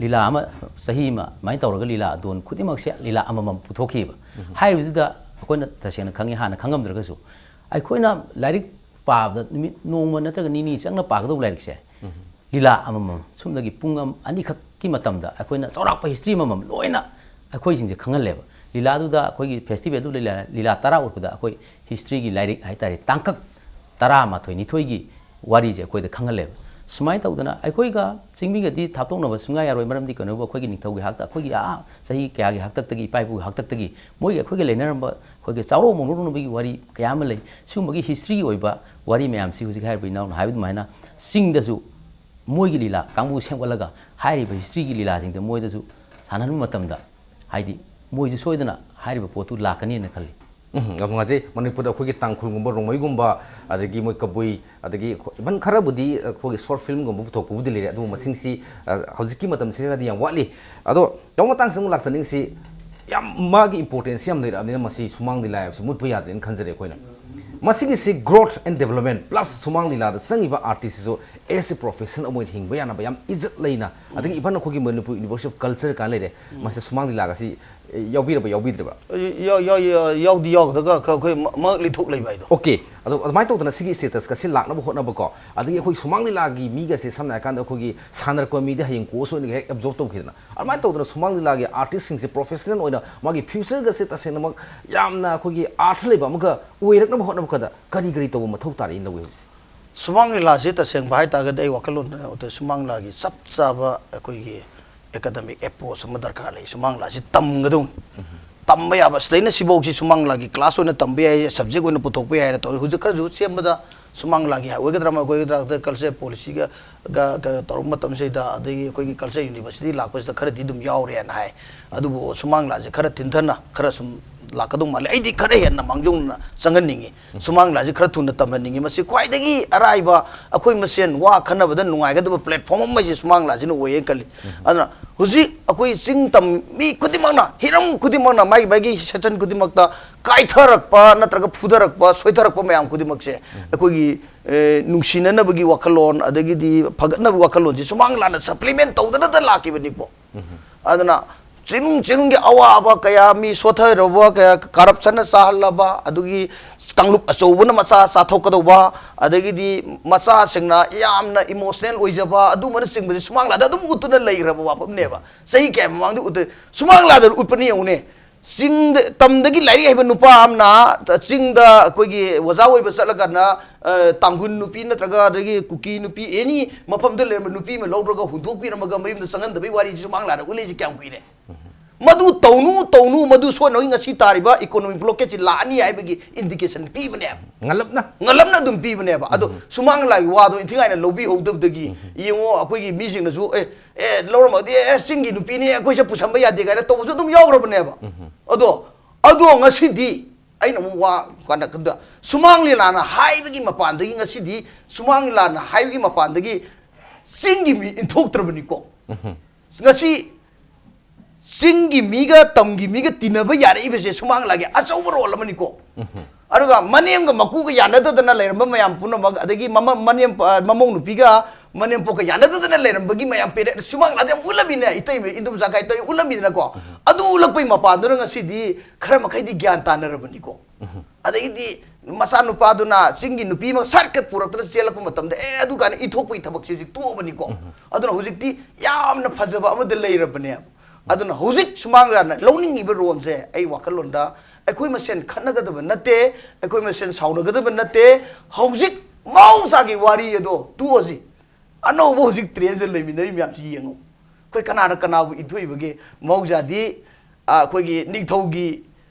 ꯂꯤꯂꯥ ꯑꯃ ꯆꯍꯤ ꯑꯃ ꯑꯗꯨꯃꯥꯏꯅ ꯇꯧꯔꯒ ꯂꯤꯂꯥ ꯑꯗꯣꯟ ꯈꯨꯗꯤꯡꯃꯛꯁꯦ ꯂꯤꯂꯥ ꯑꯃꯃꯝ ꯄꯨꯊꯣꯛꯈꯤꯕ꯫ ꯎꯝ꯫ ꯍꯥꯏꯔꯤꯕꯗꯨꯗ ꯑꯩꯈꯣꯏꯅ ꯇꯁꯦꯡꯅ ꯈꯪꯉꯤ, ꯍꯥꯟꯅ ꯈꯪꯉꯝꯗ꯭ꯔꯒꯁꯨ ꯑꯩꯈꯣꯏꯅ ꯂꯥꯏꯔꯤꯛ ꯄꯥꯕꯗ ꯅꯨꯃꯤꯠ ꯅꯣꯡꯃ ꯅꯠꯇ꯭ꯔꯒ ꯅꯤꯅꯤ ꯆꯪꯅ ꯄꯥꯒꯗꯧꯕ ꯂꯥꯏꯔꯤꯛꯁꯦ, ꯎꯝ꯫ ꯂꯤꯂꯥ ꯑꯃꯃꯝ, ꯁꯨꯞꯅꯒꯤ ꯄꯨꯡ ꯑꯃ, ꯑꯅꯤꯈꯛꯀꯤ ꯃꯇꯝꯗ ꯑꯩꯈꯣꯏꯅ ꯆꯥꯎꯔꯥꯛꯄ history ꯑꯃꯃꯝ ꯂꯣꯏꯅ ꯑꯩꯈꯣꯏꯁꯤꯡꯁꯦ ꯈꯪꯍꯜꯂꯦꯕ꯫ ꯂꯤꯂꯥꯗꯨꯗ ꯑꯩꯈꯣꯏꯒꯤ festival ꯗꯨ ꯂꯤꯂꯥ, ꯂꯤꯂꯥ ꯇꯔꯥ ꯎꯠꯄꯗ ꯑꯩꯈꯣꯏ history ꯒꯤ ꯂꯥꯏꯔꯤꯛ ꯍꯥꯏꯇꯥꯔꯦ, ꯇꯥꯡꯀꯛ ꯇꯔꯥꯃꯥꯊꯣꯏ, ꯅꯤꯊꯣꯏꯒꯤ ꯋꯥꯔꯤꯁꯦ ꯑꯩꯈꯣꯏꯗ ꯈꯪꯍꯜꯂꯦꯕ꯫ ꯁꯨꯃꯥꯏꯅ ꯇꯧꯗꯅ ꯑꯩꯈꯣꯏꯒ ꯆꯤꯡꯃꯤꯒꯗꯤ ꯊꯥꯞꯇꯣꯛꯅꯕ ꯁꯨꯡꯌꯥ ꯌꯥꯔꯣꯏ꯫ ꯃꯔꯝꯗꯤ ꯀꯩꯅꯣꯕꯨ, ꯑꯩꯈꯣꯏꯒꯤ ꯅꯤꯡꯊꯧꯒꯤ ꯍꯥꯛꯇ, ꯑꯩꯈꯣꯏꯒꯤ ꯑꯥ ꯆꯍꯤ ꯀꯌꯥꯒꯤ ꯍꯥꯛꯇꯛꯇꯒꯤ, ꯏꯄꯥ ꯏꯄꯨꯒꯤ ꯍꯥꯛꯇꯛꯇꯒꯤ ꯃꯣꯏꯒꯤ ꯑꯩꯈꯣꯏꯒ ꯂꯩꯅꯔꯝꯕ ꯑꯩꯈꯣꯏꯒꯤ ꯆꯥꯔꯣꯛ ꯃꯧꯔꯣꯛꯅꯕꯒꯤ ꯋꯥꯔꯤ ꯀꯌꯥ ꯑꯃ ꯂꯩ꯫ ꯁꯤꯒꯨꯝꯕꯒꯤ ꯍꯤꯁꯇ꯭ꯔꯤ ꯑꯣꯏꯕ ꯋꯥꯔꯤ ꯃꯌꯥꯝꯁꯤ ꯍꯧꯖꯤꯛ ꯍꯥꯏꯔꯤꯕ ꯏꯅꯥꯎꯅ ꯍꯥꯏꯕ ꯑꯗꯨꯃꯥꯏꯅ ꯆꯤꯡꯗꯁꯨ ꯃꯣꯏꯒꯤ ꯂꯤꯂꯥ ꯀꯥꯡꯕꯨ ꯁꯦꯝꯒꯠꯂꯒ ꯍꯥꯏꯔꯤꯕ ꯍꯤꯁꯇ꯭ꯔꯤꯒꯤ ꯂꯤꯂꯥꯁꯤꯡꯗ ꯃꯣꯏꯗꯁꯨ ꯁꯥꯟꯅꯍꯟꯕ ꯃꯇꯝꯗ, ꯍꯥꯏꯗꯤ, ꯃꯣꯏꯁꯨ ꯁꯣꯏꯗꯅ ꯍꯥꯏꯔꯤꯕ ꯄꯣꯠꯇꯨ ꯂꯥꯛꯀꯅꯤꯅ ꯈꯜꯂꯤ꯫ ꯎꯝ, ꯌꯥꯝ ꯅꯨꯡꯉꯥꯏꯖꯩ꯫ ꯃꯅꯤꯄꯨꯔꯗ ꯑꯩꯈꯣꯏꯒꯤ ꯇꯥꯡꯈꯨꯜꯒꯨꯝꯕ, ꯔꯣꯡꯃꯩꯒꯨꯝꯕ, ꯑꯗꯒꯤ ꯃꯣꯏ ꯀꯕꯨꯏ, ꯑꯗꯒꯤ ꯏꯚꯟ ꯈꯔꯕꯨꯗꯤ ꯑꯩꯈꯣꯏꯒꯤ ꯁꯣꯔꯠ ꯐꯤꯂꯝꯒꯨꯝꯕ ꯄꯨꯊꯣꯛꯄꯕꯨꯗꯤ ꯂꯩꯔꯦ, ꯑꯗꯨꯕꯨ ꯃꯁꯤꯡꯁꯤ, ꯑ, ꯍꯧꯖꯤꯛꯀꯤ ꯃꯇꯝꯁꯤꯒꯗꯤ ꯌꯥꯝ ꯋꯥꯠꯂꯤ꯫ ꯑꯗꯣ ꯇꯥꯃꯣ, ꯃꯇꯥꯡꯁꯤꯗ ꯑꯃꯨꯛ ꯂꯥꯛꯆꯅꯤꯡꯁꯤ, ꯌꯥꯝ ꯃꯥꯒꯤ ꯏꯝꯄꯣꯔꯇꯦꯟꯁ ꯌꯥꯝ ꯂꯩꯔꯛꯑꯕꯅꯤꯅ ꯃꯁꯤ ꯁꯨꯃꯥꯡ ꯂꯤꯂꯥ ꯍꯥꯏꯕꯁꯤ ꯃꯨꯠꯄ ꯌꯥꯗ꯭ꯔꯦꯅ ꯈꯟꯖꯔꯦ ꯑꯩꯈꯣꯏꯅ꯫ ꯃꯁꯤꯒꯤꯁꯤ growth and development plus ꯁꯨꯃꯥꯡ ꯂꯤꯂꯥꯗ ꯆꯪꯉꯤꯕ ꯑꯥꯔꯇꯤꯁꯁꯤꯁꯨ as a profession ꯑꯃ ꯑꯣꯏꯅ ꯍꯤꯡꯕ ꯌꯥꯅꯕ ꯌꯥꯝ ꯏꯖꯠ ꯂꯩꯅ, ꯑꯗꯒꯤ ꯏꯚꯟ ꯑꯩꯈꯣꯏꯒꯤ ꯃꯅꯤꯄꯨꯔ University of Culture ꯀꯥꯏꯅ ꯂꯩꯔꯦ, ꯃꯁꯤꯗ ꯁꯨꯃꯥꯡ ꯂꯤꯂꯥꯒꯁꯤ ꯌꯥꯎꯕꯤꯔꯕ ꯌꯥꯎꯕꯤꯗ꯭ꯔꯤꯕ? ꯌꯥꯎ- ꯌꯥꯎ- ꯌꯥꯎ- ꯌꯥꯎꯗꯤ ꯌꯥꯎꯗꯒ ꯈ- ꯑꯩꯈꯣꯏ ꯃ- ꯃꯉꯛ ꯂꯤꯊꯣꯛ ꯂꯩꯕ ꯍꯥꯏꯗꯣ꯫ ꯑꯣꯀꯦ꯫ ꯑꯗꯣ ꯑꯗꯨꯃꯥꯏꯅ ꯇꯧꯗꯅ ꯁꯤꯒꯤ status ꯀꯁꯤ ꯂꯥꯛꯅꯕ ꯍꯣꯠꯅꯕꯀꯣ, ꯑꯗꯒꯤ ꯑꯩꯈꯣꯏ ꯁꯨꯃꯥꯡ ꯂꯤꯂꯥꯒꯤ ꯃꯤꯒꯁꯦ ꯁꯝꯅ ꯍꯥꯏꯔꯀꯥꯟꯗ ꯑꯩꯈꯣꯏꯒꯤ ꯁꯥꯟꯅꯔꯛꯄ ꯃꯤꯗꯤ ꯍꯌꯦꯡ coach ꯑꯣꯏꯅ ꯍꯦꯛ absorb ꯇꯧꯈꯤꯗꯅ, ꯑꯗꯨꯃꯥꯏꯅ ꯇꯧꯗꯅ ꯁꯨꯃꯥꯡ ꯂꯤꯂꯥꯒꯤ artist ꯁꯤꯡꯁꯦ professional ꯑꯣꯏꯅ ꯃꯥꯒꯤ future ꯒꯁꯦ ꯇꯁꯦꯡꯅꯃꯛ ꯌꯥꯝꯅ ꯑꯩꯈꯣꯏꯒꯤ ꯑꯥꯔꯊ ꯂꯩꯕ ꯑꯃꯒ ꯑꯣꯏꯔꯛꯅꯕ ꯍꯣꯠꯅꯕ ꯀꯥꯟꯗ ꯀꯔꯤ ꯀꯔꯤ ꯇꯧꯕ ꯃꯊꯧ ꯇꯥꯔꯤꯅ ꯂꯧꯏ ꯍꯧꯖꯤꯛ? ꯁꯨꯃꯥꯡ ꯂꯤꯂꯥꯁꯤ ꯇꯁꯦꯡꯕ ꯍꯥꯏꯇꯥꯔꯒꯗꯤ ꯑꯩ ꯋꯥꯈꯜꯂꯣꯟꯗ ꯁꯨꯃꯥꯡ ꯂꯤꯂꯥꯒꯤ ꯆꯞ ꯆꯥꯕ ꯑꯩꯈꯣꯏꯒꯤ academic approach ꯑꯃ ꯗꯔꯀꯥꯔ ꯂꯩ꯫ ꯁꯨꯃꯥꯡ ꯂꯤꯂꯥꯁꯤ ꯇꯝꯒꯗꯧꯅꯤ꯫ ꯇꯝꯕ ꯌꯥꯕ ꯁꯤꯗꯩꯅ ꯁꯤꯐꯥꯎꯁꯤ ꯁꯨꯃꯥꯡ ꯂꯤꯂꯥꯒꯤ class ꯑꯣꯏꯅ ꯇꯝꯕ ꯌꯥꯏ, subject ꯑꯣꯏꯅ ꯄꯨꯊꯣꯛꯄ ꯌꯥꯏꯅ ꯇꯧꯔꯤ꯫ ꯍꯧꯖꯤꯛ ꯈꯔꯁꯨ ꯁꯦꯝꯕꯗ ꯁꯨꯃꯥꯡ ꯂꯤꯂꯥꯒꯤ ꯑꯣꯏꯒꯗ꯭ꯔꯥ ꯑꯃ ꯑꯣꯏꯒꯗ꯭ꯔꯥ, culture policy ꯒ ꯒ- ꯒ ꯇꯧꯔꯛꯄ ꯃꯇꯝꯁꯤꯗ, ꯑꯗꯒꯤ ꯑꯩꯈꯣꯏꯒꯤ culture university ꯂꯥꯛꯄꯁꯤꯗ ꯈꯔꯗꯤ ꯑꯗꯨꯝ ꯌꯥꯎꯔꯦꯅ ꯍꯥꯏ꯫ ꯑꯗꯨꯕꯨ ꯁꯨꯃꯥꯡ ꯂꯤꯂꯥꯁꯦ ꯈꯔ ꯊꯤꯟꯊꯅ ꯈꯔ ꯁꯨꯝ ꯂꯥꯛꯀꯗꯧ ꯃꯥꯜꯂꯦ꯫ ꯑꯩꯗꯤ ꯈꯔ ꯍꯦꯟꯅ ꯃꯥꯡꯖꯧꯅꯅ ꯆꯪꯍꯟꯅꯤꯡꯉꯤ꯫ ꯁꯨꯃꯥꯡ ꯂꯤꯂꯥꯁꯦ ꯈꯔ ꯊꯨꯅ ꯇꯝꯍꯟꯅꯤꯡꯉꯤ꯫ ꯃꯁꯤ ꯈ꯭ꯋꯥꯏꯗꯒꯤ ꯑꯔꯥꯏꯕ, ꯑꯩꯈꯣꯏ ꯃꯁꯦꯟ ꯋꯥ ꯈꯟꯅꯕꯗ ꯅꯨꯡꯉꯥꯏꯒꯗꯕ platform ꯑꯃꯁꯦ ꯁꯨꯃꯥꯡ ꯂꯤꯂꯥꯁꯤꯅ ꯑꯣꯏꯌꯦꯅ ꯈꯜꯂꯤ꯫ ꯑꯗꯨꯅ ꯍꯧꯖꯤꯛ ꯑꯩꯈꯣꯏ ꯆꯤꯡ ꯇꯝ ꯃꯤ ꯈꯨꯗꯤꯡꯃꯛꯅ, ꯍꯤꯔꯝ ꯈꯨꯗꯤꯡꯃꯛꯅ, ꯃꯥꯒꯤ ꯃꯥꯒꯤ section ꯈꯨꯗꯤꯡꯃꯛꯇ ꯀꯥꯏꯊꯔꯛꯄ ꯅꯠꯇ꯭ꯔꯒ ꯐꯨꯊꯔꯛꯄ, ꯁꯣꯏꯊꯔꯛꯄ ꯃꯌꯥꯝ ꯈꯨꯗꯤꯡꯃꯛꯁꯦ ꯑꯩꯈꯣꯏꯒꯤ, ꯑꯦ, ꯅꯨꯡꯁꯤꯅꯅꯕꯒꯤ ꯋꯥꯈꯜꯂꯣꯟ, ꯑꯗꯒꯤꯗꯤ ꯐꯒꯠꯅꯕꯒꯤ ꯋꯥꯈꯜꯂꯣꯟꯁꯤ ꯁꯨꯃꯥꯡ ꯂꯤꯂꯥꯅ supplement ꯇꯧꯗꯅꯇ ꯂꯥꯛꯈꯤꯕꯅꯤꯀꯣ꯫ ꯑꯗꯨꯅ ꯆꯤꯡꯅꯨꯡ ꯆꯤꯡꯅꯨꯡꯒꯤ ꯑꯋꯥꯕ ꯀꯌꯥ, ꯃꯤ ꯁꯣꯠꯊꯔꯕ ꯀꯌꯥ, corruption ꯅ ꯆꯥꯍꯜꯂꯕ, ꯑꯗꯨꯒꯤ ꯀꯥꯡꯂꯨꯞ ꯑꯆꯧꯕꯅ ꯃꯆꯥ ꯆꯥꯊꯣꯛꯀꯗꯧꯕ, ꯑꯗꯒꯤꯗꯤ ꯃꯆꯥꯁꯤꯡꯅ ꯌꯥꯝꯅ emotional ꯑꯣꯏꯖꯕ, ꯑꯗꯨꯝꯕꯅꯆꯤꯡꯕꯁꯦ ꯁꯨꯃꯥꯡ ꯂꯤꯂꯥꯗ ꯑꯗꯨꯝ ꯎꯠꯇꯨꯅ ꯂꯩꯈ꯭ꯔꯕ ꯋꯥꯐꯝꯅꯦꯕ꯫ ꯆꯍꯤ ꯀꯌꯥ ꯃꯃꯥꯡꯗ ꯎꯠꯇ-, ꯁꯨꯃꯥꯡ ꯂꯤꯂꯥꯗ ꯎꯠꯄꯅꯤ ꯌꯦꯡꯉꯨꯅꯦ꯫ ꯆꯤꯡꯗ ꯇꯝꯗꯒꯤ ꯂꯥꯏꯔꯤꯛ ꯍꯩꯕ ꯅꯨꯄꯥ ꯑꯃꯅ ꯆꯤꯡꯗ ꯑꯩꯈꯣꯏꯒꯤ ꯑꯣꯖꯥ ꯑꯣꯏꯕ ꯆꯠꯂꯒꯅ, ꯑ, ꯇꯥꯡꯈꯨꯜ ꯅꯨꯄꯤ ꯅꯠꯇ꯭ꯔꯒ ꯑꯗꯒꯤ ꯀꯨꯀꯤ ꯅꯨꯄꯤ, ꯑꯦꯅꯤ ꯃꯐꯝꯗ ꯂꯩꯔꯝꯕ ꯅꯨꯄꯤ ꯑꯃ ꯂꯧꯔꯒ ꯍꯨꯟꯗꯣꯛꯄꯤꯔꯝꯃꯒ ꯃꯌꯨꯝꯗ ꯆꯪꯍꯟꯗꯕꯩ ꯋꯥꯔꯤꯁꯤ ꯁꯨꯃꯥꯡ ꯂꯥꯟꯅ ꯎꯠꯂꯛꯏꯁꯤ ꯀꯌꯥꯝ ꯀꯨꯏꯔꯦ? ꯃꯗꯨ ꯇꯧꯅꯨ, ꯇꯧꯅꯨ, ꯃꯗꯨ ꯁꯣꯏꯗꯅ ꯉꯁꯤ ꯇꯥꯔꯤꯕ economic blockade ꯁꯤ ꯂꯥꯛꯑꯅꯤ ꯍꯥꯏꯕꯒꯤ indication ꯄꯤꯕꯅꯦꯕ꯫ ꯉꯜꯂꯞꯅ꯫ ꯉꯜꯂꯞꯅ ꯑꯗꯨꯝ ꯄꯤꯕꯅꯦꯕ꯫ ꯑꯗꯣ ꯁꯨꯃꯥꯡ ꯂꯥꯏꯒꯤ ꯋꯥꯗꯣ ꯏꯟꯊꯤ ꯅꯨꯡꯉꯥꯏꯅ ꯂꯧꯕꯤꯍꯧꯗꯕꯗꯒꯤ, ꯌꯦꯡꯉꯣ, ꯑꯩꯈꯣꯏꯒꯤ ꯃꯤꯁꯤꯡꯅꯁꯨ, "ꯑꯦ, ꯑꯦ, ꯂꯧꯔꯝꯃꯗꯤ, ꯑꯦ, ꯆꯤꯡꯒꯤ ꯅꯨꯄꯤꯅꯦ, ꯑꯩꯈꯣꯏꯁꯦ ꯄꯨꯁꯟꯕ ꯌꯥꯗꯦ" ꯀꯥꯏꯅ ꯇꯧꯕꯁꯨ ꯑꯗꯨꯝ ꯌꯥꯎꯈ꯭ꯔꯕꯅꯦꯕ꯫ ꯑꯗꯣ, ꯑꯗꯣ ꯉꯁꯤꯗꯤ ꯑꯩꯅ ꯑꯃꯨꯛ ꯋꯥ ꯀꯥꯟꯗ, ꯀꯥꯟꯗ ꯁꯨꯃꯥꯡ ꯂꯤꯂꯥꯅ ꯍꯥꯏꯕꯒꯤ ꯃꯄꯥꯟꯗꯒꯤ, ꯉꯁꯤꯗꯤ ꯁꯨꯃꯥꯡ ꯂꯤꯂꯥꯅ ꯍꯥꯏꯕꯒꯤ ꯃꯄꯥꯟꯗꯒꯤ ꯆꯤꯡꯒꯤ ꯃꯤ ꯏꯟꯊꯣꯛꯇ꯭ꯔꯕꯅꯤꯀꯣ꯫ ꯉꯁꯤ ꯆꯤꯡꯒꯤ ꯃꯤꯒ ꯇꯝꯒꯤ ꯃꯤꯒ ꯇꯤꯟꯅꯕ ꯌꯥꯔꯛꯏꯕꯁꯦ ꯁꯨꯃꯥꯡ ꯂꯤꯂꯥꯒꯤ ꯑꯆꯧꯕ ꯔꯣꯜ ꯑꯃꯅꯤꯀꯣ꯫ ꯑꯗꯨꯒ ꯃꯅꯦꯝꯒ ꯃꯀꯨꯒ ꯌꯥꯅꯗꯗꯅ ꯂꯩꯔꯝꯕ ꯃꯌꯥꯝ ꯄꯨꯝꯅꯃꯛ, ꯑꯗꯒꯤ ꯃꯃ-, ꯃꯅꯦꯝ-, ꯑ, ꯃꯃꯧ ꯅꯨꯄꯤꯒ ꯃꯅꯦꯝꯄꯣꯛꯀ ꯌꯥꯅꯗꯗꯅ ꯂꯩꯔꯝꯕꯒꯤ ꯃꯌꯥꯝ ꯄꯦꯔꯦꯟ ꯁꯨꯃꯥꯡ ꯂꯤꯂꯥꯗ ꯌꯥꯝ ꯎꯠꯂꯝꯃꯤꯅꯦ, ꯏꯇꯩꯃ ꯏꯟꯗꯣꯝꯆꯥ ꯀꯥꯏ ꯇꯧꯔꯤ ꯎꯠꯂꯝꯃꯤꯗꯅꯀꯣ꯫ ꯑꯗꯨ ꯎꯠꯂꯛꯄꯩ ꯃꯄꯥꯟꯗꯨꯅ ꯉꯁꯤꯗꯤ ꯈꯔ ꯃꯈꯩꯗꯤ ꯒ꯭ꯌꯥꯟ ꯇꯥꯅꯔꯕꯅꯤꯀꯣ꯫ ꯑꯗꯒꯤꯗꯤ ꯃꯆꯥꯅꯨꯄꯥꯗꯨꯅ ꯆꯤꯡꯒꯤ ꯅꯨꯄꯤ ꯑꯃ ꯁꯠꯀ ꯄꯨꯔꯛꯇꯅ ꯆꯦꯜꯂꯛꯄ ꯃꯇꯝꯗ, ꯑꯦ, ꯑꯗꯨ ꯀꯥꯏꯅ ꯏꯟꯊꯣꯛꯄꯒꯤ ꯊꯕꯛꯁꯤ ꯍꯧꯖꯤꯛ ꯇꯣꯛꯑꯕꯅꯤꯀꯣ꯫ ꯑꯗꯨꯅ ꯍꯧꯖꯤꯛꯇꯤ ꯌꯥꯝꯅ ꯐꯖꯕ ꯑꯃꯗ ꯂꯩꯔꯕꯅꯦꯕ꯫ ꯑꯗꯨꯅ ꯍꯧꯖꯤꯛ ꯁꯨꯃꯥꯡ ꯂꯤꯂꯥꯅ ꯂꯧꯅꯤꯡꯉꯤꯕ ꯔꯣꯜꯁꯦ, ꯑꯩ ꯋꯥꯈꯜꯂꯣꯟꯗ, ꯑꯩꯈꯣꯏ ꯃꯁꯦꯟ ꯈꯠꯅꯒꯗꯕ ꯅꯠꯇꯦ, ꯑꯩꯈꯣꯏ ꯃꯁꯦꯟ ꯁꯥꯎꯅꯒꯗꯕ ꯅꯠꯇꯦ꯫ ꯍꯧꯖꯤꯛ ꯃꯍꯧꯁꯥꯒꯤ ꯋꯥꯔꯤ ꯑꯗꯣ ꯇꯣꯛꯑꯁꯤ꯫ ꯑꯅꯧꯕ ꯍꯧꯖꯤꯛ ꯇ꯭ꯔꯦꯟꯁꯤꯗ ꯂꯩꯃꯤꯟꯅꯔꯤ ꯃꯌꯥꯝꯁꯤ ꯌꯦꯡꯉꯨ꯫ ꯑꯩꯈꯣꯏ ꯀꯅꯥꯅ ꯀꯅꯥꯕꯨ ꯏꯟꯊꯣꯛꯏꯕꯒꯦ? ꯃꯍꯧꯁꯥꯗꯤ, ꯑ, ꯑꯩꯈꯣꯏꯒꯤ ꯅꯤꯡꯊꯧꯒꯤ,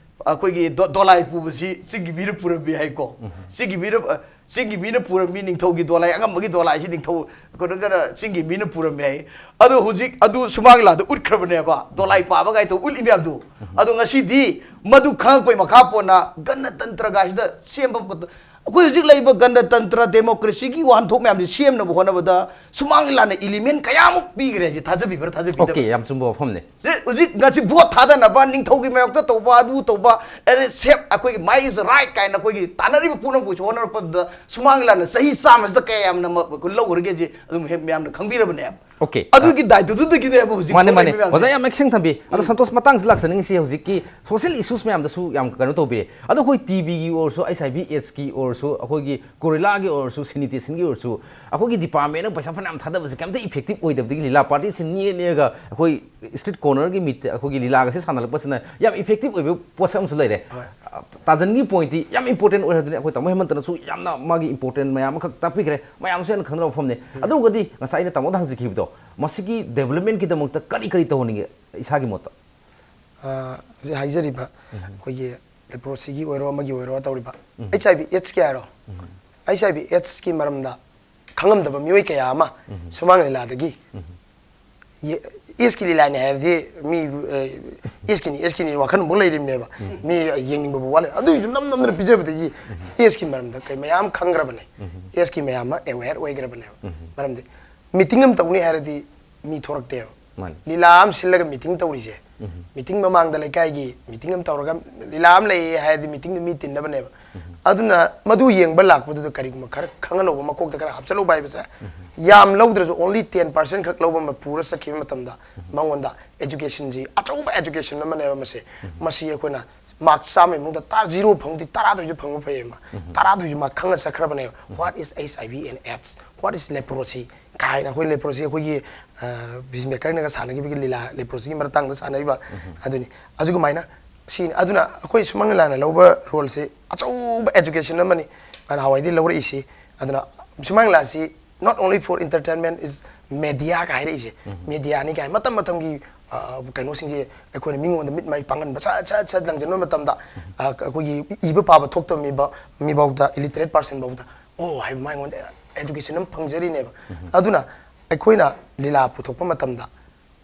ꯑꯩꯈꯣꯏꯒꯤ ꯗꯣ-, ꯗꯣꯂꯥꯏ ꯄꯨꯕꯁꯤ ꯆꯤꯡꯒꯤ ꯃꯤꯅ ꯄꯨꯔꯝꯃꯤ ꯍꯥꯏꯀꯣ꯫ ꯆꯤꯡꯒꯤ ꯃꯤꯅ, ꯑ, ꯆꯤꯡꯒꯤ ꯃꯤꯅ ꯄꯨꯔꯝꯃꯤ, ꯅꯤꯡꯊꯧꯒꯤ ꯗꯣꯂꯥꯏ, ꯑꯉꯝꯕꯒꯤ ꯗꯣꯂꯥꯏꯁꯤ ꯅꯤꯡꯊꯧ, ꯀꯩꯅꯣ, ꯀꯩꯅꯣ, ꯆꯤꯡꯒꯤ ꯃꯤꯅ ꯄꯨꯔꯝꯃꯤ ꯍꯥꯏ꯫ ꯑꯗꯣ ꯍꯧꯖꯤꯛ ꯑꯗꯨ ꯁꯨꯃꯥꯡ ꯂꯤꯂꯥꯗ ꯎꯠꯈ꯭ꯔꯕꯅꯦꯕ, ꯗꯣꯂꯥꯏ ꯄꯥꯕ ꯀꯥꯏ ꯇꯧ ꯎꯠꯂꯤ ꯃꯌꯥꯝꯗꯣ꯫ ꯑꯗꯣ ꯉꯁꯤꯗꯤ ꯃꯗꯨ ꯈꯪꯉꯛꯄꯩ ꯃꯈꯥ ꯄꯣꯟꯅ ꯒꯅꯇꯟꯇ꯭ꯔ ꯀꯥꯏꯁꯤꯗ ꯁꯦꯝꯕ ꯃꯇꯝ, ꯑꯩꯈꯣꯏ ꯍꯧꯖꯤꯛ ꯂꯩꯔꯤꯕ ꯒꯅꯇꯟꯇ꯭ꯔ, ꯗꯦꯃꯣꯀ꯭ꯔꯦꯁꯤꯒꯤ ꯋꯥꯍꯟꯊꯣꯛ ꯃꯌꯥꯝꯁꯦ ꯁꯦꯝꯅꯕ ꯍꯣꯠꯅꯕꯗ ꯁꯨꯃꯥꯡ ꯂꯤꯂꯥꯅ ꯏꯂꯤꯃꯦꯟ ꯀꯌꯥꯃꯨꯛ ꯄꯤꯈ꯭ꯔꯦ ꯍꯥꯏꯁꯦ, ꯊꯥꯖꯕꯤꯕ꯭ꯔꯥ, ꯊꯥꯖꯕꯤꯗꯕ꯭ꯔꯥ? ꯑꯣꯀꯦ, ꯌꯥꯝ ꯆꯨꯝꯕ ꯋꯥꯐꯝꯅꯦ꯫ ꯁꯤ ꯍꯧꯖꯤꯛ ꯉꯁꯤ ꯚꯣꯠ ꯊꯥꯗꯅꯕ, ꯅꯤꯡꯊꯧꯒꯤ ꯃꯥꯌꯣꯛꯇ ꯇꯧꯕ, ꯑꯗꯨ ꯇꯧꯕ, ꯑꯗꯩ ꯁꯦꯞ, ꯑꯩꯈꯣꯏꯒꯤ "My is right" ꯀꯥꯏꯅ ꯑꯩꯈꯣꯏꯒꯤ ꯇꯥꯟꯅꯔꯤꯕ ꯄꯨꯝꯅꯃꯛꯄꯨꯁꯨ ꯍꯣꯠꯅꯔꯛꯄꯗ ꯁꯨꯃꯥꯡ ꯂꯤꯂꯥꯅ ꯆꯍꯤ ꯆꯥꯝꯃꯁꯤꯗ ꯀꯌꯥ ꯌꯥꯝꯅ ꯃ-, ꯂꯧꯈ꯭ꯔꯒꯦ ꯍꯥꯏꯁꯦ ꯑꯗꯨꯝ ꯍꯦꯛ ꯃꯌꯥꯝꯅ ꯈꯪꯕꯤꯔꯕꯅꯦꯕ꯫ Okay. ꯑꯗꯨꯒꯤ ꯗꯥꯏꯇꯨꯗꯨꯗꯒꯤꯅꯦꯕ ꯍꯧꯖꯤꯛ ꯃꯥꯅꯦ ꯃꯥꯅꯦ ꯊꯣꯛꯂꯛꯏꯕ ꯃꯌꯥꯝꯁꯦ꯫ ꯑꯣꯖꯥ, ꯌꯥꯝ ꯃꯌꯦꯛ ꯁꯦꯡꯅ ꯊꯝꯕꯤ꯫ ꯑꯗꯣ ꯁꯟꯇꯣꯁ, ꯃꯇꯥꯡꯁꯤ ꯂꯥꯛꯆꯅꯤꯡꯉꯤꯁꯤ ꯍꯧꯖꯤꯛꯀꯤ ꯁꯣꯁꯤꯌꯦꯜ ꯏꯁꯨꯁ ꯃꯌꯥꯝꯗꯁꯨ ꯌꯥꯝ ꯀꯩꯅꯣ ꯇꯧꯕꯤꯔꯦ꯫ ꯑꯗꯣ ꯑꯩꯈꯣꯏ ꯇꯤ ꯕꯤꯒꯤ ꯑꯣꯏꯔꯁꯨ, ꯑꯩꯆ ꯑꯥꯏ ꯚꯤ ꯑꯦꯗꯁꯀꯤ ꯑꯣꯏꯔꯁꯨ, ꯑꯩꯈꯣꯏꯒꯤ ꯀꯣꯔꯤꯂꯥꯒꯤ ꯑꯣꯏꯔꯁꯨ, ꯁꯦꯅꯤꯇꯦꯁꯟꯒꯤ ꯑꯣꯏꯔꯁꯨ, ꯑꯩꯈꯣꯏꯒꯤ ꯗꯤꯄꯥꯔꯠꯃꯦꯟꯅ ꯄꯩꯁꯥ ꯐꯅꯌꯥꯝ ꯊꯥꯗꯕꯁꯦ ꯀꯩꯝꯇ ꯏꯐꯦꯛꯇꯤꯞ ꯑꯣꯏꯗꯕꯗꯒꯤ ꯂꯤꯂꯥ ꯄꯥꯔꯇꯤꯁꯤ ꯅꯦꯛꯑ ꯅꯦꯛꯑꯒ ꯑꯩꯈꯣꯏ ꯁ꯭ꯇ꯭ꯔꯤꯠ ꯀꯣꯔꯅꯔꯒꯤ ꯃꯤꯠꯇ ꯑꯩꯈꯣꯏꯒꯤ ꯂꯤꯂꯥꯒꯁꯦ ꯁꯥꯟꯅꯔꯛꯄꯁꯤꯅ ꯌꯥꯝ ꯏꯐꯦꯛꯇꯤꯞ ꯑꯣꯏꯕ ꯄꯣꯠꯁꯛ ꯑꯃꯁꯨ ꯂꯩꯔꯦ꯫ ꯇꯥꯖꯟꯒꯤ ꯄꯣꯏꯟꯠꯇꯤ ꯌꯥꯝ ꯏꯝꯄꯣꯔꯇꯦꯟ ꯑꯣꯏ ꯍꯥꯏꯗꯨꯅꯤ꯫ ꯑꯩꯈꯣꯏ ꯇꯥꯃꯣ ꯍꯦꯃꯟꯇꯅꯁꯨ ꯌꯥꯝꯅ ꯃꯥꯒꯤ ꯏꯝꯄꯣꯔꯇꯦꯟ ꯃꯌꯥꯝ ꯑꯃꯈꯛ ꯇꯥꯛꯄꯤꯈ꯭ꯔꯦ, ꯃꯌꯥꯝꯁꯨ ꯌꯥꯝꯅ ꯈꯪꯅꯕ ꯃꯐꯝꯅꯤ꯫ ꯑꯗꯨꯒꯗꯤ ꯉꯁꯥꯏ ꯑꯩꯅ ꯇꯥꯃꯣꯗ ꯍꯪꯖꯈꯤꯕꯗꯣ, ꯃꯁꯤꯒꯤ ꯗꯦꯕꯂꯞꯃꯦꯟꯠꯀꯤꯗꯃꯛꯇ ꯀꯔꯤ ꯀꯔꯤ ꯇꯧꯍꯟꯅꯤꯡꯒꯦ? ꯏꯁꯥꯒꯤ ꯃꯣꯠꯇ꯫ ꯑ, ꯍꯧꯖꯤꯛ ꯍꯥꯏꯖꯔꯤꯕ ꯑꯩꯈꯣꯏꯒꯤ ꯂꯦꯄ꯭ꯔꯣꯁꯤꯒꯤ ꯑꯣꯏꯔꯣ, ꯑꯃꯒꯤ ꯑꯣꯏꯔꯣ ꯇꯧꯔꯤꯕ, ꯑꯩꯆ ꯑꯥꯏ ꯚꯤ ꯑꯦꯗꯁꯀꯤ ꯍꯥꯏꯔꯣ, ꯑꯩꯆ ꯑꯥꯏ ꯚꯤ ꯑꯦꯗꯁꯀꯤ ꯃꯔꯝꯗ ꯈꯪꯉꯝꯗꯕ ꯃꯤꯑꯣꯏ ꯀꯌꯥ ꯑꯃ ꯁꯨꯃꯥꯡ ꯂꯤꯂꯥꯗꯒꯤ, ꯑꯦꯗꯁꯀꯤ ꯂꯤꯂꯥꯅꯤ ꯍꯥꯏꯔꯗꯤ ꯃꯤ, ꯑꯦꯗꯁꯀꯤꯅꯤ, ꯑꯦꯗꯁꯀꯤꯅꯤ ꯋꯥꯈꯜ ꯑꯃꯐꯥꯎ ꯂꯩꯔꯤꯕꯅꯦꯕ꯫ ꯃꯤ ꯌꯦꯡꯅꯤꯡꯕꯕꯨ ꯋꯥꯠꯂꯦ꯫ ꯑꯗꯨꯒꯤꯁꯨ ꯅꯝ ꯅꯝꯗꯅ ꯄꯤꯖꯕꯗꯒꯤ ꯑꯦꯗꯁꯀꯤ ꯃꯔꯝꯗ ꯀꯩ ꯃꯌꯥꯝ ꯈꯪꯈ꯭ꯔꯕꯅꯦ꯫ ꯑꯦꯗꯁꯀꯤ ꯃꯌꯥꯝ ꯑꯃ ꯑꯦꯋꯦꯌꯔ ꯑꯣꯏꯈ꯭ꯔꯕꯅꯦꯕ꯫ ꯃꯔꯝꯗꯤ ꯃꯤꯇꯤꯡ ꯑꯃ ꯇꯧꯅꯤ ꯍꯥꯏꯔꯗꯤ ꯃꯤ ꯊꯣꯔꯛꯇꯦꯕ꯫ ꯃꯥꯅꯤ꯫ ꯂꯤꯂꯥ ꯑꯃ ꯁꯤꯜꯂꯒ ꯃꯤꯇꯤꯡ ꯇꯧꯔꯤꯁꯦ, ꯃꯤꯇꯤꯡ ꯃꯃꯥꯡꯗ ꯂꯩꯀꯥꯏꯒꯤ ꯃꯤꯇꯤꯡ ꯑꯃ ꯇꯧꯔꯒ ꯂꯤꯂꯥ ꯑꯃ ꯂꯩꯌꯦ ꯍꯥꯏꯔꯗꯤ ꯃꯤꯇꯤꯡꯗ ꯃꯤ ꯇꯤꯟꯅꯕꯅꯦꯕ꯫ ꯑꯗꯨꯅ ꯃꯗꯨ ꯌꯦꯡꯕ ꯂꯥꯛꯄꯗꯨꯗ ꯀꯔꯤꯒꯨꯝꯕ ꯈꯔ ꯈꯪꯍꯜꯍꯧꯕ, ꯃꯀꯣꯛꯇ ꯈꯔ ꯍꯥꯞꯆꯜꯍꯧꯕ ꯍꯥꯏꯕꯁꯦ, ꯌꯥꯝ ꯂꯧꯗ꯭ꯔꯁꯨ only ten percent ꯈꯛ ꯂꯧꯕ ꯑꯃ ꯄꯨꯔ ꯆꯠꯈꯤꯕ ꯃꯇꯝꯗ ꯃꯉꯣꯟꯗ education ꯁꯤ ꯑꯆꯧꯕ education ꯑꯃꯅꯦꯕ ꯃꯁꯤ꯫ ꯃꯁꯤ ꯑꯩꯈꯣꯏꯅ ꯃꯥꯔꯛ ꯆꯥꯝꯃꯒꯤ ꯃꯅꯨꯡꯗ ꯇꯔꯥ, ꯖꯤꯔꯣ ꯐꯪꯉꯗꯤ ꯇꯔꯥꯗꯣꯏꯁꯨ ꯐꯪꯕ ꯐꯩꯌꯦꯕ꯫ ꯇꯔꯥꯗꯣꯏꯁꯨ ꯃꯥ ꯈꯪꯉ ꯆꯠꯈ꯭ꯔꯕꯅꯦꯕ꯫ What is H I V and AIDS? What is leprosy? ꯀꯥꯏꯅ ꯑꯩꯈꯣꯏ ꯂꯦꯄ꯭ꯔꯣꯁꯤ ꯑꯩꯈꯣꯏꯒꯤ ꯄꯤꯁ ꯃꯦꯀꯔꯅꯒ ꯁꯥꯟꯅꯈꯤꯕꯒꯤ ꯂꯤꯂꯥ ꯂꯦꯄ꯭ꯔꯣꯁꯤꯒꯤ ꯃꯇꯥꯡꯗ ꯁꯥꯟꯅꯔꯤꯕ꯫ ꯑꯗꯨꯅꯤ꯫ ꯑꯗꯨꯒꯨꯃꯥꯏꯅ ꯁꯤꯅꯤ꯫ ꯑꯗꯨꯅ ꯑꯩꯈꯣꯏ ꯁꯨꯃꯥꯡ ꯂꯤꯂꯥꯅ ꯂꯧꯕ ꯔꯣꯜꯁꯦ ꯑꯆꯧꯕ education ꯑꯃꯅꯤ꯫ ꯅꯍꯥꯟꯋꯥꯏꯗꯒꯤ ꯂꯧꯔꯛꯏꯁꯤ꯫ ꯑꯗꯨꯅ ꯁꯨꯃꯥꯡ ꯂꯤꯂꯥꯁꯤ not only for entertainment, is media ꯀ ꯍꯥꯏꯔꯛꯏꯁꯦ꯫ ꯃꯦꯗꯤꯌꯥꯅꯤ ꯀꯥꯏ ꯃꯇꯝ ꯃꯇꯝꯒꯤ ꯑ, ꯀꯩꯅꯣꯁꯤꯡꯁꯦ ꯑꯩꯈꯣꯏꯅ ꯃꯤꯉꯣꯟꯗ ꯃꯤꯠ ꯃꯥꯏ ꯄꯥꯡꯍꯟꯕ ꯁꯠ ꯁꯠ ꯁꯠ ꯂꯪꯁꯤꯟꯕ ꯃꯇꯝꯗ, ꯑ, ꯑꯩꯈꯣꯏꯒꯤ ꯏꯕ ꯄꯥꯕ ꯊꯣꯛꯇꯕ ꯃꯤꯕ-, ꯃꯤꯐꯥꯎꯗ, illiterate person ꯐꯥꯎꯗ, "ꯑꯣ" ꯍꯥꯏꯕ, ꯃꯉꯣꯟꯗ education ꯑꯃ ꯐꯪꯖꯔꯤꯅꯦꯕ꯫ ꯑꯗꯨꯅ ꯑꯩꯈꯣꯏꯅ ꯂꯤꯂꯥ ꯄꯨꯊꯣꯛꯄ ꯃꯇꯝꯗ,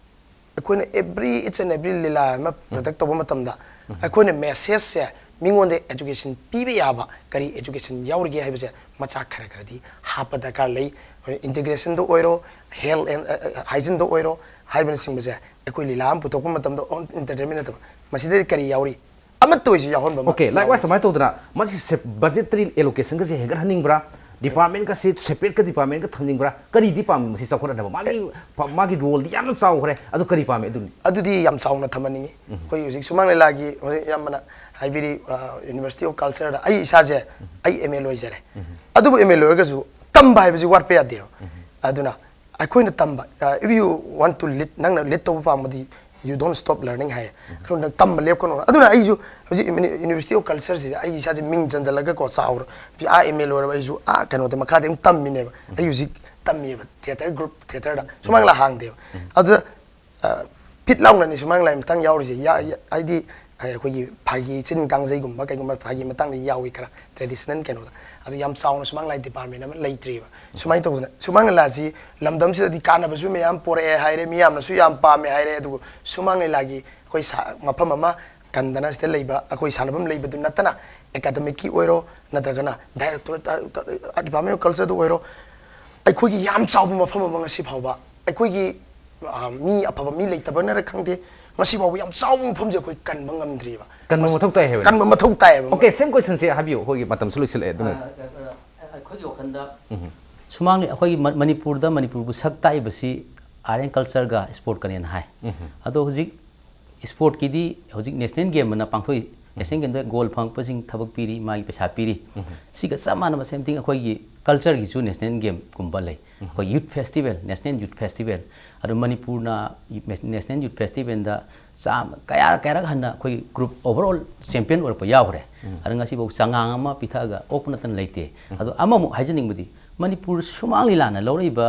ꯑꯩꯈꯣꯏꯅ every, each and every ꯂꯤꯂꯥ ꯑꯃ product ꯇꯧꯕ ꯃꯇꯝꯗ, ꯑꯩꯈꯣꯏꯅ message ꯁꯦ ꯃꯤꯉꯣꯟꯗ education ꯄꯤꯕ ꯌꯥꯕ ꯀꯔꯤ education ꯌꯥꯎꯔꯤꯒꯦ ꯍꯥꯏꯕꯁꯦ ꯃꯆꯥꯛ ꯈꯔ ꯈꯔꯗꯤ ꯍꯥꯞꯄ ꯗꯔꯀꯥꯔ ꯂꯩ꯫ Integration ꯗ ꯑꯣꯏꯔꯣ, health and, ꯑ, ꯑ, hygiene ꯗ ꯑꯣꯏꯔꯣ, ꯍꯥꯏꯕꯅꯆꯤꯡꯕꯁꯦ ꯑꯩꯈꯣꯏ ꯂꯤꯂꯥ ꯑꯃ ꯄꯨꯊꯣꯛꯄ ꯃꯇꯝꯗ on entertainment ꯅꯠꯇꯕ, ꯃꯁꯤꯗꯗꯤ ꯀꯔꯤ ꯌꯥꯎꯔꯤ? ꯑꯃꯠꯇ ꯑꯣꯏꯁꯨ ꯌꯥꯎꯍꯟꯕ ꯑꯃ Okay, likewise, ꯌꯥꯎꯍꯟꯁꯤ꯫ ꯁꯨꯃꯥꯏꯅ ꯇꯧꯗꯅ ꯃꯁꯤꯁꯦ budgetary allocation ꯒꯁꯦ ꯍꯦꯟꯒꯠꯍꯟꯅꯤꯡꯕ꯭ꯔꯥ? ꯗꯤꯄꯥꯔꯠꯃꯦꯟꯒꯁꯤ ꯁꯦꯄꯔꯦꯠꯀ ꯗꯤꯄꯥꯔꯠꯃꯦꯟꯒ ꯊꯝꯅꯤꯡꯕ꯭ꯔꯥ? ꯀꯔꯤꯗꯤ ꯄꯥꯝꯃꯤ ꯃꯁꯤ ꯆꯥꯎꯈꯠꯍꯟꯅꯕ? ꯃꯥꯒꯤ ꯃꯥꯒꯤ ꯔꯣꯜꯗꯤ ꯌꯥꯝꯅ ꯆꯥꯎꯈ꯭ꯔꯦ, ꯑꯗꯨ ꯀꯔꯤ ꯄꯥꯝꯃꯤ ꯑꯗꯨꯅꯤ? ꯑꯗꯨꯗꯤ ꯌꯥꯝ ꯆꯥꯎꯅ ꯊꯝꯍꯟꯅꯤꯡꯉꯤ꯫ ꯑꯩꯈꯣꯏ ꯍꯧꯖꯤꯛ ꯁꯨꯃꯥꯡ ꯂꯤꯂꯥꯒꯤ ꯍꯧꯖꯤꯛ ꯑꯌꯥꯝꯕꯅ ꯍꯥꯏꯕꯤꯔꯤ, ꯌꯨꯅꯤꯚꯔꯁꯤꯇꯤ ꯑꯣꯐ ꯀꯜꯆꯔꯗ ꯑꯩ ꯏꯁꯥꯁꯦ ꯑꯩ ꯑꯦꯝ ꯑꯦ ꯂꯣꯏꯖꯔꯦ꯫ ꯑꯗꯨꯕꯨ ꯑꯦꯝ ꯑꯦ ꯂꯣꯏꯔꯒꯁꯨ ꯇꯝꯕ ꯍꯥꯏꯕꯁꯤ ꯋꯥꯠꯄ ꯌꯥꯗꯦꯕ꯫ ꯑꯗꯨꯅ ꯑꯩꯈꯣꯏꯅ ꯇꯝꯕ, if you want to lead, ꯅꯪꯅ ꯂꯤꯗ ꯇꯧꯕ ꯄꯥꯝꯕꯗꯤ you don't stop learning ꯍꯥꯏ꯫ ꯑꯗꯨꯅ ꯅꯪ ꯇꯝꯕ ꯂꯦꯞꯀꯅꯣ꯫ ꯑꯗꯨꯅ ꯑꯩꯁꯨ ꯍꯧꯖꯤꯛ ꯌꯨꯅꯤꯚꯔꯁꯤꯇꯤ ꯑꯣꯐ ꯀꯜꯆꯔꯁꯤꯗ ꯑꯩ ꯏꯁꯥꯁꯦ ꯃꯤꯡ ꯆꯟꯁꯤꯜꯂꯒꯀꯣ, ꯆꯥꯎꯔ ꯑꯥ ꯑꯦꯝ ꯑꯦ ꯂꯣꯏꯔꯕ ꯑꯩꯁꯨ ꯑꯥ ꯀꯩꯅꯣꯗ ꯃꯈꯥꯗ ꯑꯃꯨꯛ ꯇꯝꯃꯤꯅꯦꯕ꯫ ꯑꯩ ꯍꯧꯖꯤꯛ ꯇꯝꯃꯤꯕ ꯊꯤꯌꯦꯇꯔ ꯒ꯭ꯔꯨꯞ ꯊꯤꯌꯦꯇꯔꯗ ꯁꯨꯃꯥꯡ ꯂꯤꯂꯥ ꯍꯥꯡꯗꯦꯕ꯫ ꯑꯗꯨꯗ ꯐꯤꯠ ꯂꯥꯎꯅꯅꯤ ꯁꯨꯃꯥꯡ ꯂꯤꯂꯥ ꯃꯇꯥꯡ ꯌꯥꯎꯔꯤꯁꯦ꯫ ꯌꯥ-, ꯌꯥ-, ꯍꯥꯏꯗꯤ ꯑꯩꯈꯣꯏꯒꯤ ꯐꯥꯒꯤ ꯆꯤꯟ ꯀꯥꯡꯖꯩꯒꯨꯝꯕ ꯀꯩꯒꯨꯝꯕ ꯐꯥꯒꯤ ꯃꯇꯥꯡꯗ ꯌꯥꯎꯏ ꯈꯔ ꯇ꯭ꯔꯦꯗꯤꯁꯅꯦꯜ ꯀꯩꯅꯣꯗ꯫ ꯑꯗꯨ ꯌꯥꯝ ꯆꯥꯎꯅ ꯁꯨꯃꯥꯡ ꯂꯤꯂꯥ ꯗꯤꯄꯥꯔꯠꯃꯦꯟ ꯑꯃ ꯂꯩꯇ꯭ꯔꯤꯕ꯫ ꯁꯨꯃꯥꯏꯅ ꯇꯧꯗꯅ ꯁꯨꯃꯥꯡ ꯂꯤꯂꯥꯁꯤ ꯂꯝꯗꯝꯁꯤꯗꯗꯤ ꯀꯥꯟꯅꯕꯁꯨ ꯃꯌꯥꯝ ꯄꯣꯔꯛꯑꯦ ꯍꯥꯏꯔꯦ, ꯃꯤꯌꯥꯝꯅꯁꯨ ꯌꯥꯝ ꯄꯥꯝꯃꯦ ꯍꯥꯏꯔꯦ꯫ ꯑꯗꯨꯕꯨ ꯁꯨꯃꯥꯡ ꯂꯤꯂꯥꯒꯤ ꯑꯩꯈꯣꯏ ꯁꯥ-, ꯃꯐꯝ ꯑꯃ ꯀꯟꯗꯅ ꯁꯤꯗ ꯂꯩꯕ ꯑꯩꯈꯣꯏ ꯁꯥꯟꯅꯐꯝ ꯂꯩꯕꯗꯨ ꯅꯠꯇꯅ ꯑꯦꯀꯥꯗꯃꯤꯛꯀꯤ ꯑꯣꯏꯔꯣ ꯅꯠꯇ꯭ꯔꯒꯅ ꯗꯥꯏꯔꯦꯛꯇꯣꯔꯦꯠ ꯗꯤꯄꯥꯔꯠꯃꯦꯟ ꯑꯣꯐ ꯀꯜꯆꯔꯗ ꯑꯣꯏꯔꯣ, ꯑꯩꯈꯣꯏꯒꯤ ꯌꯥꯝ ꯆꯥꯎꯕ ꯃꯐꯝ ꯑꯃ ꯉꯁꯤ ꯐꯥꯎꯕ ꯑꯩꯈꯣꯏꯒꯤ, ꯑ, ꯃꯤ ꯑꯐꯕ ꯃꯤ ꯂꯩꯇꯕꯅꯔ ꯈꯪꯗꯦ, ꯉꯁꯤ ꯐꯥꯎꯕ ꯌꯥꯝ ꯆꯥꯎꯕ ꯃꯐꯝꯁꯦ ꯑꯩꯈꯣꯏ ꯀꯟꯕ ꯉꯝꯗ꯭ꯔꯤꯕ꯫ ꯀꯟꯕ ꯃꯊꯧ ꯇꯥꯏ ꯍꯥꯏꯕꯅꯤ꯫ ꯀꯟꯕ ꯃꯊꯧ ꯇꯥꯏꯌꯦꯕ꯫ ꯑꯣꯀꯦ, ꯁꯦꯝ ꯀꯣꯏꯁꯟꯁꯦ ꯍꯥꯏꯕꯤꯌꯨ, ꯑꯩꯈꯣꯏꯒꯤ ꯃꯇꯝꯁꯨ ꯂꯣꯏꯁꯤꯜꯂꯛꯑꯦ ꯑꯗꯨꯅ꯫ ꯑ, ꯑ, ꯑ, ꯑꯩꯈꯣꯏꯒꯤ ꯋꯥꯈꯜꯗ ꯁꯨꯃꯥꯡ ꯑꯩꯈꯣꯏꯒꯤ ꯃ-, ꯃꯅꯤꯄꯨꯔꯗ ꯃꯅꯤꯄꯨꯔꯕꯨ ꯁꯛ ꯇꯥꯛꯏꯕꯁꯤ ꯑꯥꯔꯠ ꯑꯦꯟ ꯀꯜꯆꯔꯒ ꯏꯁꯄꯣꯔꯠꯀꯅꯦꯅ ꯍꯥꯏ꯫ ꯑꯗꯣ ꯍꯧꯖꯤꯛ ꯏꯁꯄꯣꯔꯠꯀꯤꯗꯤ ꯍꯧꯖꯤꯛ ꯅꯦꯁꯅꯦꯜ ꯒꯦꯝ ꯑꯅ ꯄꯥꯡꯊꯣꯛꯏ꯫ ꯅꯦꯁꯅꯦꯜ ꯒꯦꯝꯗ ꯒꯣꯜ ꯐꯪꯉꯛꯄꯁꯤꯡ ꯊꯕꯛ ꯄꯤꯔꯤ, ꯃꯥꯒꯤ ꯄꯩꯁꯥ ꯄꯤꯔꯤ꯫ ꯁꯤꯒ ꯆꯞ ꯃꯥꯟꯅꯕ ꯁꯦꯝ ꯊꯤꯡ ꯑꯩꯈꯣꯏꯒꯤ ꯀꯜꯆꯔꯒꯤꯁꯨ ꯅꯦꯁꯅꯦꯜ ꯒꯦꯝꯒꯨꯝꯕ ꯂꯩ꯫ ꯑꯩꯈꯣꯏ ꯌꯨꯠ ꯐꯦꯁꯇꯤꯚꯦꯜ, ꯅꯦꯁꯅꯦꯜ ꯌꯨꯠ ꯐꯦꯁꯇꯤꯚꯦꯜ꯫ ꯑꯗꯣ ꯃꯅꯤꯄꯨꯔꯅ ꯅꯦꯁꯅꯦꯜ ꯌꯨꯠ ꯐꯦꯁꯇꯤꯚꯦꯜꯗ ꯆꯥꯝꯃ, ꯀꯌꯥꯔꯛ, ꯀꯌꯥꯔꯛ ꯍꯟꯅ ꯑꯩꯈꯣꯏ ꯒ꯭ꯔꯨꯞ ꯑꯣꯚꯔꯑꯣꯜ ꯆꯦꯝꯄꯤꯌꯟ ꯑꯣꯏꯔꯛꯄ ꯌꯥꯎꯈ꯭ꯔꯦ꯫ ꯑꯗꯣ ꯉꯁꯤꯐꯥꯎ ꯆꯉꯥꯡ ꯑꯃ ꯄꯤꯊꯛꯑꯒ ꯑꯣꯛꯄ ꯅꯠꯇꯅ ꯂꯩꯇꯦ꯫ ꯑꯗꯣ ꯑꯃꯃꯨꯛ ꯍꯥꯏꯖꯅꯤꯡꯕꯗꯤ ꯃꯅꯤꯄꯨꯔ ꯁꯨꯃꯥꯡ ꯂꯤꯂꯥꯅ ꯂꯧꯔꯛꯏꯕ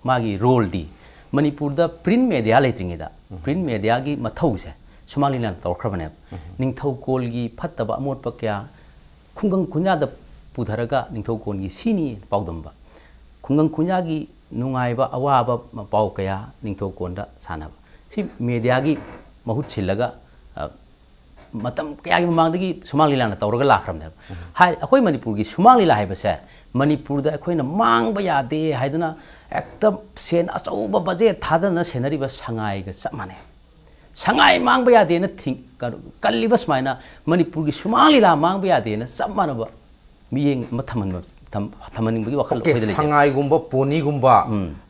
ꯃꯥꯒꯤ ꯔꯣꯜꯗꯤ ꯃꯅꯤꯄꯨꯔꯗ ꯄ꯭ꯔꯤꯟ ꯃꯦꯗꯤꯌꯥ ꯂꯩꯇ꯭ꯔꯤꯉꯩꯗ ꯄ꯭ꯔꯤꯟ ꯃꯦꯗꯤꯌꯥꯒꯤ ꯃꯊꯧꯁꯦ ꯁꯨꯃꯥꯡ ꯂꯤꯂꯥꯅ ꯇꯧꯔꯛꯈ꯭ꯔꯕꯅꯦꯕ꯫ ꯅꯤꯡꯊꯧꯀꯣꯜꯒꯤ ꯐꯠꯇꯕ ꯑꯃꯣꯠꯄ ꯀꯌꯥ ꯈꯨꯡꯒꯪ ꯈꯨꯟꯌꯥꯗ ꯄꯨꯊꯔꯒ ꯅꯤꯡꯊꯧꯀꯣꯜꯒꯤ ꯁꯤꯅꯤ ꯄꯥꯎꯗꯝꯕ, ꯈꯨꯡꯒꯪ ꯈꯨꯟꯌꯥꯒꯤ ꯅꯨꯡꯉꯥꯏꯕ ꯑꯋꯥꯕ ꯄꯥꯎ ꯀꯌꯥ ꯅꯤꯡꯊꯧꯀꯣꯟꯗ ꯁꯥꯟꯅꯕ, ꯁꯤ ꯃꯦꯗꯤꯌꯥꯒꯤ ꯃꯍꯨꯠ ꯁꯤꯜꯂꯒ, ꯑ, ꯃꯇꯝ ꯀꯌꯥꯒꯤ ꯃꯃꯥꯡꯗꯒꯤ ꯁꯨꯃꯥꯡ ꯂꯤꯂꯥꯅ ꯇꯧꯔꯒ ꯂꯥꯛꯈ꯭ꯔꯕꯅꯦꯕ꯫ ꯍꯥꯏ, ꯑꯩꯈꯣꯏ ꯃꯅꯤꯄꯨꯔꯒꯤ ꯁꯨꯃꯥꯡ ꯂꯤꯂꯥ ꯍꯥꯏꯕꯁꯦ ꯃꯅꯤꯄꯨꯔꯗ ꯑꯩꯈꯣꯏꯅ ꯃꯥꯡꯕ ꯌꯥꯗꯦ ꯍꯥꯏꯗꯅ ꯍꯦꯛꯇ ꯁꯦꯟ ꯑꯆꯧꯕ ꯕꯖꯦꯠ ꯊꯥꯗꯅ ꯁꯦꯟꯅꯔꯤꯕ ꯁꯉꯥꯏꯒ ꯆꯞ ꯃꯥꯟꯅꯩ꯫ ꯁꯉꯥꯏ ꯃꯥꯡꯕ ꯌꯥꯗꯦꯅ ꯊꯤꯡ-, ꯀꯩꯅꯣ, ꯀꯜꯂꯤꯕ ꯁꯨꯃꯥꯏꯅ ꯃꯅꯤꯄꯨꯔꯒꯤ ꯁꯨꯃꯥꯡ ꯂꯤꯂꯥ ꯃꯥꯡꯕ ꯌꯥꯗꯦꯅ ꯆꯞ ꯃꯥꯟꯅꯕ ꯃꯤꯠꯌꯦꯡ ꯑꯃ ꯊꯝꯍꯟꯕ, ꯊꯝꯍꯟꯅꯤꯡꯕꯒꯤ ꯋꯥꯈꯜ ꯑꯣꯀꯦ, ꯑꯩꯈꯣꯏꯗ ꯂꯩꯖꯩ꯫ ꯁꯉꯥꯏꯒꯨꯝꯕ, ꯄꯣꯅꯤꯒꯨꯝꯕ,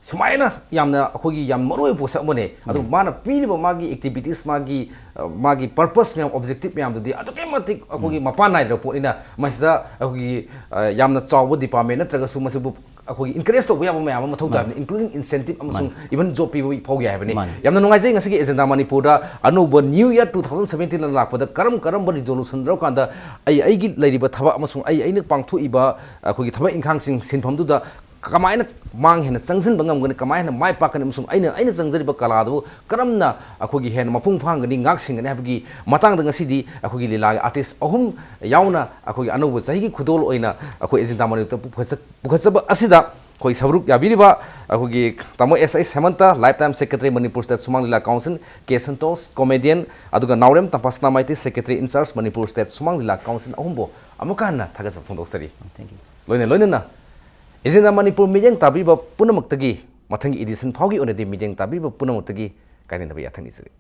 ꯁꯨꯃꯥꯏꯅ ꯌꯥꯝꯅ ꯑꯩꯈꯣꯏꯒꯤ ꯌꯥꯝ ꯃꯔꯨ ꯑꯣꯏꯕ ꯄꯣꯠꯁꯛ ꯑꯃꯅꯦ꯫ ꯑꯗꯨ ꯃꯥꯅ ꯄꯤꯔꯤꯕ ꯃꯥꯒꯤ ꯑꯦꯛꯇꯤꯚꯤꯇꯤꯁ, ꯃꯥꯒꯤ ꯑ, ꯃꯥꯒꯤ ꯄꯔꯄꯁ ꯃꯌꯥꯝ, ꯑꯣꯕꯖꯦꯛꯇꯤꯚ ꯃꯌꯥꯝꯗꯨꯗꯤ ꯑꯗꯨꯛꯀꯤ ꯃꯇꯤꯛ ꯑꯩꯈꯣꯏꯒꯤ ꯃꯄꯥꯟ ꯅꯥꯏꯗ꯭ꯔꯕ ꯄꯣꯠꯅꯤꯅ, ꯃꯁꯤꯗ ꯑꯩꯈꯣꯏꯒꯤ ꯑ, ꯌꯥꯝꯅ ꯆꯥꯎꯕ ꯗꯤꯄꯥꯔꯠꯃꯦꯟ ꯅꯠꯇ꯭ꯔꯒꯁꯨ ꯃꯁꯤꯕꯨ ꯑꯩꯈꯣꯏꯒꯤ ꯏꯟꯀꯔꯦꯖ ꯇꯧꯕ ꯌꯥꯕ ꯃꯌꯥꯝ ꯑꯃ ꯃꯊꯧ ꯇꯥꯕꯅꯤ, ꯏꯟꯀ꯭ꯂꯨꯗꯤꯡ ꯏꯟꯁꯦꯟꯇꯤꯚ ꯑꯃꯁꯨꯡ ꯏꯚꯟ ꯖꯣꯕ ꯄꯤꯕ ꯐꯥꯎ ꯌꯥꯏ ꯍꯥꯏꯕꯅꯤ꯫ ꯃꯥꯅꯤ꯫ ꯌꯥꯝꯅ ꯅꯨꯡꯉꯥꯏꯖꯩ ꯉꯁꯤꯒꯤ ꯑꯦꯖꯦꯟꯗꯥ ꯃꯅꯤꯄꯨꯔꯗ ꯑꯅꯧꯕ new year two thousand seventeen ꯂꯥꯛꯄꯗ ꯀꯔꯝ ꯀꯔꯝꯕ ꯔꯤꯖꯣꯂꯨꯁꯟ ꯂꯧꯔꯀꯥꯟꯗ ꯑꯩ ꯑꯩꯒꯤ ꯂꯩꯔꯤꯕ ꯊꯕꯛ ꯑꯃꯁꯨꯡ ꯑꯩ ꯑꯩꯅ ꯄꯥꯡꯊꯣꯛꯏꯕ ꯑꯩꯈꯣꯏꯒꯤ ꯊꯕꯛ ꯏꯪꯈꯥꯡꯁꯤꯡ ꯁꯤꯟꯐꯝꯗꯨꯗ ꯀꯃꯥꯏꯅ ꯃꯥꯡ ꯍꯦꯟꯅ ꯆꯪꯁꯤꯟꯕ ꯉꯝꯒꯅꯤ, ꯀꯃꯥꯏꯅ ꯃꯥꯏ ꯄꯥꯛꯀꯅꯤ ꯑꯃꯁꯨꯡ ꯑꯩꯅ ꯑꯩꯅ ꯆꯪꯖꯔꯤꯕ ꯀꯂꯥꯗꯨ ꯀꯔꯝꯅ ꯑꯩꯈꯣꯏꯒꯤ ꯍꯦꯟꯅ ꯃꯄꯨꯡ ꯐꯥꯍꯟꯒꯅꯤ, ꯉꯥꯛ ꯁꯦꯟꯒꯅꯤ ꯍꯥꯏꯕꯒꯤ ꯃꯇꯥꯡꯗ ꯉꯁꯤꯗꯤ ꯑꯩꯈꯣꯏꯒꯤ ꯂꯤꯂꯥꯒꯤ ꯑꯥꯔꯇꯤꯁ ꯑꯍꯨꯝ ꯌꯥꯎꯅ ꯑꯩꯈꯣꯏꯒꯤ ꯑꯅꯧꯕ ꯆꯍꯤꯒꯤ ꯈꯨꯗꯣꯜ ꯑꯣꯏꯅ ꯑꯩꯈꯣꯏ ꯑꯦꯖꯦꯟꯗꯥ ꯃꯅꯤꯄꯨꯔꯗ ꯄꯨꯈꯠꯆ-, ꯄꯨꯈꯠꯆꯕ ꯑꯁꯤꯗ ꯑꯩꯈꯣꯏ ꯁꯔꯨꯛ ꯌꯥꯕꯤꯔꯤꯕ ꯑꯩꯈꯣꯏꯒꯤ ꯇꯥꯃꯣ S H Hemant, life time secretary Manipur state Sumang Leela council, K Santosh, comedian, ꯑꯗꯨꯒ ꯅꯥꯎꯔꯦꯝ ꯇꯝꯐꯥꯁꯅꯥ Maiti, secretary in charge Manipur state Sumang Leela council ꯑꯍꯨꯝꯕꯨ ꯑꯃꯨꯛꯀ ꯍꯟꯅ ꯊꯥꯒꯠꯆꯕ ꯐꯣꯡꯗꯣꯛꯆꯔꯤ꯫ Thank you. ꯂꯣꯏꯅ ꯂꯣꯏꯅꯅ ꯑꯦꯖꯦꯟꯗꯥ ꯃꯅꯤꯄꯨꯔ ꯃꯤꯠꯌꯦꯡ ꯇꯥꯕꯤꯕ ꯄꯨꯝꯅꯃꯛꯇꯒꯤ, ꯃꯊꯪꯒꯤ ꯏꯗꯤꯁꯟ ꯐꯥꯎꯒꯤ ꯑꯣꯏꯅꯗꯤ ꯃꯤꯠꯌꯦꯡ ꯇꯥꯕꯤꯕ ꯄꯨꯝꯅꯃꯛꯇꯒꯤ ꯀꯥꯏꯅꯅꯕ ꯌꯥꯊꯪ ꯅꯤꯖꯔꯤ꯫